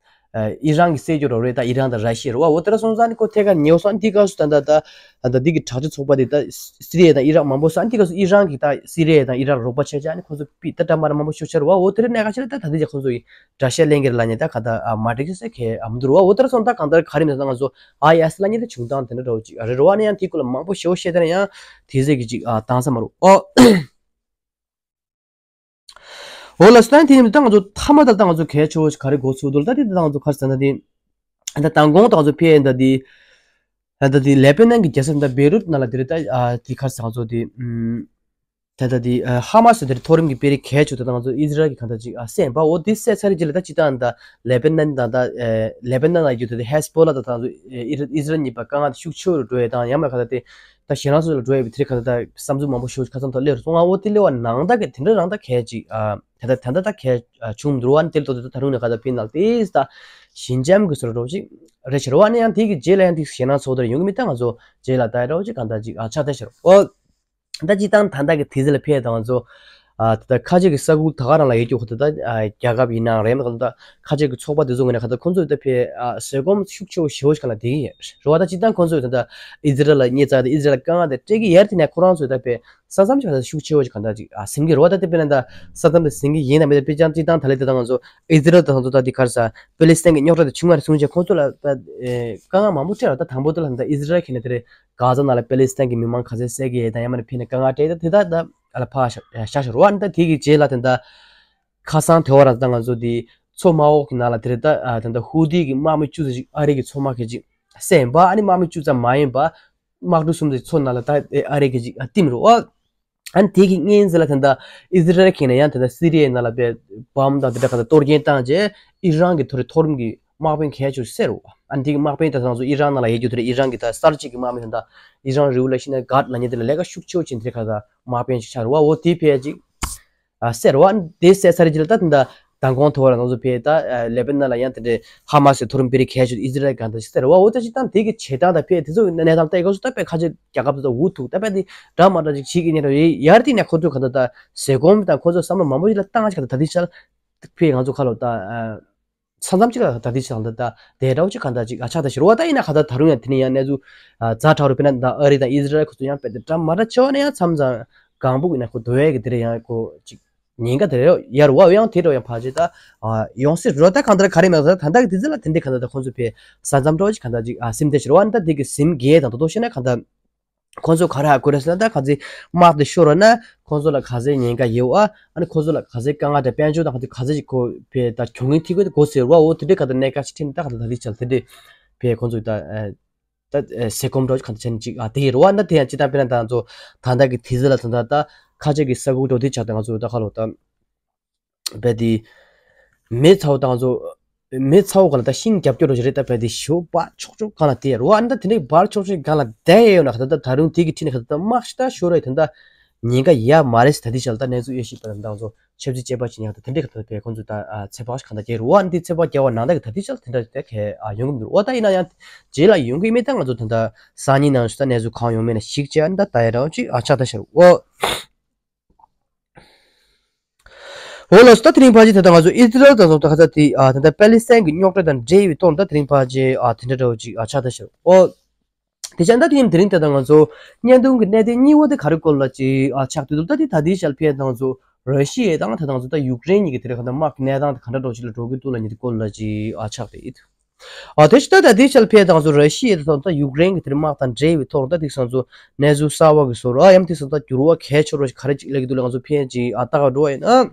ཨི་རན་གི་སྲིད་ཇུས་རོ་རེད། ད་ཨི་རན་དང་ར་ཤི་ཡ་རོ་བ་འོ་དེ་ར་སོང་ཙང་ནི་ཁོ་ཐད་ཀར་ཉེ་བོ་སོང་འདི་ག་སུ་ད་ད་ད་ད་འདི་གི་དྲག་ཆས་ཚོགས་པ་དེ་ད་སི་རི་ཡ་དང་ཨི་རག་མང་པོ་སོང་འདི་ག་སུ་ཨི་རན་གི་ད་སི་རི་ཡ་དང་ཨི་རག་རོགས་པ་བྱས་ཅ་ནི་ཁོ་ཚོ་པི་ད་ད་མ་ར་མང་པོ་ཤོ་ཤར་བ་འོ་དེ་ར་གནད་ག་ཤར་ད་ད་འདི་ཅ་ཁོ་ཚོ་ཡི་ར་ཤི་ཡ་ལེན་གེར་ལ་ཉེ་ད་ག་ད་མ་འགྲིག་ས་ཁེ་ཨ་མ་འདུར་བ་འོ་དེ་ར་སོང་ད་གང་ལྟར་ག་རེ་མེད་ད་ང་ཚོ་ཨའི་ཨེས་ལ་ཉེ་ད་བྱུང་སྟངས་དེ་འདྲ་འདྲ་བོ་ཅིག་ཨ་རེད་རོ་བ་ནི་ཡང་དེ་སྐོར་ལ་མང་པོ་ཤོ་ཤེ་ད་ཡང་དེ་ཟེར་གི་ཅིག་ཨ་དང་ས་མ་རུ་ཨོ། འོ་ལགས་སོ། ད་དེ་ནས་ད་ང་ཚོ་མཐའ་མ་ད་ད་ང་ཚོ་གལ་ཆེ་བོ་ཞིག་ག་རེ་གོ་ཚུལ་འདུག་ད་དེ་ད་ང་ཚོ་ག་རེ་ཟེར་ན་དེ་ད་མདང་དགོང་ད་ང་ཚོ་ཕེ་ད་དེ་ད་ད་དེ་ལེ་པེ་ནན་གྱི་རྒྱལ་ས་ད་བེ་རུད་ནང་ལ་དེ་རེད། ད་ཨ་དེ་ག་རེ་ཟེར་ང་ཚོ་དེ་ཨུམ་ད་ད་དེ་ཨ་ཧ་མ་སི་དེ་རེད། མཐོ་རིམ་གྱི་དཔོན་རིགས་གལ་ཆེ་བོ་ད་ད་ང་ཚོ་ཨི་ཟི་རལ་གྱི་གང་ལྟར་ཅིག་ཨ་བསད་པ་འོ་དེ་བསད་ཚར་རྗེས་ལ་ད་སྤྱི་བཏང་ད་ལེ་པེ་ནན་དང་ད་ཨེ་ལེ་པེ་ནན་ལ་ཡོད་དེ་ཧེ་ཟ་བྷོ་ལ་ད་ད་ང་ཚོ་ཨི་ཟི་རལ་གཉིས་བར་དཀའ་ངལ་དེ་ཤུགས་ཆེ་རུ་འགྲོ་ཡས་དང་ཡང་མ་ག་ད་དེ། ད་ཞེ་ལང་སོ་ལ་འགྲོ་ཡས་པའི་དེ་རིང་ག་ད་ད་བསམ་ཚུལ་མང་པོ་ཞིག་ཁ་སང་ཐོག་སླེབས་སོང་ང་། འོ་དེ་སླེབས་པ་ནང་ད་གི་དེ་འདྲ་རང་ད་གལ་ཅིག་ཨ་ད་ད་ད་ད་གལ་ཨ་བྱུང་མི་འདུག་བ། ཨ་ནི་དེ་ལྟོ་དེ་ད་ད་རུང་ནས་ག་ད་ཕི་ནང་དེ་ད་ཞི་འཇམ་གི་སོར་འགྲོ་ཅིག་རེ་ཆེ་རུ་བ། ཨ་ནི་ཡང་དེ་གི་རྗེས་ལ་ཡང་དེ་ཞེ་ལང་སོ་དེར་ཡོང་གི་མི་ད་ང་ཚོ་རྗེས་ལ་ད་རོ་ཅིག་ག་ད་ཅིག་ཨ་ཆ་ད་ཤར་འོ། ད་ཅི་ད་ད་ད་གི་དེ་ཟི་ལ་ཕེ་ད་ང་ཚོ་ ཨ་ད་ལྟ་ཁ་ཆེ་གི་ས་ཁུལ་ད་ག་རང་ལ་ཡོད་རྒྱུ་ཁོ་ད་ལྟ་ཨ་རྒྱལ་ཁབ་ཡིན་ནའང་རེད། ད་ལྟ་ཁ་ཆེ་གི་ཚོགས་པ་དེ་ཚོ་ངོས་ནས་ཁ་ད་ཁོང་ཚོས་ད་ཕེ་ཨ་བཟོད་སྒོམ་ཤུགས་ཆེ་བོ་ཞེ་བོ་ཞིག་ག་ལ་དེ་གི་ཡོད་རེད་བ། ད་སྤྱིར་བཏང་ཁོང་ཚོས་ད་ལྟ་ཨི་ཛི་རལ་ལ་ཉེས་ཚ་དེ་ཨི་ཛི་རལ་དཀའ་ངལ་དེ་སྤྲད་གི་ཡོད་རེད། དེ་ནས་ཁོ་རང་ཚོས་ད་ཕེ་ས་མཚམས་ཅིག་ཁ་ད་ཤུགས་ཆེ་བོ་ཞིག་ག་ད་ཅིག་ཨ་ཟིན་གི་རེད་བ། ད་དེ་དཔེར་ན་ད་ས་མཚམས་དེ་ཟིན་གི་ཡིན་ན་མེད་ད་དཔེ་ཅང་སྤྱིར་བཏང་ད་ལས་དེ་ད་ང་ཚོ་ཨི་ཛི་རལ་ད་ང་ཚོ་ད་དེ་ག་རེ་ཟ་པེ་ལི་སི་ཐན་གི་རྙོག་དྲ་དེ་བྱུང་བ་རེད་གསུངས་བྱས་ཁོང་ཚོ་ལ་ད་ཨེ་དཀའ་ངལ་མང་པོ་སྤྲད་ར། ད་དང་པོ་དེ་ལ་ད་ཨི་ཛི་རལ་ཁེ་ནས་དེ་རེད། གྷ་ཛ་ནང་ལ་པེ་ལི་སི་ཐན་གྱི་མི་མང་ག་ཚད་བསད་ཀྱི་ཡོད་དང་ཡང་མིན་ན་ཕྱིན་ནས་དཀའ་ངལ་སྤྲད་ཡོད་ད་དེ་དག་ད་ཨ་ལ་ཕར་བཞག་བཞག་ཤོར་བ། ཨ་ནི་ད་དེ་གི་རྗེས་ལ་དེ་འདྲ་ཁ་སང་དེ་བར་ད་ང་ཚོ་དེ་མཚོ་དམར་པོ་གི་ནང་ལ་དེ་རེད་ད་ཨ་དེ་འདྲ་ཧུ་ཐི་གི་དམག་མི་བཅུ་ཙམ་ཞིག་ཨ་རི་གི་མཚོ་དམག་གིས་ཅིག་བསད་ཡིན་པ། ཨ་ནི་དམག་མི་བཅུ་ཙམ་མ་ཡིན་པ་དམག་གྲུ་གསུམ་ཙམ་མཚོ་ནང་ལ་ད་ཨ་རི་གིས་ཅིག་ཨ་བསྟིམས་རེད་བ། ཨ་ནི་དེ་གི་སྔོན་ཟེར་ལ་དེ་འདྲ་ཨི་ཛི་རལ་ཁེ་ནས་ཡང་དེ་འདྲ་སི་རི་ཡའི་ནང་ལ་པའི་བམ་དང་དེ་འདྲ་ག་ཚོད་གཏོར་སྐྱོན་བཏང་རྗེས་ཨི་རན་གྱི་ཐོ་རེ་མཐོ་རིམ་གྱི་དམག་དཔོན་གལ་ཆེ་བསད་རེད་བ། ཨ་ནི་དེ་གི་དམག་དཔོན་དེ་ཚོ་ང་ཚོ་ཨི་རན་ནང་ལ་ཡོད་རྒྱུ་དེ་རེད། ཨི་རན་གྱི་ད་གསར་བརྗེ་གི་དམག་མི་དེ་འདྲ་ཨི་རན་རི་ཝོ་ལུ་ཤི་ནལ་གྷར་ལབ་མཁན་དེ་ལ་ལས་ཀ་ཤུགས་ཆེ་བོ་བྱེད་དེ་རེད། ག་ད་དམག་དཔོན་ཞིག་ཆགས་རེད་བ། འོ་དེ་ཕལ་ཅིག་ཨ་བསད་རེད་བ། ཨ་ནི་དེ་བསད་ཚར་རྗེས་ལ་ད་དེ་འདྲ་མདང་དགོང་ཐོག་ལ་ང་ཚོ་ཕལ་ད་ཨ་ལེ་པེ་ནན་ལ་ཡང་དེ་འདྲའི་ཧ་མ་སི་མཐོ་རིམ་དཔོན་རིགས་གལ་ཆེ་ཨི་ཛི་རལ་གང་ལྟར་ཞིག་བསད་རེད་བ། འོ་ད་ཅིག་ད་དེ་གི་བྱེད་སྟངས་དང་ཕལ་དེ་ཚོ་གནས་སྟངས་ལྟ་ཡི་ག་སུ་ད་ཕལ་ཁ་ཆེ་རྒྱལ་ཁབ་ཚོ་འུ་ཐུག་ད་ཕལ་དེ་འདྲ་མ་འདྲ་ཅིག་བྱེད་ཀྱི་ཉེ་ར་ཡ་ཡར་དེ་ནས་ཁོ་ཚོ་གང་ལྟར་ད་བཟོད་སྒོམ་དང་ཁོ་ཚོ་བསམ་བློ་མང་པོ་ཞིག་ལ་བཏང་ཅིག་ག་ད་ད་དེ་ཆ་ཕལ་ང་ཚོ་ཁ་ལོ་ད་ཨ་ས་མཚམས་གཅིག་ལ་ད་ལྟའི་ཆ་ལ་ད་དེ་འདྲ་བོ་ཅིག་གང་ལྟར་ཅིག་ཨ་ཆགས་ད་ཤི་རོ་བ། ད་ཡིན་ན་ག་ད་ད་རུང་ཡང་དེ་ནས་ཡང་གནས་ཚུལ་ཛ་དྲག་རུ་དཔེར་ན་ད་ཨ་རི་དང་ཨི་ཛི་རལ་ཁོ་ཚོ་ཡང་དཔེ་དེ་འདྲ་མ་འདྲ་ཆེ་བ་ནས་ཡང་མཚམས་མཚམས་གང་བུ་གི་ན་ཁོ་དོ་ཡས་གི་དེ་རེད། ཡང་ཁོ་ཅིག་ཉེན་ཁ་དེ་རེད་ཡར་བ་ཡང་དེ་འདྲ་ཡང་ཕལ་ཆེར་ད་ཡོང་སྲིད་རོ། ད་གང་ལྟར་ག་རེ་མེད་ད་ད་ལྟ་གི་དུས་ཚོད་ལ་དེ་འདྲའི་གང་ལྟར་ད་ཁོ་ཚོ་ཕེ་ས་མཚམས་འདྲ་བོ་ཅིག་གང་ལྟར་ཅིག་ཨ་སིམ་དེ་ཤི་རོ་བ། ད་དེ་གི་སིམ་གས་དང་དོ་དོ་ཤེ་ན་གང་ལྟར། ཁོང་ཚོ་ག་རེ་ཧ་གོ་རེད་ཟེར་ན་ད་ག་ཚོད་དམག་དེ་ཤོར་བ་ན་ཁོང་ཚོ་ལ་ག་ཚོད་ཉེན་ཁ་ཡོད་ཨ། ཨ་ནི་ཁོང་ཚོ་ལ་ག་ཚོད་དཀའ་ངལ་དང་དཔལ་འབྱོར་དང་ག་ཚོད་ག་ཚོད་ཅིག་གོ་ཕེ་ད་གྱོང་གུན་ཐེབས་ཀྱི་འདུག་གོ་ཟེར་བ། འོ་དེ་འདྲའི་ག་ད་གནད་འགག་ཅིག་འཕྲད་ན་ད་ག་ད་ད་དེ་ཆ་ལ་དེ་འདྲའི་ཕེ་ཁོང་ཚོ་ད་ད་ཟས་སྐོམ་འདྲ་ག་ད་ཆ་ནི་ཅིག་ཨ་དེ་ཡིན་རེད་བ། ན་དེ་ཡང་ཅི་ད་དཔེར་ན་ད་ང་ཚོ་ད་ལྟ་གི་དུས་ཚོད་ལ་ད་ད་ད་ཁ་ཆེ་གི་ས་ཁུག་འགྲོ་དུས་ཆ་ད་ང་ཚོ་ད་ཁ་ལོ་ད། བས་དེ། མེ་ཚ་བོ་དང་ཚོ། མེ་ཚ་བོ་ག་ལ་ད་ཤིང་རྒྱབ་སྐྱོར་རོ་ཞིག་རེད། ད་བས་དེ་ཞོ་བ་ཆོག་ཆོག་གང་ལ་དེ་རུ་ཨ་ནི་ད་དེ་འདྲའི་བར་ཆོག་ཆོག་གང་ལ་བསྡད་ཡོད་ན་ག་ད་ད་ད་རུང་དེ་གི་ཁྲིད་ནས་ག་ད་ད་དམག་ཤི་ད་ཤོ་རོ་ཡི་ད་ད་ཉེན་ཁ་ཡ་མ་རེད་ཟེར། ད་དེ་ཞལ་ད་གནས་ཚུལ་ཡོད་ཤིག་པ་དང་ཚོ་ཆབ་སྲིད་དཔྱད་པ་ཅིག་ཉག་ད་དེ་འདྲའི་ག་ད་བས་ཁོང་ཚོ་ད་ཚེ་དཔག་ཤི་གང་ད་རྒྱལ་རུ་ཨ་ནི་དེ་ཚེ་དཔག་རྒྱལ་བ་ནང་ད་གི་ད་དེ་ཞལ་དེ་འདྲ་དེ་ག་ཡོང་གི་མི་འདུག་འོ་ད་ཡིན་ན་ཡང་རྗེས་ལ་ཡོང་གི་མེད། ད་ང་ཚོ་ད་ད་སང་ཉིན་ནང་ཞུ་ད་གནས་ཚུལ་གང་ཡོང་མེད་ན་ཞིག་བྱས་ཨ་ནི་ད་ད་ཡ་རང་ཅིག་ཨ་ཆགས་ད་ཤར་འོ། འོ་ལགས་སོ། ད་དེ་རིང་ཕལ་ཆེར་ད་ལྟ་ང་ཚོ་ཨི་ཛི་རལ་དང་ད་ལྟ་ཁ་ཚ་དེ་ཨ་ད་ལྟ་པེ་ལི་སི་ཐན་གྱི་རྙོག་དྲ་དང་འབྲེལ་བའི་ཐོག་ད་དེ་རིང་ཕལ་ཆེར་ཨ་དེ་འདྲ་འདྲ་བོ་ཅིག་ཨ་ཆགས་ད་ཤར་འོ། དེ་ཆ་ད་དེ་ཡིན་དེ་རིང་ད་ལྟ་ང་ཚོ་བརྙན་ཐུང་གི་གནད་དོན་གཉིས་པ་དེ་ག་རེ་སྐོར་ལ་ཅིག་ཨ་ཆགས་དུས་ད་དེ་ད་དེའི་ཞལ་ཕེ་ད་ང་ཚོ་ར་ཤི་ཡ་དང་ད་ད་ང་ཚོ་ད་ཡུཀ་རེན་གཉིས་ཀྱི་དེ་རིང་ཁ་ད་དམག་གི་གནས་སྟངས་དེ་ག་འདྲ་འདྲ་བོ་ཅིག་ལ་འགྲོ་གི་འདུག་ལ་ཉིད་དེ་སྐོར་ལ་ཅིག་ཨ་ཆགས་ཏེ་ཡིན། ཨ་དེ་ཕྱི་ད་ལྟ་དེ་ཆ་ལ་ཕེ་དང་ཚོ་ར་ཤི་ཡ་དང་ད་ཡུཀ་རེན་གྱི་དེར་དམག་དང་འབྲེལ་བའི་ཐོག་ད་དེ་སང་ཚོ་གནས་ཚུལ་གསར་བ་གི་བཟོ་ར་ཡང་དེ་སང་ད་འགྱུར་བ་གལ་ཆེ་རུ་ཞིག་ག་རེ་ཅིག་སླེབས་ཀྱི་འདུག་ལ་ང་ཚོ་ཕན་ཅིག་ཨ་ལྟ་ག་འགྲོ་བ་ཡིན་ཨ།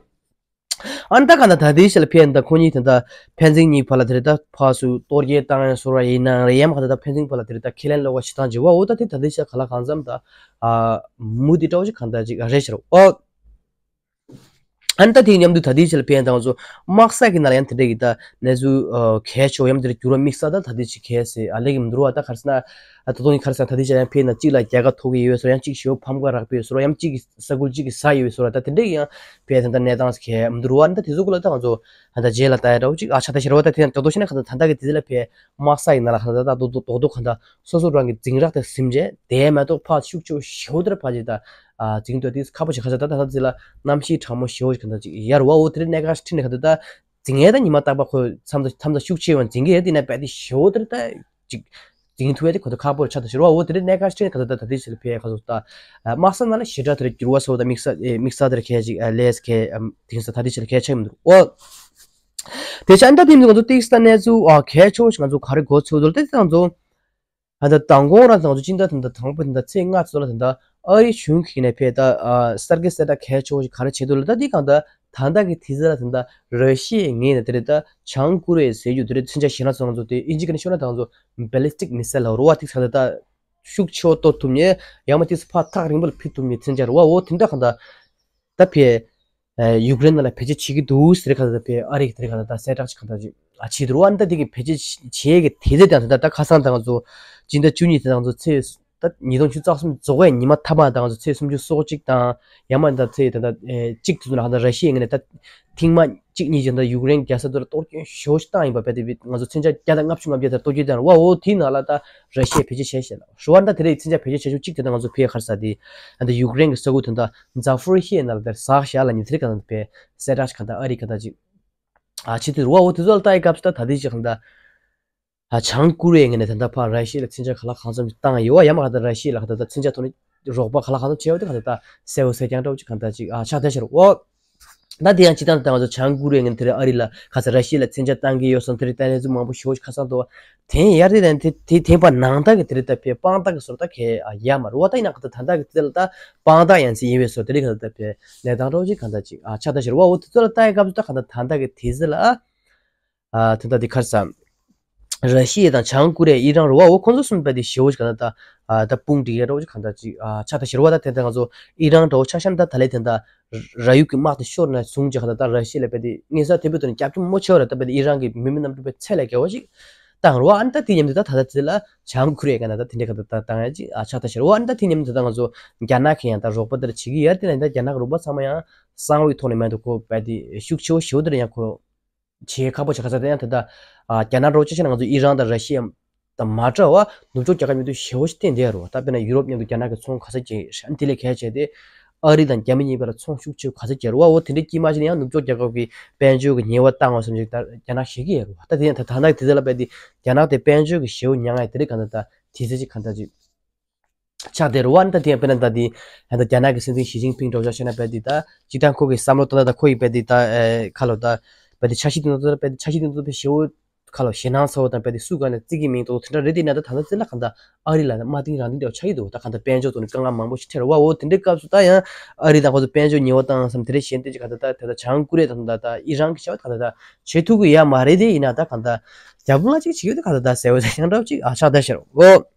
ཨ་ནི་ད་ག་ད་ད་དེ་ཆ་ལ་ཕེ་ད་ཁོ་གཉིས་དེ་ད་ཕན་ཚུན་གཉིས་བར་ལ་དེ་རེད་ད་ཕར་ཚུར་གཏོར་རྒྱག་བཏང་ཡང་བཟོ་ར་ཡིན་ནའང་རེད་ཡང་ག་ད་ད་ཕན་ཚུན་བར་ལ་དེ་རེད་ད་ཁས་ལེན་ལོག་པ་ཞིག་བཏང་བྱེད་བ་འོ་ད་དེ་ད་དེ་ཆ་ག་ལ་གང་འཚམ་ད་ཨ་མུ་དེ་འདྲ་བོ་ཞིག་གང་ད་ཅིག་ཨ་རེད་ཤི་ར་འོ། ཨ་ནི་ད་དེ་མཉམ་དུ་ད་ལྟའི་ཆ་ལ་ཕན་དང་ཚོ་དམག་ས་གི་ནང་ལ་ཡང་དེ་འདྲ་གི་ད་གནས་ཚུལ་གལ་ཆེ་བ་ཡང་དེ་འདྲ་འགྱུར་བ་དམིགས་བསལ་ད་ད་ལྟའི་ཆ་གལ་སྲིད་ཨ་ལེ་གི་མི་འདུག་བ། ད་ག་རེ་ཟེར་ན་ད་དུང་ག་རེ་ཟེར་ན་ད་ལྟའི་ཆ་ཡང་ཕན་ན་གཅིག་ལ་རྒྱལ་ཁ་ཐོབ་གི་ཡོད་བཟོ་ར་ཡང་གཅིག་ཞེ་པོ་ཕམ་ཁ་རག་པའི་བཟོ་ར་ཡང་གཅིག་གི་ས་ཁུལ་གཅིག་གི་ས་ཡོད་བཟོ་ར་ད་དེ་འདྲ་གི་ཡང་ཕན་ད་ད་གནས་སྟངས་གལ་མི་འདུག་བ། ད་དེ་ཚོ་གུ་ལ་ད་ང་ཚོ་ད་ད་རྗེས་ལ་ད་ཡ་འདྲ་བོ་གཅིག་ཨ་ཆགས་ད་ཤི་ར་བ། ད་དེ་ཡང་ད་དོ་ཤེ་ན་ག་ད་ད་ད་གི་དེ་ལ་ཕན་དམག་ས་ཡི་ནང་ལ་ག་ད་ད་དོ་དོ་དོ་ག་ད་སོ་སོ་རང་གི་འཛིང་རགས་དེ་ཟིན་རྗེས་དེ་མ་གཏོགས་ཕར་ཤུགས་ཆེ་བོ་ཞེ་པོ་དེར་ཕར་ཅིག་ད་འཛིང་འདོད་དེ་ཁག་པོ་ཞིག་ཁ་ཤ་ད་ད་ད་ཅི་ལ་གནམ་གཤིས་གྲང་མོ་ཞེ་པོ་ཞིག་ག་ད་ཅིག་ཡར་བ་འོ་དེ་རིང་གནད་འགག་ཁྲིད་ནས་ག་ད་ད་འཛིང་ཡས་ད་ཉི་མ་རྟག་པ་ཁོ་མཚམས་ད་མཚམས་ད་ཤུགས་ཆེ་བ་འཛིང་གི་ཡོད་དེ་ན་བས་དེ་ཞེ་པོ་དེར་ད་ཅིག་འཛིང་ཐུབ་ཡས་དེ་ཁོ་ད་ཁག་པོ་ཆགས་ད་ཞེ་པོ་འོ་དེ་རིང་གནད་འགག་ཁྲིད་ནས་ག་ད་ད་ད་དེ་ཞིག་ལ་ཕེ་ཁ་སོ་ད་དམག་ས་ནང་ལ་ཞེ་དྲག་དེར་འགྱུར་བ་སོ་ད་དམིགས་ས་དམིགས་ས་དེར་ཁས་ཅིག་ལས་ཁས་དེང་ས་ད་དེ་ཞིག་ལ་ཁས་ཆགས་མི་འདུག་འོ། དེ་ཆ་ཨ་ད་དེ་ང་ཚོ་ཏིག་ས་གནས་ཚུལ་ཨ་གལ་ཆེ་བོ་ཞིག་ང་ཚོ་ག་རེ་གོ་ཚོད་དུ་ལ་དེ་ང་ཚོ་ཨ་ད་མདང་དགོང་རང་ང་ཚོ་སྤྱི་ཟླ་དེ་འདྲ་དང་པོ་དེ་འདྲ་ཚེས་ལྔ་ཚོ་ལ་དེ་འདྲ་ཨ་རི་གཞུང་གིས་ནས་ཕེ་ད་ཨ་གསར་བརྗེ་གསལ་བསྒྲགས་གལ་ཆེ་བོ་ཞིག་ག་རེ་བྱེད་འདུག་ལ་ད་དེ་གང་ད་ད་ལྟ་གི་དུས་ཚོད་ལ་དེ་འདྲ་ར་ཤི་ཡའི་ངོས་ནས་དེ་རེད་ད་བྱང་ཀོ་རི་ཡ་ཟེར་རྒྱུ་དེ་རེད། མཚོན་ཆ་ཞེ་ན་ཚོ་ང་ཚོ་དེ་ཨིན་ཇི་སྐད་ནས་ཤོད་ན་ད་ང་ཚོ་ballistic missile་ལ་རུ་བ་ཏིག་ས་ད་ད་ཤུགས་ཆེ་བོ་གཏོར་ཐུབ་མཁན་ཡང་མ་ཏིག་ས་ཕར་ཐག་རིང་པོ་ལ་ཕུད་ཐུབ་མཁན་མཚོན་ཆ་རུ་བ་འོ་དེ་འདྲ་གང་ད་ད་ཕེ། ཡུཀ་རེན་ནང་ལ་བེད་སྤྱོད་བྱེད་ཀྱི་འདུག་ཟེར་ཁ་ད་ཕེ་ཨ་རི་གི་དེ་རིང་ཁ་ད་གསལ་བསྒྲགས་ཤིག་ག་ད་ཅིག་ཨ་བྱེད་འདུག་རུ་བ། ཨ་ནི་ད་དེ་གི་བེད་སྤྱོད་བྱེད་ཀྱི་དེ་ཚེ་དང་དེ་ད་ད་ཁ་སང་ད་ང་ཚོ་སྤྱི་ཟླ་བཅུ་གཉིས་དེ་ད་ང་ཚོ་ཚེས་ ཉིས་སྟོང་ཆུ་རྩ་གསུམ་རྫོགས་པའི་ཉི་མ་མཐའ་མ་དང་ཚེས་སུམ་ཅུ་སོ་གཅིག་དང་ཡང་མ་ད་ཚེས་ད་ད་གཅིག་དུས་ཚོད་ལ་ཧ་ད་ར་ཤི་ཡའི་ངོས་ནས་ད་ཐེངས་མ་གཅིག་གཉིས་ཀྱི་ད་ཡུཀ་རེན་རྒྱལ་ས་དེ་ལ་གཏོར་སྐྱོན་ཞེ་པོ་ཞིག་བཏང་ཡིན་པ་བས་དེ་ང་ཚོ་མཚོན་ཆ་བརྒྱ་དང་ལྔ་བཅུ་ང་བརྒྱད་དེ་གཏོར་སྐྱོན་བཏང་བ་འོ་དེའི་ནང་ལ་ད་ར་ཤི་ཡས་བེད་སྤྱོད་བྱས་ཤག་ལ་ཞུ་བ་ད་དེ་རིང་མཚོན་ཆ་བེད་སྤྱོད་བྱས་ཤོག་གཅིག་དེ་ད་ང་ཚོ་ཕའི་ཁར་ས་དེ་ད་ཡུཀ་རེན་གྱི་ས་ཁུལ་དེ་ད་ཛ་ཕོ་རི་ཤི་ཡའི་ནང་ལ་དེར་ཟག་བཞག་ལ་ཉི་ཚེ་རིག་ག་ད་དེ་ཕའི་གསལ་བསྒྲགས་ཤིག་ག་ད་ཨ་རི་ག་ད་ཅིག་ཨ་ཆེ་དུས་རུ་བ་འོ་དེ་ཚོ་ལ་ལྟ་ཡི་སྐབས་སུ་ད་ད་དེ་ཅིག་ག་ད། ཨ་བྱང་ཀོ་རི་ཡའི་ངོས་ནས་ད་ལྟ་ཕར་ར་ཤི་ཡ་ལ་མཚོན་ཆ་ག་ལ་གང་འཚམ་ཞིག་བཏང་ཡོད་བ། ཡང་མ་ག་ད་ར་ཤི་ཡ་ལ་ག་ད་ད་མཚོན་ཆ་ཐོག་ནས་རོགས་པ་ག་ལ་གང་འཚམ་བྱས་ཡོད་དེ་ག་ད་ད་གསལ་བོ་གསལ་རྐྱང་འདྲ་བོ་ཅིག་ག་ད་ཅིག་ཨ་ཆགས་བསྡད་ཤར་འོ། ད་དེ་ཡང་སྤྱི་བཏང་ད་ང་ཚོ་བྱང་ཀོ་རི་ཡའི་ངོས་ནས་དེ་རིང་ཨ་རི་ལ་ག་ས་ར་ཤི་ཡ་ལ་མཚོན་ཆ་བཏང་གི་ཡོད་སོང་དེ་རིང་ད་ལན་ཚུ་མང་པོ་ཞེ་པོ་ཅིག་ཁ་སང་འདུག་བ། དེ་ཡང་ཡར་དེ་དང་དེ་དེ་དེ་བར་ནང་ལྟ་གི་དེ་རིང་ད་ཕེ་དཔང་རྟགས་ཀྱི་བཟོ་ལྟ་གས་ཨ་ཡ་མ་རུ་བ་ད་ཡིན་ན་ག་ད་ད་ལྟ་གི་དེ་ལ་ད་དཔང་རྟགས་ཡང་སི་ཡིན་བས་སོ་དེ་རིང་ག་ད་ད་ཕེ་གནས་སྟངས་འདྲ་བོ་ཅིག་ག་ད་ཅིག་ཨ་ཆགས་བསྡད་ཤར་འོ། འོ་དེ་ཚོ་ལ་ལྟ་ཡི་སྐབས་སུ་ད་ག་ད་ད་ལྟ་གི་དེ་ཚོ་ལ། ཨ་དེ་འདྲ་དེ་ཁར་ས། ར་ཤི་ཡ་དང་བྱང་ཀོ་རི་ཡ་ཨི་རན་རུ་བ་འོ་ཁོང་ཚོ་གསུམ་པ་དེ་ཞེ་པོ་ཞིག་ག་ད་ད་ཨ་ད་དཔུང་སྒྲིག་ཡ་འདྲ་བོ་ཅིག་ག་ད་ཅིག་ཨ་ཆགས་ད་ཤར་བ། ད་དེ་ད་ང་ཚོ་ཨི་རན་འདྲ་བོ་ཆ་བཞག་ན་ད་ད་ལས་དེ་ད་ར་ཡུག་གི་དམག་དེ་ཤོར་ནས་བཟུང་ཅིག་ག་ད་ད་ར་ཤི་ཡ་ལ་དཔེ་དེ་དངོས་ས་དེ་བོ་དེ་ནས་རྒྱབ་སྐྱོར་མོ་ཆེ་བ་ར་ད་དཔེ་དེ་ཨི་རན་གི་མི་མི་རྣམས་དཔེ་ཚད་ལས་བརྒལ་བ་ཅིག་བཏང་རུ་བ། ཨ་ནི་ད་དེ་མཉམ་དུ་ད་ད་ད་ཚེ་ལ་བྱང་ཀོ་རི་ཡ་ག་ན་ད་དེ་འདྲ་ག་ད་ད་བཏང་ཡ་ཅིག་ཨ་ཆགས་ད་ཤར་བ། ཨ་ནི་ད་དེ་མཉམ་དུ་ད་ང་ཚོ་རྒྱ་ནག་གི་ཡང་ད་རོགས་པ་དེ་ར་བྱེད་ཀྱི་ཡ་དེ་ནས་ད་རྒྱ་ནག་རོགས་པ་ཚང་མ་ཡང་གསང་བའི་ཐོག་ནས་མེད་དུ་ཁོ་དཔེ་དེ་ཤུགས་ཆེ་བོ་ཞེ་བོ་དེ་ར་ཡང་ཁོ། བྱེད་ཁག་པོ་བྱེད་ཁ་ཚ་དེ་ཡང་དེ་ལྟ། ཨ་རྒྱ་ནག་འདྲ་བོ་ཅི་བྱས་ན་ང་ཚོ་ཨི་རན་དང་ར་ཤི་ཡ་དང་མ་འདྲ་བ་ནུབ་ཕྱོགས་རྒྱལ་ཁབ་མཉམ་དུ་ཞེ་བོ་ཞིག་བརྟེན་བསྡད་ཡོད་རེད་བ། ད་དཔེར་ན་ཡུ་རོབ་མཉམ་དུ་རྒྱ་ནག་གིས་ཚོང་ག་ཚོད་རྒྱག་ཡོད་ཤག་དེ་ལས་གལ་ཆེ་དེ་ཨ་རི་དང་རྒྱ་མི་གཉིས་བར་ལ་ཚོང་ཤུགས་ཆེ་ག་ཚོད་རྒྱག་རེད་བ། འོ་དེ་འདྲའི་དཀྱིལ་མ་ཞིག་ནས་ཡང་ནུབ་ཕྱོགས་རྒྱལ་ཁབ་ཀྱི་དཔལ་འབྱོར་གྱི་ཉེས་པ་བཏང་བ་བསམ་ཞིག་ད་རྒྱ་ནག་ཤེས་ཀྱི་ཡོད་རེད་བ། ད་དེ་ཡང་ད་ད་ནག་དེ་ཚོ་ལ་དཔེ་དེ་རྒྱ་ནག་དེ་དཔལ་འབྱོར་གྱི་ཞེ་བོ་མྱངས་ཡ་དེ་རིགས་ག་འདྲ་ད་དེ་ཚོ་ཅིག་ག་འདྲ་ཅིག་ཆགས་བསྡད་རེད་བ། ཨ་ནི་ད་དེ་ཡང་དཔེར་ན་ད་དེ་ཡང་ད་རྒྱ་ནག་གི་སྲིད་འཛིན་ཞི་ཅིན་ཕིང་འདྲ་བོ་ཆ་བཞག་ན་དཔེ་དེ་ད་སྤྱིར་བཏང་ཁོ་གི་བསམ་བློ་ལྟ་ན་ད་ཁོ་ཡི་དཔེ་དེ་ད་ཨེ་ཁ་ལོ་ད་དཔེ་དེ་འཆར་གཞི་དེ་ནང་དུ་ད་དཔེ་དེ་འཆར་གཞི་དེ་ནང་དུ་དཔེ་ཞེ་བོ་ཁ་ལོ་ཞེད་སྣང་ཚ་བོ་དང་དཔེ་དེ་སུ་ག་ནས་བརྩི་གི་མིན་དོ་དེ་འདྲ་རེད། དེ་ཡིན་ན་ད་ད་ལྟ་ཚེ་ལ་གང་ད་ཨ་རི་ལ་མ་བརྟེན་རང་བརྟེན་འདྲ་བོ་ཆགས་ཀྱི་འདུག་ད་གང་ད་དཔལ་འབྱོར་ཐོག་ནས་དཀའ་ངལ་མང་པོ་ཞིག་འཕྲད་རེད་བ། འོ་དེ་འདྲའི་སྐབས་སུ་ད་ཡང་ཨ་རི་དང་ཁོ་ཚོ་དཔལ་འབྱོར་ཉེས་པ་བཏང་བསམ་དེ་འདྲ་གཞན་དེ་ཅིག་ག་ད་ད་ད་ད་བྱང་ཀོ་རི་ཡ་དང་ད་ད་ཨི་རན་གྱི་བྱ་བ་ད་ད་ད་བྱེད་ཐུབ་ཀྱི་ཡ་མ་རེད། དེ་ཡིན་ན་ད་གང་ད་རྒྱབ་ལོང་ཅིག་བྱེད་ཀྱི་འདུག་ག་ད་ད་ཟེར་བ་ད་ཡང་འདྲ་བོ་ཅིག་ཨ་ཆགས་བསྡད་ཤག་འོ།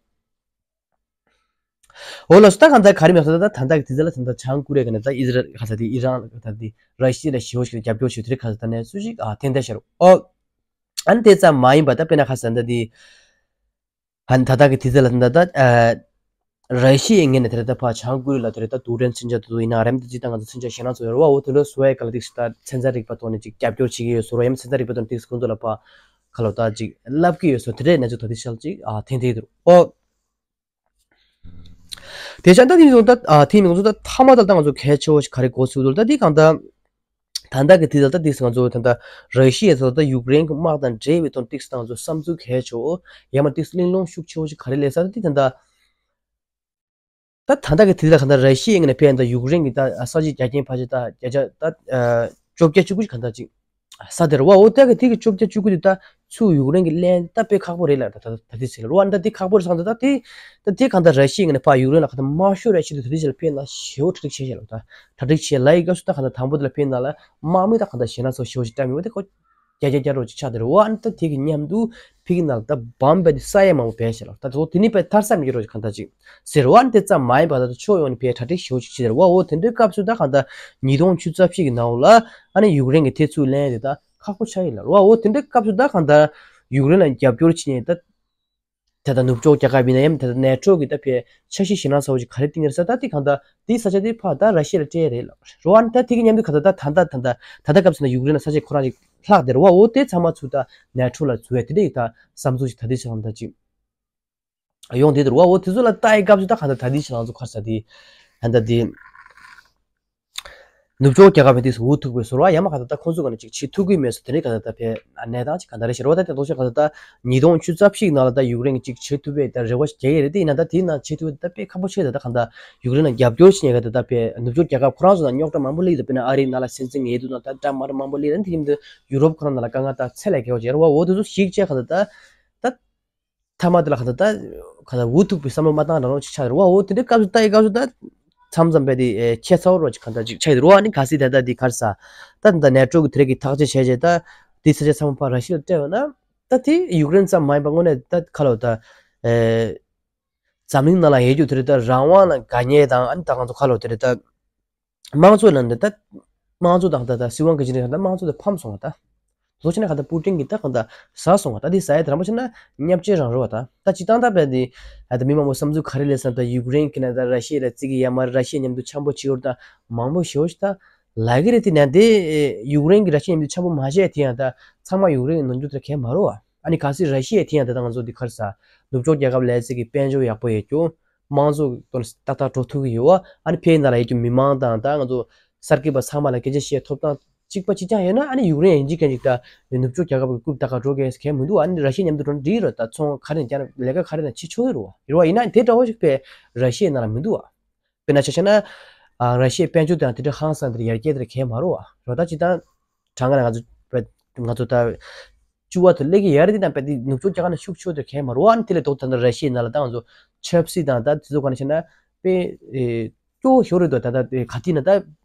འོ་ལགས་སོ། ད་གང་ལྟར་ག་རེ་མེད་སོང་། ད་ད་ལྟ་གི་དུས་ཚོད་ལ་ད་ལྟ་བྱང་ཀོ་རི་ཡ་གི་ནས་ད་ཨི་ཟི་རལ་ག་ས་དེ་ཨི་རན་ལ་ད་དེ་ར་ཤི་ཡ་ལ་ཞེ་བོ་ཞིག་རྒྱབ་སྐྱོར་ཞུ་དེ་རིགས་ག་ས་ད་ནས་སུ་ཞིག་ཨ་ཐེན་ཐེ་ཤར་ཨོ། ཨ་ནི་དེ་ཙམ་མ་ཡིན་པ་ད་དཔེར་ན་ག་ས་ད་དེ་ཨ་ནི་ད་ལྟ་གི་དུས་ཚོད་ལ་ད་ད་ཨ་ར་ཤི་ཡའི་ངོས་ནས་དེ་རིང་ད་ཕར་བྱང་ཀོ་རི་ཡ་ལ་དེ་རིང་ད་རྡུལ་ཕྲན་མཚོན་ཆ་དེ་ཚོ་ཡིན་ན་རེམ་ད་ཅི་ད་ང་ཚོ་མཚོན་ཆ་ཞེད་སྣང་ཚོ་ཡོད་རེད་བ། འོ་དེ་འདྲ་བཟོ་ཡ་ག་ལ་ཏིག་ད་ཚན་རྩལ་རིག་པ་ཐོག་ནས་ཅིག་རྒྱབ་སྐྱོར་བྱེད་ཀྱི་ཡོད་བཟོ་ར་ཡང་ཚན་རྩལ་རིག་པ་ཐོག་ནས་ཏིག་ཁོང་ཚོ་ལ་ཕར་ཁ་ལོ་ད་ཅིག་ལབ་ཀྱི་ཡོད་བཟོ་དེ་འདྲའི་གནས་ཚུལ་ད་ཏིག་ཤལ་ཅིག་ཨ་ཐེན་ཐེ་འདུག་ཨོ། དེ་ཆ་ད་དེ་ནི་ད་ཨ་དེ་ནི་ང་ཚོ་ད་མཐའ་མ་ད་ལྟ་ང་ཚོ་གལ་ཆེ་བ་ཞིག་ག་རེ་གོ་ཚུལ་འདུག་ད་དེ་གང་ད་ད་ལྟ་གི་དེ་ད་ལྟ་དེ་ང་ཚོ་ད་ལྟ་ར་ཤི་ཡ་ད་ལྟ་ཡུཀ་རེན་གྱི་དམག་དང་འབྲེལ་བའི་ཐོག་ཏིག་ད་ང་ཚོ་བསམ་ཚུལ་གལ་ཆེ་བ་ཡང་མ་ཏིག་གླེང་སློང་ཤུགས་ཆེ་བ་ཞིག་ག་རེ་སླེབས་ས་ད་དེ་ད་ལྟ་ད་ད་ལྟ་གི་དེ་ད་གང་ད་ར་ཤི་ཡའི་ངོས་ནས་ཕན་ད་ཡུཀ་རེན་གྱི་ད་ས་ཆའི་རྒྱ་ཁྱོན་ཕལ་ཆེར་ད་བརྒྱ་ཆ་ད་བཅོ་བརྒྱད་བཅུ་དགུ་ཞིག་གང་ད་ཅིག་ས་དེར་བ། འོ་ད་གི་དེ་གི་བཅོ་བརྒྱད་བཅུ་དགུ་དེ་ད་ཚུར་ཡུཀ་རེན་གྱི་ལན་ད་དཔེ་ཁག་པོ་རེད་ལ་ད་ད་ད་དེ་ཟེར་ལ་རོ། ཨ་ད་དེ་ཁག་པོ་རེད་སང་ད་ད་དེ་ད་དེ་གང་ད་ར་ཤི་ཡའི་ངོས་ནས་ཕར་ཡུཀ་རེན་ལ་གང་ད་དམག་ཤོར་རེ་ཞིག་ད་དེ་ཆེ་ལ་ཕན་ན་ཞེ་བོ་གྲ་སྒྲིག་བྱས་ཤག་ལ་ད་གྲ་སྒྲིག་བྱས་ལ་ཡི་སྐབས་སུ་ད་གང་ད་དང་པོ་དེ་ལ་ཕན་ན་ལ་དམག་མི་ད་གང་ད་ཞེད་སྣང་ཚ་བོ་ཞེ་བོ་ཞིག་བཀྲམ་ཡོད་དེ་ཁོ་རྒྱ་རྒྱ་རྒྱ་རོ་ཅིག་ཆགས་དེ་རོ། ཨ་ད་དེ་གི་མཉམ་དུ་ཕི་གི་ནང་ལ་ད་བམ་བས་དེ་ས་ཡ་མང་པོ་བས་ཤག་ལ་ད་དེ་ཚོ་དེ་ནི་པའི་ཐར་ས་མི་རོ་གང་ད་ཅིག་ཟེར་བ་ནི་དེ་ཙམ་མ་ཡིན་པ་ད་ཕྱོགས་ཡོངས་ནས་ཕའི་གྲ་སྒྲིག་ཞེ་པོ་ཅིག་བྱེད་རེད་བ། འོ་དེ་འདྲའི་སྐབས་སུ་ད་གང་ལྟར་ཉིས་སྟོང་ཆུ་ཚོད་གཅིག་གི་ནང་ལ་ཨ་ནི་ཡུཀ་རེན་གྱི་དེ་ཚུར་ལེན་དེ་ད་ཁག་པོ་ཆགས་ཡིན་ལ་རོ། འོ་དེ་འདྲའི་སྐབས་སུ་ད་གང་ལྟར་ཡུཀ་རེན་ལ་རྒྱབ་སྐྱོར་བྱེད་ཉེན་ད་དེ་ད་ནུབ་ཕྱོགས་རྒྱལ་ཁབ་ཡིན་ན་ཡང་དེ་ད་ནེ་ཊོ་གི་ད་ཕའི་འཆར་གཞི་ཞེད་སྣང་ཚ་བོ་ཅིག་ག་རེ་བཏིང་ཡོད་ས་ད་དེ་གང་ལྟར་དེའི་ས་ཆ་དེ་ཕར་ད་ར་ཤི་ཡ་ལ་སྤྲད་རེད་ལ་རོ། ཨ་ནི་ད་དེ་གི་མཉམ་དུ་གང་ལྟར་ད་ད་ད་ད་ད་ད་སྐབས་སུ་ན་ཡུཀ་རེན་ལ་ས་ཆ་ཁོ་རང་ཅིག་ལྷག་དེ་རོ། འོ་དེ་ཚང་མ་ཚུར་ད་ནེ་ཊོ་ལ་འཛུལ་བས་དེ་འདྲའི་ད་བསམ་ཚུལ་ཅིག་ད་དེ་ཆ་གང་ལྟར་ཅིག་ཡོང་དེ་དུ་རུ་བ། འོ་དེ་ཚོ་ལ་ལྟ་ཡི་སྐབས་སུ་ད་ག་ད་ད་དེ་ཞིག་ང་ཚོ་ཁར་ས་དེ་ཧན་ད་དེ་ནུབ་ཕྱོགས་རྒྱལ་ཁབ་ཕན་དེ་འུ་ཐུག་པའི་ཟོར་བ་ཡ་མ་ག་ད་ད་ཁོང་ཚོ་ག་ནས་ཅིག་བྱེད་ཐུབ་ཀྱི་མེད་སོ། དེ་ནས་ག་ད་ད་ཕེ་གནས་སྟངས་ཅིག་ག་ད་རེ་ཞེས་རོ། ད་དེ་དོགས་ཤོག་ག་ད་ད་ཉིས་སྟོང་ཆུ་ཚབ་ཞིག་ནང་ལ་ད་ཡུཀ་རེན་གྱི་ཅིག་བྱེད་ཐུབ་པའི་ད་རེ་བ་ཞིག་རྒྱག་ཡི་རེད། དེ་ཡིན་ན་ད་དེ་ན་བྱེད་ཐུབ་པའི་ད་དཔེ་ཁག་པོ་ཆེ། ད་ད་ག་ད་ཡུཀ་རེན་ལ་རྒྱབ་སྐྱོར་བྱེད་ཉེ་ག་ད་ད་ཕེ་ནུབ་ཕྱོགས་རྒྱལ་ཁབ་ཁོ་རང་ཚོ་ན་རྙོག་དྲ་མང་པོ་སླེབས་ད་དཔེར་ན་ཨ་རིའི་ནང་ལ་སྲིད་འཛིན་ངེས་དུ་ན་ད་འདྲ་མ་འདྲ་མང་པོ་སླེབས་ད་དེ་ཡིན་དུ་ཡུ་རོབ་ཁོ་རང་ནང་ལ་དཀའ་ངལ་ད་ཚད་ལས་བརྒལ་བ་ཅིག་རེད་བ། འོ་དེ་ཚོ་ཞིག་བྱས་ག་ད་ད་ད། མཐའ་མ་དེ་ལ་ག་ད་ད་ག་ད་འུ་ཐུག་པའི་བསམ་བློ་མ་བཏང་རང་རང་ཅིག་ཆགས་རེད་བ། འོ་དེ་འདྲའི་སྐབས་སུ་ད་ཡི་སྐབས་སུ་ད་མཚམས་མཚམས་པས་དེ་ཁྱད་མཚར་བོ་རོ་ཅིག་ག་ད་ཅིག་ཆགས་ཡོད་རེད་བ། ཨ་ནི་གལ་སྲིད་ད་ལྟ་དེ་གར་ས་ད་ད་ནེ་ཊོ་གི་དེ་རིགས་ཀྱི་ཐག་གཅོད་བྱས་རྗེས་ད་དེ་ས་ཆ་ཚང་མ་ཕར་ར་ཤི་ཡ་ལ་སྤྲད་པ་ན་ད་དེ་ཡུཀ་རེན་ཙམ་མ་ཡིན་པ་དངོས་གནས་ད་ག་ལོ་ད་འཛམ་གླིང་ནང་ལ་ཡོད་རྒྱུ་དེ་རེད། ད་རང་དབང་ལ་དགའ་ཉེ་དང་ཨ་ནི་ད་ང་ཚོ་ག་ལོ་དེ་རེད་ད། དམངས་གཙོ་ལ་འདི་ལྟ། དམངས་གཙོ་དང་ད་ལྟ་སྲིད་དབང་གི་ཅི་འདྲ་ད་དམངས་གཙོ་དེ་ཕམ་སོང་བ་ད། ལོ་ཕྱིན་ན་གང་ལྟར་པུ་ཏིན་གྱིས་ད་གང་ལྟར་ཟ་སོང་བ། ད་དེ་ཟ་ཡ་དེ་རང་པོ་ཆ་ན་བརྙས་བཅོས་རང་རེད་བ། ད་ད་སྤྱིར་བཏང་ད་བས་དེ་ད་མི་མང་པོ་བསམ་ཚུལ་ག་རེ་ལས་སམ། ད་ཡུཀ་རེན་གྱིས་ན་ད་ར་ཤི་ཡ་ལ་བརྩི་གི་ཡ་མ་རེད། ར་ཤི་ཡ་མཉམ་དུ་འཆམ་པོ་བྱེད་འོར་ད་མང་པོ་ཞེ་པོ་ཞིག་ད་ལབ་ཀྱི་རེད། དེ་ན་དེ་ཡུཀ་རེན་གྱིས་ར་ཤི་ཡ་མཉམ་དུ་འཆམ་པོ་མ་བྱས་དེ་ཡང་ད་ཚང་མ་ཡུཀ་རེན་གྱི་ནོར་འཁྲུལ་དེ་གས་མ་རེད་བ། ཨ་ནི་གལ་སྲིད་ར་ཤི་ཡ་དེ་ཡང་ད་ད་ང་ཚོ་འདི་ག་རེ་ཟ་ནུབ་ཕྱོགས་རྒྱལ་ཁབ་ལ་བརྩི་གི་དཔལ་འབྱོར་ཡག་པོ་ཡོད་རྒྱུ། དམངས་གཙོ་དོན་ཏག་ཏག་འགྲོ་ཐུབ་ཀྱི་ཡོད་བ། ཨ་ནི་ཕའི་ནང་ལ་ཡོད་རྒྱུ་མི་མང་དང་ད་ང་ཚོ་གསར་སྐྱེས་པ་ཚང་མ་ལ་སྐད་ཆ་བཤད་ཐོབ་ཐང་གཅིག་པ་གཅིག་རྐྱང་ཡོད་ན། ཨ་ནི་ཡུཀ་རེན་ཡིན་གཅིག་མཁན་གཅིག་ད་ནུབ་ཕྱོགས་རྒྱལ་ཁབ་ཀྱི་རྐུབ་ལྟ་ག་འགྲོ་གལ་གལ་མི་འདུག་ཨ་ནི་ར་ཤི་ཡ་མཉམ་དུ་འགྲོ་ན་འགྲིག་རེད། ད་ཚོང་ག་རེ་ཡིན་ཀྱང་ལས་ཀ་ག་རེ་ཡིན་བྱེད་ཆོག་གི་རེད་བ། ཡོད་བ། ཡིན་ན་དེ་འདྲ་བོ་ཞིག་ཕའི་ར་ཤི་ཡའི་ནང་ལ་མི་འདུག་བ། དཔེར་ན་ཆ་བཞག་ན། ཨ་ར་ཤི་ཡའི་དཔལ་འབྱོར་དང་དེ་འདྲ་ཧང་སང་དེ་འདྲ་ཡར་རྒྱས་དེ་འདྲ་གས་མ་རེད་བ། རེད་བ། ད་སྤྱིར་བཏང་གྲངས་ཀ་ལ་ང་ཚོ་ང་ཚོ་ད་བཅུ་པ་དུ་སླེབས་ཀྱི་ཡོད་རེད། དེ་དང་དཔེ་དེ་ནུབ་ཕྱོགས་རྒྱལ་ཁབ་ནང་ཤུགས་ཆེ་བ་དེ་གས་མ་རེད་བ། ཨ་ནི་དེ་ལས་ལྡོག་ད་ལྟ་ར་ཤི་ཡའི་ནང་ལ་ད་ང་ཚོ་ཆབ་སྲིད་དང་ད་དེ་ཚོ་ག་ནས་བཤད་ན་དཔེ་ཨེ་སྐྱོ་བོ་ཞིག་རེད་འདུག་ད་ད་དེ་ག་དུས་ན་ད་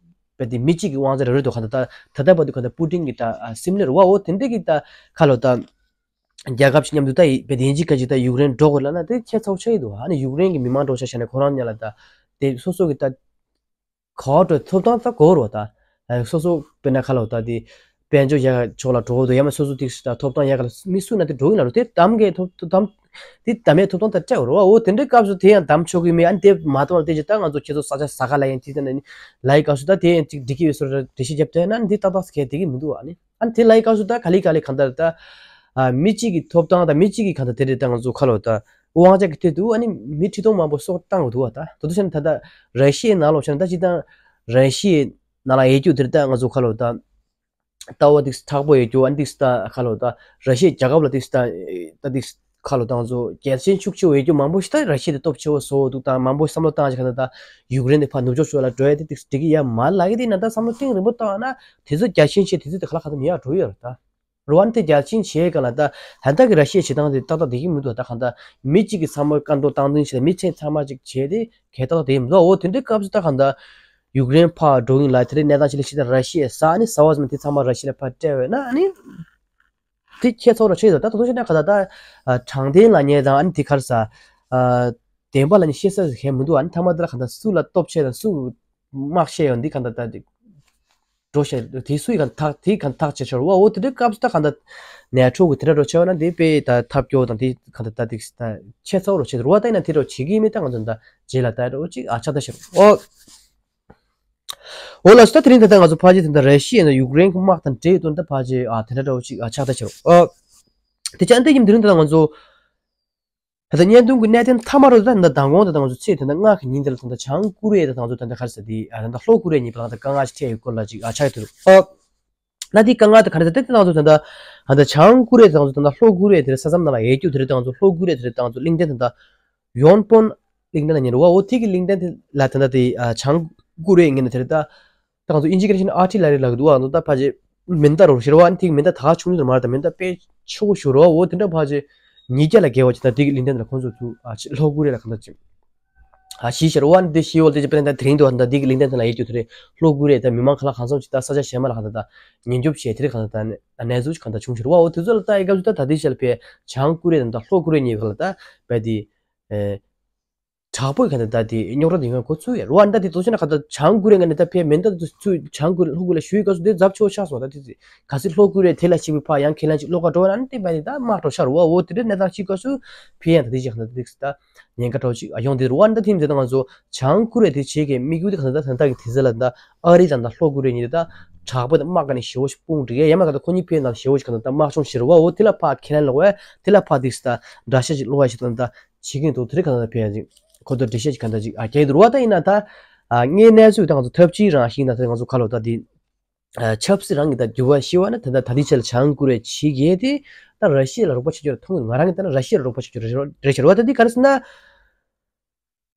དཔེ་དེ་མི་གཅིག་གི་དབང་ཆ་རེད་འདུག་ག་ད་ད་ད་ལྟ་བར་དུ་ག་ད་པུ་ཏིན་གྱི་ད་ཨ་སིམ་ལེ་རེད་བ། འོ་དེ་འདྲ་གི་ད་ཁ་ལོ་ད་རྒྱལ་ཁབ་ཅིག་མཉམ་དུ་ད་ཡི་དཔེ་དེ་ཡིན་གཅིག་མཁན་གཅིག་ད་ཡུཀ་རེན་འགྲོ་དགོས་ལབ་ན་དེ་ཁྱད་མཚར་པོ་ཆགས་ཀྱི་འདུག་ཨ་ནི་ཡུཀ་རེན་གྱི་མི་མང་འགྲོ་ཆ་བཞག་ནས་ཁོ་རང་ཉིད་ལ་ད་དེ་སོ་སོ་གི་ད་གོ་བ་འགྲོ་ཐོབ་ཐང་ད་དགོས་རེད་བ། ད་སོ་སོ་དཔེར་ན་ཁ་ལོ་ད་དེ་དཔལ་འབྱོར་ཡག་ཕྱོགས་ལ་འགྲོ་དགོས་འདུག་ཡང་མིན་སོ་སོ་དེ་ད་ཐོབ་ཐང་ཡག་ལ་མི་སུ་ན་དེ་འགྲོ་གི་ན་རུ་དེ་གཏམ་གྱི་ཐོབ་གཏམ་དེ་གཏམ་མའི་ཐོབ་ཐང་ད་སྤྲད་རེད་བ། འོ་དེ་འདྲའི་སྐབས་སུ་དེ་ཡང་གཏམ་ཆོག་གི་མེད། ཨ་ནི་དེ་མ་གཏོང་ལ་དེ་ཅི་ད་ང་ཚོ་ཁྱེད་ཚོ་ས་ཆ་ཟ་ག་ལ་ཡིན་དེ་ད་ནི་ལའི་སྐབས་སུ་ད་དེ་ཡང་ཅིག་འགྲིག་གི་ཡོད་སོ་ར་འགྲེལ་བཤད་རྒྱབ་དེ་ན་ནི་དེ་ཏག་ཏག་ཟེར་མཁན་དེ་གི་མི་འདུག་ཨ་ནི། ཨ་ནི་དེ་ལའི་སྐབས་སུ་ད་ག་ལེ་ག་ལེ་གང་ལྟར་ད་ཨ་མི་གཅིག་གི་ཐོབ་ཐང་དང་མི་གཅིག་གི་གང་ལྟར་དེ་རེད། ད་ང་ཚོ་ཁ་ལོ་ད་དབང་ཆ་གི་ཐད་དུ་ཨ་ནི་མི་ཁྲི་སྟོང་མང་པོ་སྲོག་བཏང་དགོས་འདུག་བ། ད་དོ་དོ་བྱས་ན་ད་ལྟ་ར་ཤི་ཡའི་ནང་ལོགས་བྱས་ན་ད་སྤྱིར་བཏང་ར་ཤི་ཡའི་ནང་ལ་ཡོད་རྒྱུ་དེ་རེད། ད་ང་ཚོ་ཁ་ལོ་ད་ལྟ་བ་དེ་མཁྲེགས་པོ་ཡོད་རྒྱུ། ཨ་ནི་དེ་ད་ཁ་ལོ་ད་ར་ཤི་ཡའི་རྒྱལ་ཁབ་ལ་དེ་ད་ད་དེ་ཁ་ལོ་ད་ང་ཚོ་གལ་ཆེན་ཤུགས་ཆེ་བ་ཡོད་རྒྱུ་མང་པོ་ཞིག་ད་ར་ཤི་ཡ་དེ་སྟོབས་ཆེ་བོ་བཟོ་འདུག་ད་མང་པོ་བསམ་བློ་བཏང་ཞིག་ག་ད་ད་ཡུཀ་རེན་དེ་ཕར་ནུབ་ཕྱོགས་ཕྱོགས་ལ་འགྲོ་ཡ་དེ་དེ་འགྲིག་གི་ཡ་མ་ལབ་ཀྱི་དེ་ན་ད་བསམ་བློ་གཏིང་རིང་པོ་བཏང་ན་དེ་ཚོ་རྒྱ་ཆེན་ཆེ་དེ་ཚོ་དེ་ག་ལ་ག་ད་མི་ཡ་འགྲོ་ཡོད་རེད་ད། རུ་ཝན་དེ་རྒྱལ་ཆེན་བྱེད་ག་ལ་ད་ད་ལྟ་གི་ར་ཤི་ཡའི་བྱེད་སྟངས་དེ་ཏག་ཏག་བསྡད་ཀྱི་མི་འདུག་ད་གང་ལྟར་མི་གཅིག་གི་ཚང་མ་བཀའ་འདོགས་སྟངས་འཛིན་བྱས་ཏེ་མི་ཚང་མ་གཅིག་བྱས་ཏེ་གལ་ཏག་ཏག་བསྡད་ཀྱི་མི་འདུག་འོ་དེ་འདྲའི་སྐབས་སུ་ད་གང་ལྟར་ཡུཀ་རེན་ཕར་འགྲོ་གི་ཡིན་ལབ། དེ་རིང་གནས་སྟངས་ཅིག་ལ་ཤི་ད་ར་ཤི་ཡས་ཟ། ཨ་ནི་ཟ་བ་ཟ་མ་དེ་ཚང་མ་ར་ཤི་ཡ་ལ་ཕར་སྤྲད་པས་ན་ཨ་ནི་དེ་ཁྱད་མཚར་ར་ཆེ་ཡོད། ད་ད་དུང་བཤད་ན་ག་ད་ད་དྲང་བདེན་ལབ་མཁན་དང་ཨ་ནི་དེ་ག་རེ་ཟ་བདེན་པ་ལབ་མཁན་བཤད་ས་ཟེར་མཁན་མི་འདུག་ཨ་ནི་མཐའ་མ་དེ་ལ་ག་ད་སུ་ལ་སྟོབས་ཆེ་དང་སུ་དམག་ཤེས་ཡོད་འདི་ག་ད་ད་འགྲོ་བཤད་དེ་སུའི་གང་ཐག་དེ་གང་ཐག་བྱེད་ཆོག་བ། འོ་དེ་འདྲའི་སྐབས་སུ་ད་གང་ད་ནས་ཁྲོ་གི་དེ་འདྲ་འགྲོ་ཆེ་བ་ན་དེ་དཔེ་ད་ཐབས་སྐྱོ་དང་དེ་གང་ད་ད་དེ་ད་ཁྱད་མཚར་རོ་ཆེ་རུ་བ་ད་ཡིན་ན་དེ་འགྲོ་བྱེད་ཀྱི་མེད། ད་ང་ཚོ་ད་རྗེས་ལ་ད་འགྲོ་ཅིག་ཨ་ཆགས་ད་ཤར་འོ། འོ་ལགས་སོ། ད་དེ་རིང་ད་ལྟ་ང་ཚོ་ཕལ་ཆེར་དེ་འདྲ་ར་ཤི་ཡ་ཡིན་ན་ཡུཀ་རེན་གྱི་དམག་དང་འབྲེལ་དོན་ད་ཕལ་ཆེར་ཨ་དེ་འདྲ་འདྲ་བོ་ཅིག་ཨ་ཆགས་ད་ཤར་འོ། དེ་ཅང་དེ་ཡིན་དེ་རིང་ད་ལྟ་ང་ཚོ་ད་ལྟ་བརྙན་ཐུང་གི་གནད་དོན་མཐའ་མ་རུ་ད་ད་མདང་དགོང་ད་ད་ང་ཚོ་ཚེས་ད་ལྟ་ལྔ་གི་ཉིན་དེ་ལ་ད་ལྟ་བྱང་ཀོ་རི་ཡ་ད་ད་ང་ཚོ་ད་ལྟ་ག་རེ་ཟེར་དེ་ཨ་ད་ལྟ་ལྷོ་ཀོ་རི་ཡ་གཉིས་བར་ལ་ད་ལྟ་དཀའ་ངལ་ཞིག་འཕྲད་ཡོད་སྐོར་ལ་ཅིག་ཨ་ཆགས་ཡོད་དེ་འདུག་ཨ། ན་དེ་དཀའ་ངལ་དེ་ག་རེ་ཟེར་དེ་ད་ང་ཚོ་ད་ལྟ་ད་ལྟ་བྱང་ཀོ་རི་ཡ་ད་ང་ཚོ་ད་ལྟ་ལྷོ་ཀོ་རི་ཡ་དེ་རེད་ས་མཚམས་ནང་ལ་ཡོད་རྒྱུ་དེ་རེད། ད་ང་ཚོ་ལྷོ་ཀོ་རི་ཡ་དེ་རེད། ད་ང་ཚོ་གླིང་ཕྲན་ད་ལྟ་ཡོན་པོན་གླིང་ཕྲན་ལ་ཉེ་རུ་བ། འོ་དེ་གི་གླིང་ཕྲན་དེ་ལ་ད་ལྟ་དེ་ཨ་བྱང་ཀོ་རི་ཡའི་ངོས་ནས་དེ་རེད་ད། ད་ང་ཚོ་ཨིན་ཇི་སྐད་ནང་བཤད་ན་ཨར་ཊི་ལ་རི་ལབ་ཀྱི་འདུག་ཨ་ནོ་ད་ཕལ་ཆེར་མེ་མདའ་རོ་ཞེས་པ་ཨ་ནི་དེ་གི་མེ་མདའ་ད་ག་ཆུང་ཆུང་དུ་མ་རེད། ད་མེ་མདའ་དཔེ་ཆེ་བོ་ཞིག་རེད་བ། འོ་དེ་འདྲ་ཕལ་ཆེར་ཉིས་བརྒྱ་ལ་བརྒལ་བ་ཅིག་ད་དེ་གི་གླིང་ཕྲན་དེ་ལ་ཁོང་ཚོ་ཚུར་ཨ་ལྷོ་ཀོ་རི་ཡ་ལ་གང་ལྟར་ཅིག་ཨ་ཞི་ཤར་བ་ཨ་ནི་དེ་ཞི་བོ་དེ་ཅིག་དཔེར་ན་ད་དེ་རིང་དུ་ད་དེ་གི་གླིང་ཕྲན་དེ་ལ་ཡོད་རྒྱུ་དེ་རེད། ལྷོ་ཀོ་རི་ཡ་ད་མི་མང་ག་ལ་གང་འཚམ་ཅིག་ད་ས་ཆ་གཞན་མ་ལ་གང་ལྟར་ད་ཉེན་སྐྱོབ་བྱས་དེ་རེད། གང་ལྟར་ད་གནས་ཚུལ་ཅིག་གང་ལྟར་བྱུང་ཤར་བ། འོ་དེ་ཚོ་ལ་ད་ཨི་སྐབས་སུ་ད་ད་དེ་ཤར་ལ་ཕེ་བྱང་ཀོ་རི་ཡ་དང་ད་ལྷོ་ཀོ་རི་ཡ་གཉིས་བར་ལ་ད་བས་དེ་ཨེ། དྲག་པོའི་ག་ད་ད་དེ་རྙོག་དྲ་དེ་ཡོང་གོ་ཚུལ་ཡ་རུ་བ་འདྲ་དེ་དོ་ཆེ་ན་ག་ད་བྱང་ཀོ་རི་ཡ་ངན་ནས་ད་ཕེ་མེ་མདའ་དེ་ཚུར་བྱང་ཀོ་རི་ཡ་ལྷོ་ཀོ་རི་ཡ་ལ་གཞུ་ཡི་སྐབས་སུ་དེ་རྫབ་ཆེ་བོ་ཆགས་སོང་། ད་དེ་ཚེ་ག་ཚོད་ལྷོ་ཀོ་རི་ཡ་དེ་ལ་གཅིག་པུ་ཕ་ཡང་ཁས་ལེན་གཅིག་བློ་ཁ་འགྲོ་ན་དེ་བས་དེ་ད་དམག་འགྲོ་ཤར་བ། འོ་དེ་འདྲ་གནས་སྟངས་གཅིག་སྐབས་སུ་ཕེ་ཡང་ད་དེ་ཅིག་ག་ད་དེ་ད་ཉེན་ཁ་འགྲོ་ཅིག་ཡོང་དེ་རུ་བ་འདྲ་དེ་མི་ཚེ་ད་ང་ཚོ་བྱང་ཀོ་རི་ཡ་དེ་བྱེད་ཀྱི་དམིགས་ཡུལ་དེ་ག་ད་ད་ད་གི་དེ་ཚེ་ལ་ད་ཨ་རི་དང་ད་ལྷོ་ཀོ་རི་ཡ་གཉིས་དེ་ད་དྲག་པོ་དེ་དམག་ག་ནས་ཞེ་བོ་ཞིག་དཔུང་སྒྲིག་ཡ་ཡ་མ་ག་ད་ཁོ་གཉིས་ཕེ་ནང་ཞེ་བོ་ཞིག་ག་ད་ད་དམག་སྦྱོང་ཤར་བ། འོ་དེ་ལ་ཕ་ཁས་ལེན་ལོག་བས་དེ་ལ་ཕ་དེ་ད་འདྲ་ཤ་ཅིག་བློ་བ་ཞིག་ད་ད། བྱེད་ཀྱིན་འདུག་དེ་རིང་གང་ལྟར་ཕེ་ཡ་ཅིག་ཁོ་ཚོ་འགྲེལ་བཤད་ཅིག་གང་ལྟར་ཅིག་ཨ་རྒྱག་གི་འདུག་རུ་བ། ད་ཡིན་ན་ད་ཨ་ངའི་གནས་ཚུལ་ད་ང་ཚོ་ཐབས་ཇུས་རང་ཞིག་ན་ད་ང་ཚོ་ཁ་ལོ་ད་དེ་ཨ་ཆབ་སྲིད་རང་གི་ད་འགྱུར་བ་ཤེས་བ་ན་ད་ད་ད་དེ་ཆ་ལ་བྱང་ཀོ་རི་ཡ་བྱེད་ཀྱི་དེ་ད་ར་ཤི་ཡ་ལ་རོགས་པ་བྱེད་རྒྱུ་ལ་མཐོང་གི། ང་རང་གི་ད་ན་ར་ཤི་ཡ་ལ་རོགས་པ་བྱེད་རྒྱུ་རེད་ཤག་རུ་བ། ད་དེ་ག་རེ་ཟེར་ན་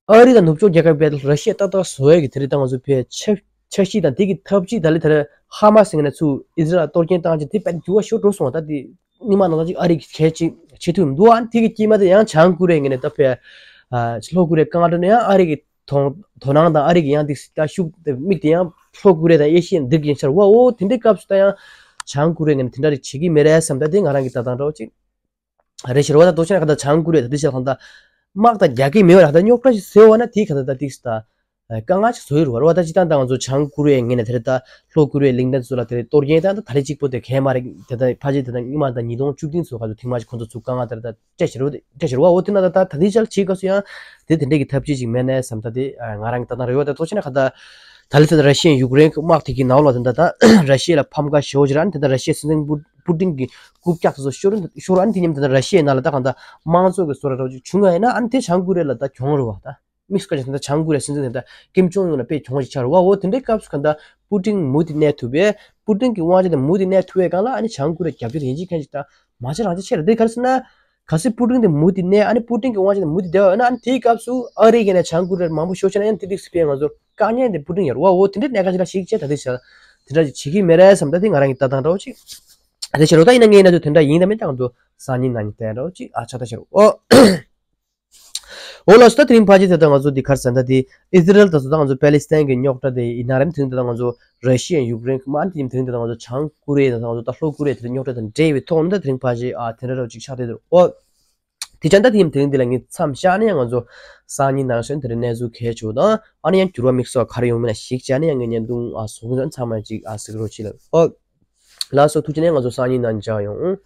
ཨ་རི་དང་ནུབ་ཕྱོགས་རྒྱལ་ཁབ་པས་ར་ཤི་ཡ་ཏག་ཏག་བཟོ་ཡ་གི་དེ་རིང་ད་ང་ཚོ་ཕེ་ཆབ་ཆབ་སྲིད་དང་དེ་གི་ཐབས་ཇུས་ད་ལེ་ད་ལེ་ཧ་མ་སི་ངན་ནས་ཚུར་ཨི་ཟི་རལ་གཏོར་སྐྱོན་བཏང་ཅིག་དེ་དཔེ་འགྱུར་བ་ཤོར་འགྲོ་སོང་བ། ད་དེ་སྔོན་མ་ནང་ལ་ཅིག་ཨ་རི་གིས་གལ་ཆེ་བྱེད་ཐུབ་མི་འདུག་ཨ་ནི་དེ་གི་དཀྱིལ་མ་དེ་ཡང་བྱང་ཀོ་རི་ཡ་ངོས་ནས་ད་ཕེ་ཨ་ལྷོ་ཀོ་རི་ཡ་དཀའ་ངལ་འགྲོ་ནས་ཡང་ཨ་རི་གི་དོ་དོ་སྣང་དང་ཨ་རི་གི་ཡང་དེ་ད་ཤུགས་དེ་དམིགས་དེ་ཡང་ལྷོ་ཀོ་རི་ཡ་དང་ཨེ་ཤི་ཡ་འདི་གི་ཡིན་ཤར་བ། འོ་དེ་འདྲའི་སྐབས་སུ་ད་ཡང་བྱང་ཀོ་རི་ཡ་ངོས་ནས་དེ་འདྲ་རེ་བྱེད་ཀྱི་མེད་རེད་བསམ། ད་དེ་ང་རང་གི་ལྟ་སྟངས་འདྲ་བོ་ཅིག་རེད་ཤར་བ། ད་དོ་ཆེ་ན་ག་ད་བྱང་ཀོ་རི་ཡ་ད་དེ་ཤར་གང་ད་དམག་དང་རྒྱག་གི་མེད་བ་ར་ག་ད་རྙོག་དྲ་ཞིག་ཟེར་བ་ན་དེ་ག་ད་ད་དེ་ད། དཀའ་ངལ་ཅིག་བཟོ་ཡི་རེད་བ། རེད་བ། ད་སྤྱིར་བཏང་ད་ང་ཚོ་བྱང་ཀོ་རི་ཡའི་ངོས་ནས་དེ་རེད། ད་ལྷོ་ཀོ་རི་ཡའི་གླིང་ཕྲན་ཚོ་ལ་དེ་རེད་གཏོར་སྐྱོན་ད་ད་ལན་གཅིག་པོ་དེ་གས་མ་རེད། དེ་ད་ཕལ་ཆེར་དེ་ད་སྔོན་མ་ད་ཉིས་སྟོང་བཅུ་བདུན་ཚོ་ག་ཚོད་ཐེངས་མ་ཅིག་ཁོང་ཚོ་ཚུར་དཀའ་ངལ་དེ་རེད་ད། སྤྲད་བྱེད་རོགས་སྤྲད་བྱེད་རོགས། འོ་དེ་ན་ད་ད་དེ་ཅལ་བྱེད་སྐབས་སུ་ཡང་དེ་དེ་འདྲས་ཀྱི་ཐབས་ཇུས་ཅིག་མེད་ནས་བསམ། ད་དེ་ང་རང་གི་ལྟ་སྟངས་རེད་བ། ད་ཐོག་ཆེ་ན་ཁ་ད་ད་ལི་ད་ར་ཤི་ཡའི་ཡུཀ་རེན་གྱི་དམག་དེ་གི་ནང་ལ་དེ་འདྲ་ད་ར་ཤི་ཡ་ལ་ཕམ་ཁ་ཞེ་པོ་ཅིག་རག་ཨ་ནི་དེ་ད་ར་ཤི་ཡའི་སྲིད་འཛིན་པུ་པུ་ཏིན་གྱི་རྐུབ་བཀྱག་དེ་ཚོ་ཤོར་ཤོར་ཨ་ནི་དེ་མཉམ་དེ་ད་ར་ཤི་ཡའི་ནང་ལ་ད་གང་ད་དམངས་གཙོ་གི་བཟོ་འདྲ་འདྲ་བོ་ཅིག་བྱུང་ཡོད་ན་ཨ་ནི་དེ་བྱང་ཀོ་རི་ཡ་ལ་ད་གྱོང་རེད་བ། ད་དམིགས་བཀར་བྱས་ད་བྱང་ཀོ་རི་ཡ་སྲིད་འཛིན་དེ་ད་ཀིམ་ཇོང་ཡུན་ལ་དཔེ་གྱོང་ཅིག་ཆགས་རེད་བ། འོ་དེ་འདྲའི་སྐབས་སུ་གང་ད་པུ་ཏིན་མུ་མཐུད་གནས་ཐུབ་པས། པུ་ཏིན་གྱི་དབང་ཆ་དེ་མུ་མཐུད་གནས་ཐུབ་པའི་སྒང་ལ་ཨ་ནི་བྱང་ཀོ་རི་ཡ་རྒྱབ་སྐྱོར་ཡིན་གཅིག་མཁན་གཅིག་ད་མ་བྱས་རང་བྱས་ཆེ་རེད། དེ་ག་རེ་ཟེར་ན། གལ་སྲིད་པུ་ཏིན་དེ་མུ་མཐུད་གནས་ཨ་ནི་པུ་ཏིན་གྱི་དབང་ཆ་དེ་མུ་མཐུད་བསྡད་པ་ཡོད་ན་ཨ་ནི་དེའི་སྐབས་སུ་ཨ་རིའི་སྒང་ནས་བྱང་ཀོ་རི་ཡར་མང་པོ་ཤོར་ཆེ་ན་ཡང་དེ་དུས་སུ་དཔེ་ང་ཚོ་དཀའ་ངལ་དེ་པུ་ཏིན་ཡོད་རེད་བ། འོ་དེ་འདྲའི་གནད་འགག་ཅིག་ལ་ཞིག་བྱས་ད་དེ་བྱས་དེ་འདྲ་ཅིག་བྱེད་ཀྱི་མེད་རེད་བསམ། ད་དེ་ང་རང་གི་ལྟ་སྟངས་འདྲ་བོ་ཅིག་དེ་བྱས་རོགས། ད་ཡིན་ན་ངས་ན་ཚོ་དེ་འདྲ་ཡིན་ད་མིན་ད་ང་ཚོ་སང་ཉིན་གནངས་ཉིན་བལྟས་འདྲ་བོ་ཅིག་ཨ་ཆགས་ད་བྱས་རོགས། ཨོ། འོ་ལགས་སོ། ད་དེ་རིང་ཕལ་ཆེར་དེ་ད་ང་ཚོ་འདི་ག་རེ་ཟེར་ན་ད་དེ་ཨི་ཟི་རལ་དང་ད་ང་ཚོ་པེ་ལི་སི་ཐན་གྱི་རྙོག་དྲ་དེ་ཡིན་ན་རེད། དེ་རིང་དེ་ད་ང་ཚོ་ར་ཤི་ཡ་ཡུཀ་རེན་གྱི་དམག་དེ་ཡིན། དེ་རིང་དེ་ད་ང་ཚོ་བྱང་ཀོ་རི་ཡ་དང་ད་ང་ཚོ་ད་ལྷོ་ཀོ་རི་ཡ་དེ་རྙོག་དྲ་དང་འབྲེལ་བའི་ཐོག་ནས་ད་དེ་རིང་ཕལ་ཆེར་ཨ་དེ་འདྲ་རོགས་ཅིག་ཆགས་བསྡད་འདུག་ཨོ། དེ་ཅང་ད་དེ་ཡིན། དེ་རིང་འདི་ལ་ངས་མཚམས་བཞག་ནས་ཡང་ང་ཚོ་སང་ཉིན་ནང་སོན་དེ་རིང་གནས་ཚུལ་གལ་ཆེ་བ་དང་ཨ་ནི་ཡང་འགྱུར་བ་དམིགས་བསལ་ག་རེ་ཡོང་མིན་ལ་གཞིགས་བྱས་ནས་ཡང་ངས་བརྙན་ཐུང་ཨ་བཟོ་གི་ཡིན། ཚང་མ་ཅིག་ཨ་གཟིགས་རོགས་བྱེད་ལ། ཨོ། ལགས་སོ། ཐུགས་རྗེ་ཆེ་ནས་ང་ཚོ་སང་ཉིན་ནང་མཇལ་ཡོང་།